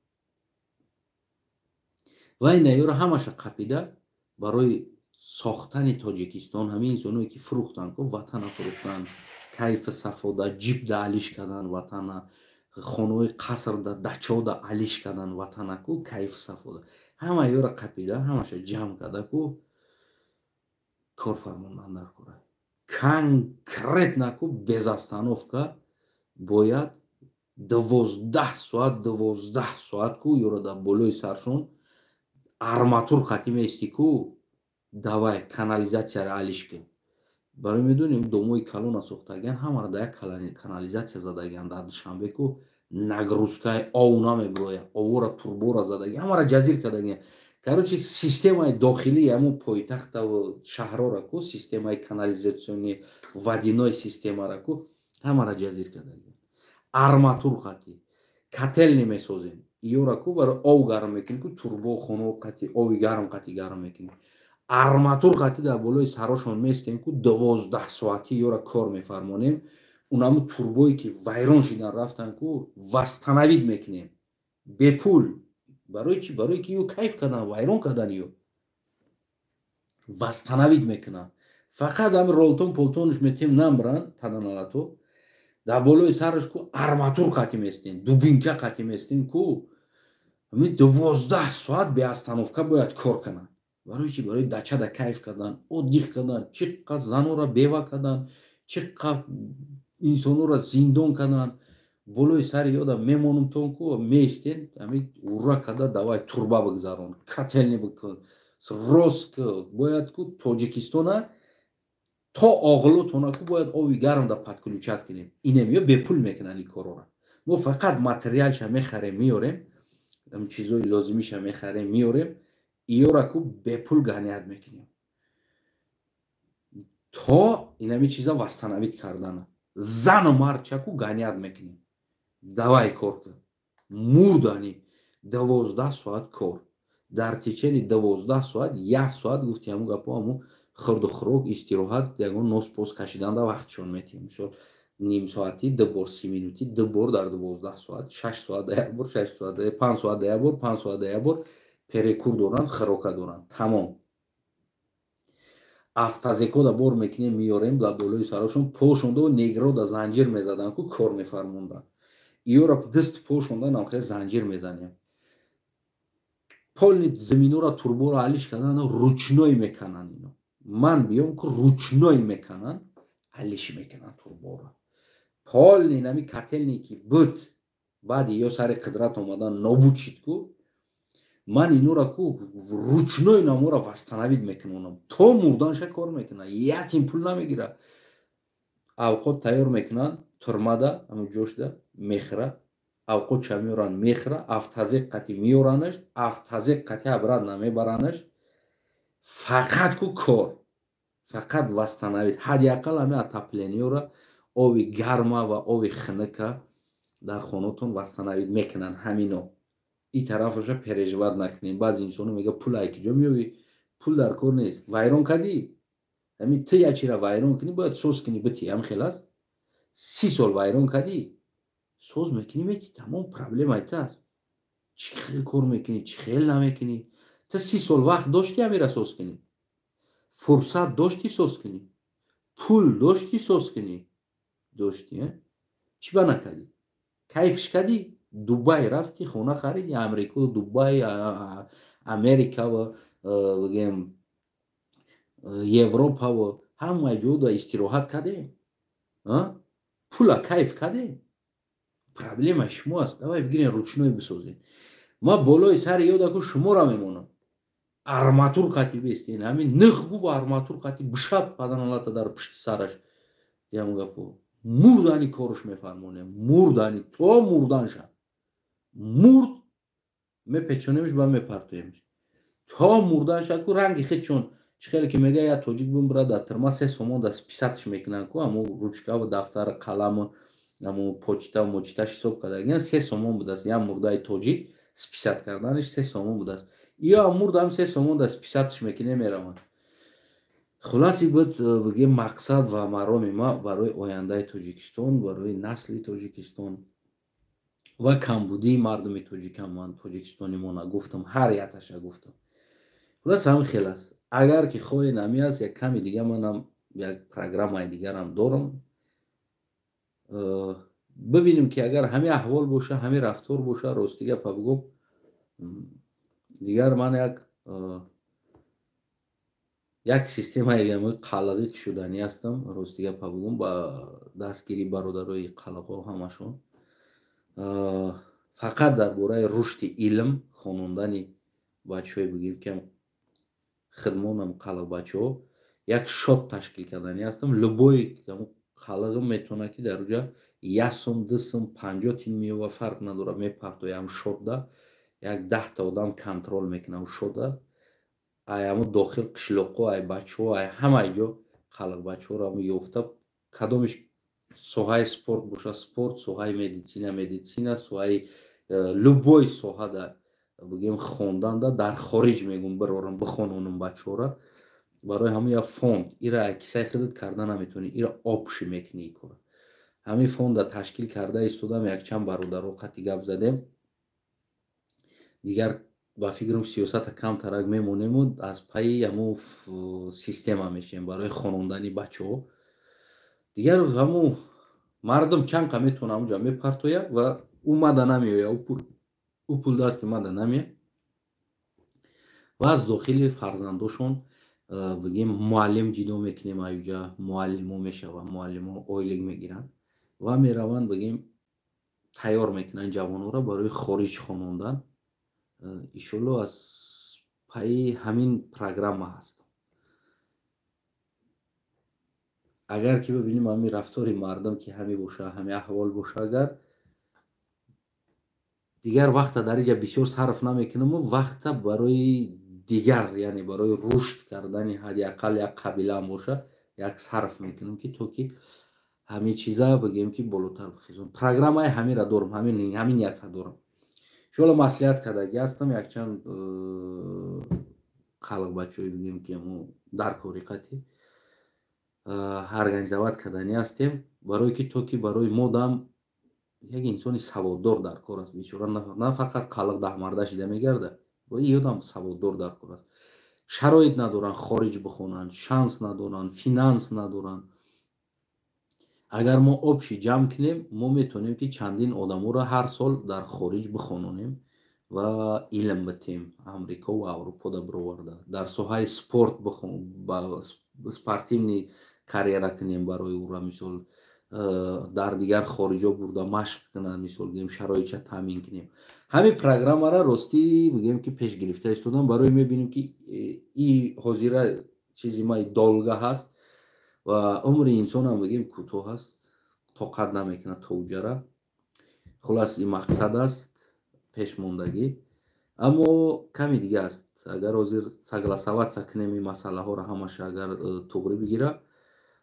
Ва ин ёро ҳамаша қапида барои сохтани Тоҷикистон. Ҳамин инсоное, ки фурӯхтанд ку ватана, фурӯхтанд, кайфу сафода, ҷибда алиш кардан ватана, хонаҳои қасрда, дачода алиш кардан ватана ку, кайфу сафода, ҳама ёро қапида, ҳамаша ҷамъ карда ку кор фармондан дар кора. Конкретно ку, без остановка бояд 12 соат, 12 соат ку ёро дар болои саршон арматур қатӣ меисти ку, давай канализатсияро алиш кун. Барои медонем, домои калона сохтагиан, ҳамаро дар як канализатсия задагиан дар Душанбе ку, нагрузка и ов намебирояд, овора турбора задаги, ҳамаро ҷазир кардагиан. Короче, системаи дохилии ҳамун пойтахтаву шаҳрора ку, системаи канализационный, водяной системара ку ҳамаро ҷазир кардагиан. Арматур қатӣ котельный месозем иёра ку, барои ов гарм мекунӣ ку, турбо хонао қатӣ ови гарм қатӣ гарм мекунӣ. Арматур қатӣ дар болои сарошон местем ку, 12 соатӣ ёра кор мефармонем. Унаму турбое, ки вайрон шидан рафтан ку, восстановить мекунем бепул. Барои чӣ? Барои ки ё кайф кардан, вайрон кардан, ё восстановить мекунанд. Фақат ҳами ролтон полтонш метем, намбран паданалато. Дар болои сараш ку арматур қатӣ местем, дубинка қатӣ местем ку, ҳами 12 соат без остановка бояд кор кунанд. Барои чӣ? Барои дачада кайф кардан, отдых кардан. Чӣ қад занора бева кардан, чӣ қад инсонора зиндон кардан. Болои сари ёда мемонумтон ку, меистен, ами ура карда, давай турба бигзарон, котельный бикун, рост бояд ку Тоҷикистона то оғлотона ку бояд ови гармда подключать кунем. Инем ё бепул мекунанд ин корора. Мо фақат материалша мехарем, меорем, чизои лозимиша мехарем, меорем, иёра ку бепул гонять мекунем то инами чиза восстановить кардана. Зану мардча ку гонять мекунем, давай кор кун, мурдани 12 соат кор. Дар течение 12 соат як соат, гуфти ҳамун гапо, ҳамун хӯрду хӯрок, истироҳат, ягон нос пос кашиданда вақтшон метиҳем. Мисол, нимсоатӣ ду бор, 30 минутӣ ду бор дар 12 соат, 6 соат да як бор, 6 соат, 5 соат да як бор, 5 соат да як бор перекур доранд, хӯрока доранд, тамом. Автозекода бор мекунем, меорем, дар болои сарошон пошонда негрода занҷир мезаданд ку, кор мефармонданд. Иёра дасту пошонда намхе занҷир мезанем. Полный заминора, турборо алиш кардан, ручной мекананд ино. Ман биём ку, ручной мекананд, алиш мекунанд турборо полный. Нами котельный, ки буд, баъди ё сари қудрат омадан нобуд шид ку, ман инора ку ручной намора восстановить мекунонам. То мурданша кор мекунад, ятим пул намегирад. Авқот тайёр мекунанд турмада, ҳамун ҷошда мехӯра, авқотша меоранд, мехӯра, автозек қати меоранаш, автозек қати обратно мебаранаш. Фақат ку кор, фақат восстановить, ҳадди ақал ҳами отопление ра, ови гарма ва ови хиныка дар хонатон восстановить мекунанд ҳамино. И тарафаша переживать накунем. Баъзе инсоно мега: «Пул ай киҷо меёвӣ?» Пул дар кор нест. Вайрон кардӣ, ҳами ту як чира вайрон кунӣ, бояд соз кунӣ, битӣ. Ҳам хел аст. 30 сол вайрон кардӣ, соз мекунӣ, метӣ, тамом. Проблемаи ту аст, чӣ хел кор мекунӣ, чӣ хел намекунӣ. Ту 30 сол вақт доштӣ, ҳамира соз кунӣ, фурсат доштӣ, соз кунӣ, пул доштӣ, соз кунӣ, доштӣ, чӣ ба накардӣ? Кайфш кардӣ, Дубай рафтӣ, хона хариди, Амрико, Дубай, Америкава, бигем, Европава, ҳама ҷода истироҳат кардем, пула кайф кардем. Проблема шумо аст. Давай бигирен, ручной бисозем. Ма болои сари ёдаку шуморо мемонам. Арматур қати бестен, ҳамин них гуф, арматур қати бишаб паданалата дар пушти сараш. Ям гапо мурдани корш мефармонем, мурдани, то мурданша. Мурд, мепечонемш ба мепартоемш то мурданша ку ранги хед. Чун чӣ хеле ки мега, я тоҷик бимбура, дар тирма 3 сомон да списать ш мекунанд ку, ҳамо ручкаву дафтар, қаламу ҳамо почта мочиташ ҳисоб кардагиан, 3 сомон будааст. Я мурдаи тоҷик списать карданаш 3 сомон будааст. Ё мурдам, 3 сомон да списать ш мекунем, мераванд. Хулоси буд, бигем, мақсад ва мароми ма барои ояндаи Тоҷикистон, барои насли Тоҷикистон ва камбудии мардуми тоҷикам, ман тоҷикистони мо нагуфтам, ҳар яташа гуфтам. Хулос, ҳамин хел аст. Агар ки хоҳед, ҳами аст. Як ками дига манам як программаи дигарам дорам. Бибинем ки агар ҳамин аҳвол боша, ҳамин рафтор боша, рости гапа бигӯм, дигар ман як системаи қалағӣ шуданӣ ҳастам. Рости гапа бигӯм, ба дастгирии бародарои қалағҳо ҳамашон, фақат дар бораи рушди илм, хонондани бачаҳое, бигем ки хидмонам қалағ бачаҳо, як счёт ташкил карданӣ ҳастам. Любой қалағам метавонад, ки дар уҷа 1 сум, 2 сум, 50 тин меёва, фарқ надорад, мепартоям счёт да. Як 10та одам контроль мекунам счёт а. Ай ҳамо дохил қишлоқҳо, ай бачаҳо, ай ҳамаи ҷо қалақ бачаҳоро ёфта, кадомиш соҳаи спорт боша спорт, соҳаи медицина медицина, соҳаи любой соҳада, бигем, хонданда дар хориҷ мегум, бирорам, бихононам бачаҳоро. Барои ҳамон як фонд, ира кисаи худат карда наметавонӣ, ира общий мекунӣ и кора. Ҳамин фонда ташкил карда истодам, якчанд бародаро қати гап задем. Дигар ба фикрам, сиёсата камтарак мемонему аз пайи ҳамун система мешавем барои хонондани бачаҳо. Дигар ҳамун мардум чанд қа метавона, ҳамунҷа мепартояд ва ӯ мада намеояд, ӯ пул дасти мада намеяд. Ва аз дохили фарзандошон, бигем, муаллим ҷидо мекунем. Аюҷа муаллимо мешаванд, муаллимо ойлик мегиранд ва мераванд, бигем, тайёр мекунанд ҷавонҳоро барои хориҷ хонондан. Иншолло, аз пайи ҳамин программа ҳастам. Агар ки бибинем, ҳамин рафтори мардум ки ҳамин боша, ҳамин аҳвол боша, агар дигар вақта дар инҷа бисёр сарф намекунаму вақта барои дигар, яъне барои рушд кардани ҳадди ақал як қабилаам боша, як сарф мекунам, ки то ки ҳамин чиза, бигем, ки болотар бихезон. Программаи ҳаминра дорам, ҳамин ниятра дорам. Иншоалло, маслиҳат кардагӣ ҳастам якчанд қалқ бачаҳое, бигем, ки дар кори қати организовать карданӣ ҳастем, барое ки то ки барои мо дам як инсони саводдор дар кор аст. Бечора, на фақат қалиқ даҳмарда шида мегардад, ёдам саводдор дар кор аст. Шароит надоранд хориҷ бихонанд, шанс надоранд, финанс надоранд. Агар мо общий ҷамъ кунем, мо метавонем, ки чандин одаморо ҳар сол дар хориҷ бихононем ва илм битем, Амрико ва Аврупода бироварда, дар соҳаи спорт, спортивный карьера кунем барои ӯра, мисол, дар дигар хориҷо бурда машқ кунанд, мисол, гӯем, шароитша таъмин кунем. Ҳамин программара, ростӣ бигӯем, ки пеш гирифта истодам. Барои мебинем, ки и ҳозира чизи ма долга ҳаст ва умри инсонам, бигем, кӯтоҳ аст, тоқат намекунад то уҷара. Хулас, ин мақсад аст пешмондагӣ, аммо ками дига аст. Агар ҳозир согласоваться кунем, ин масъалаҳоро ҳамаша агар туғрӣ бигира,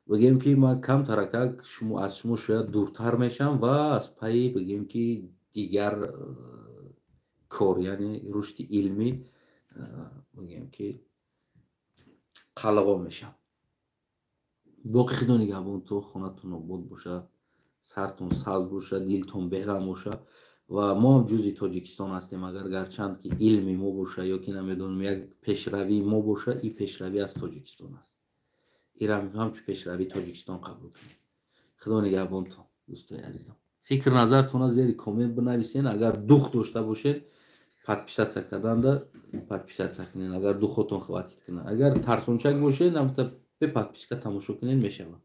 бигем, ки ман камтаракак аз шумо шояд дуртар мешавам ва аз пайи, бигем, ки дигар. Кор, яъне рушди илмӣ, бигем, ки қалғо мешавад. Боқӣ Худо нигаҳбонтон, хонатон обод боша, сартон сабз боша, дилтон беғам боша. Ва мо ҳам ҷузъи Тоҷикистон ҳастем. Агар гарчанд ки илми мо боша ё ки намедонам, як пешравии мо боша, ин пешравӣ аз Тоҷикистон аст. Ирам ҳамчун пешравии Тоҷикистон қабул кунем. Худо нигаҳбонтон, дӯстои азизам. Фикр назартона зери коммент бинависен. Агар дух дошта бошед подписаться карданда, подписаться кунед, агар духотон хватит кунад. Агар тарсончак бошед, намта бе подписка тамошо кунед, мешавад.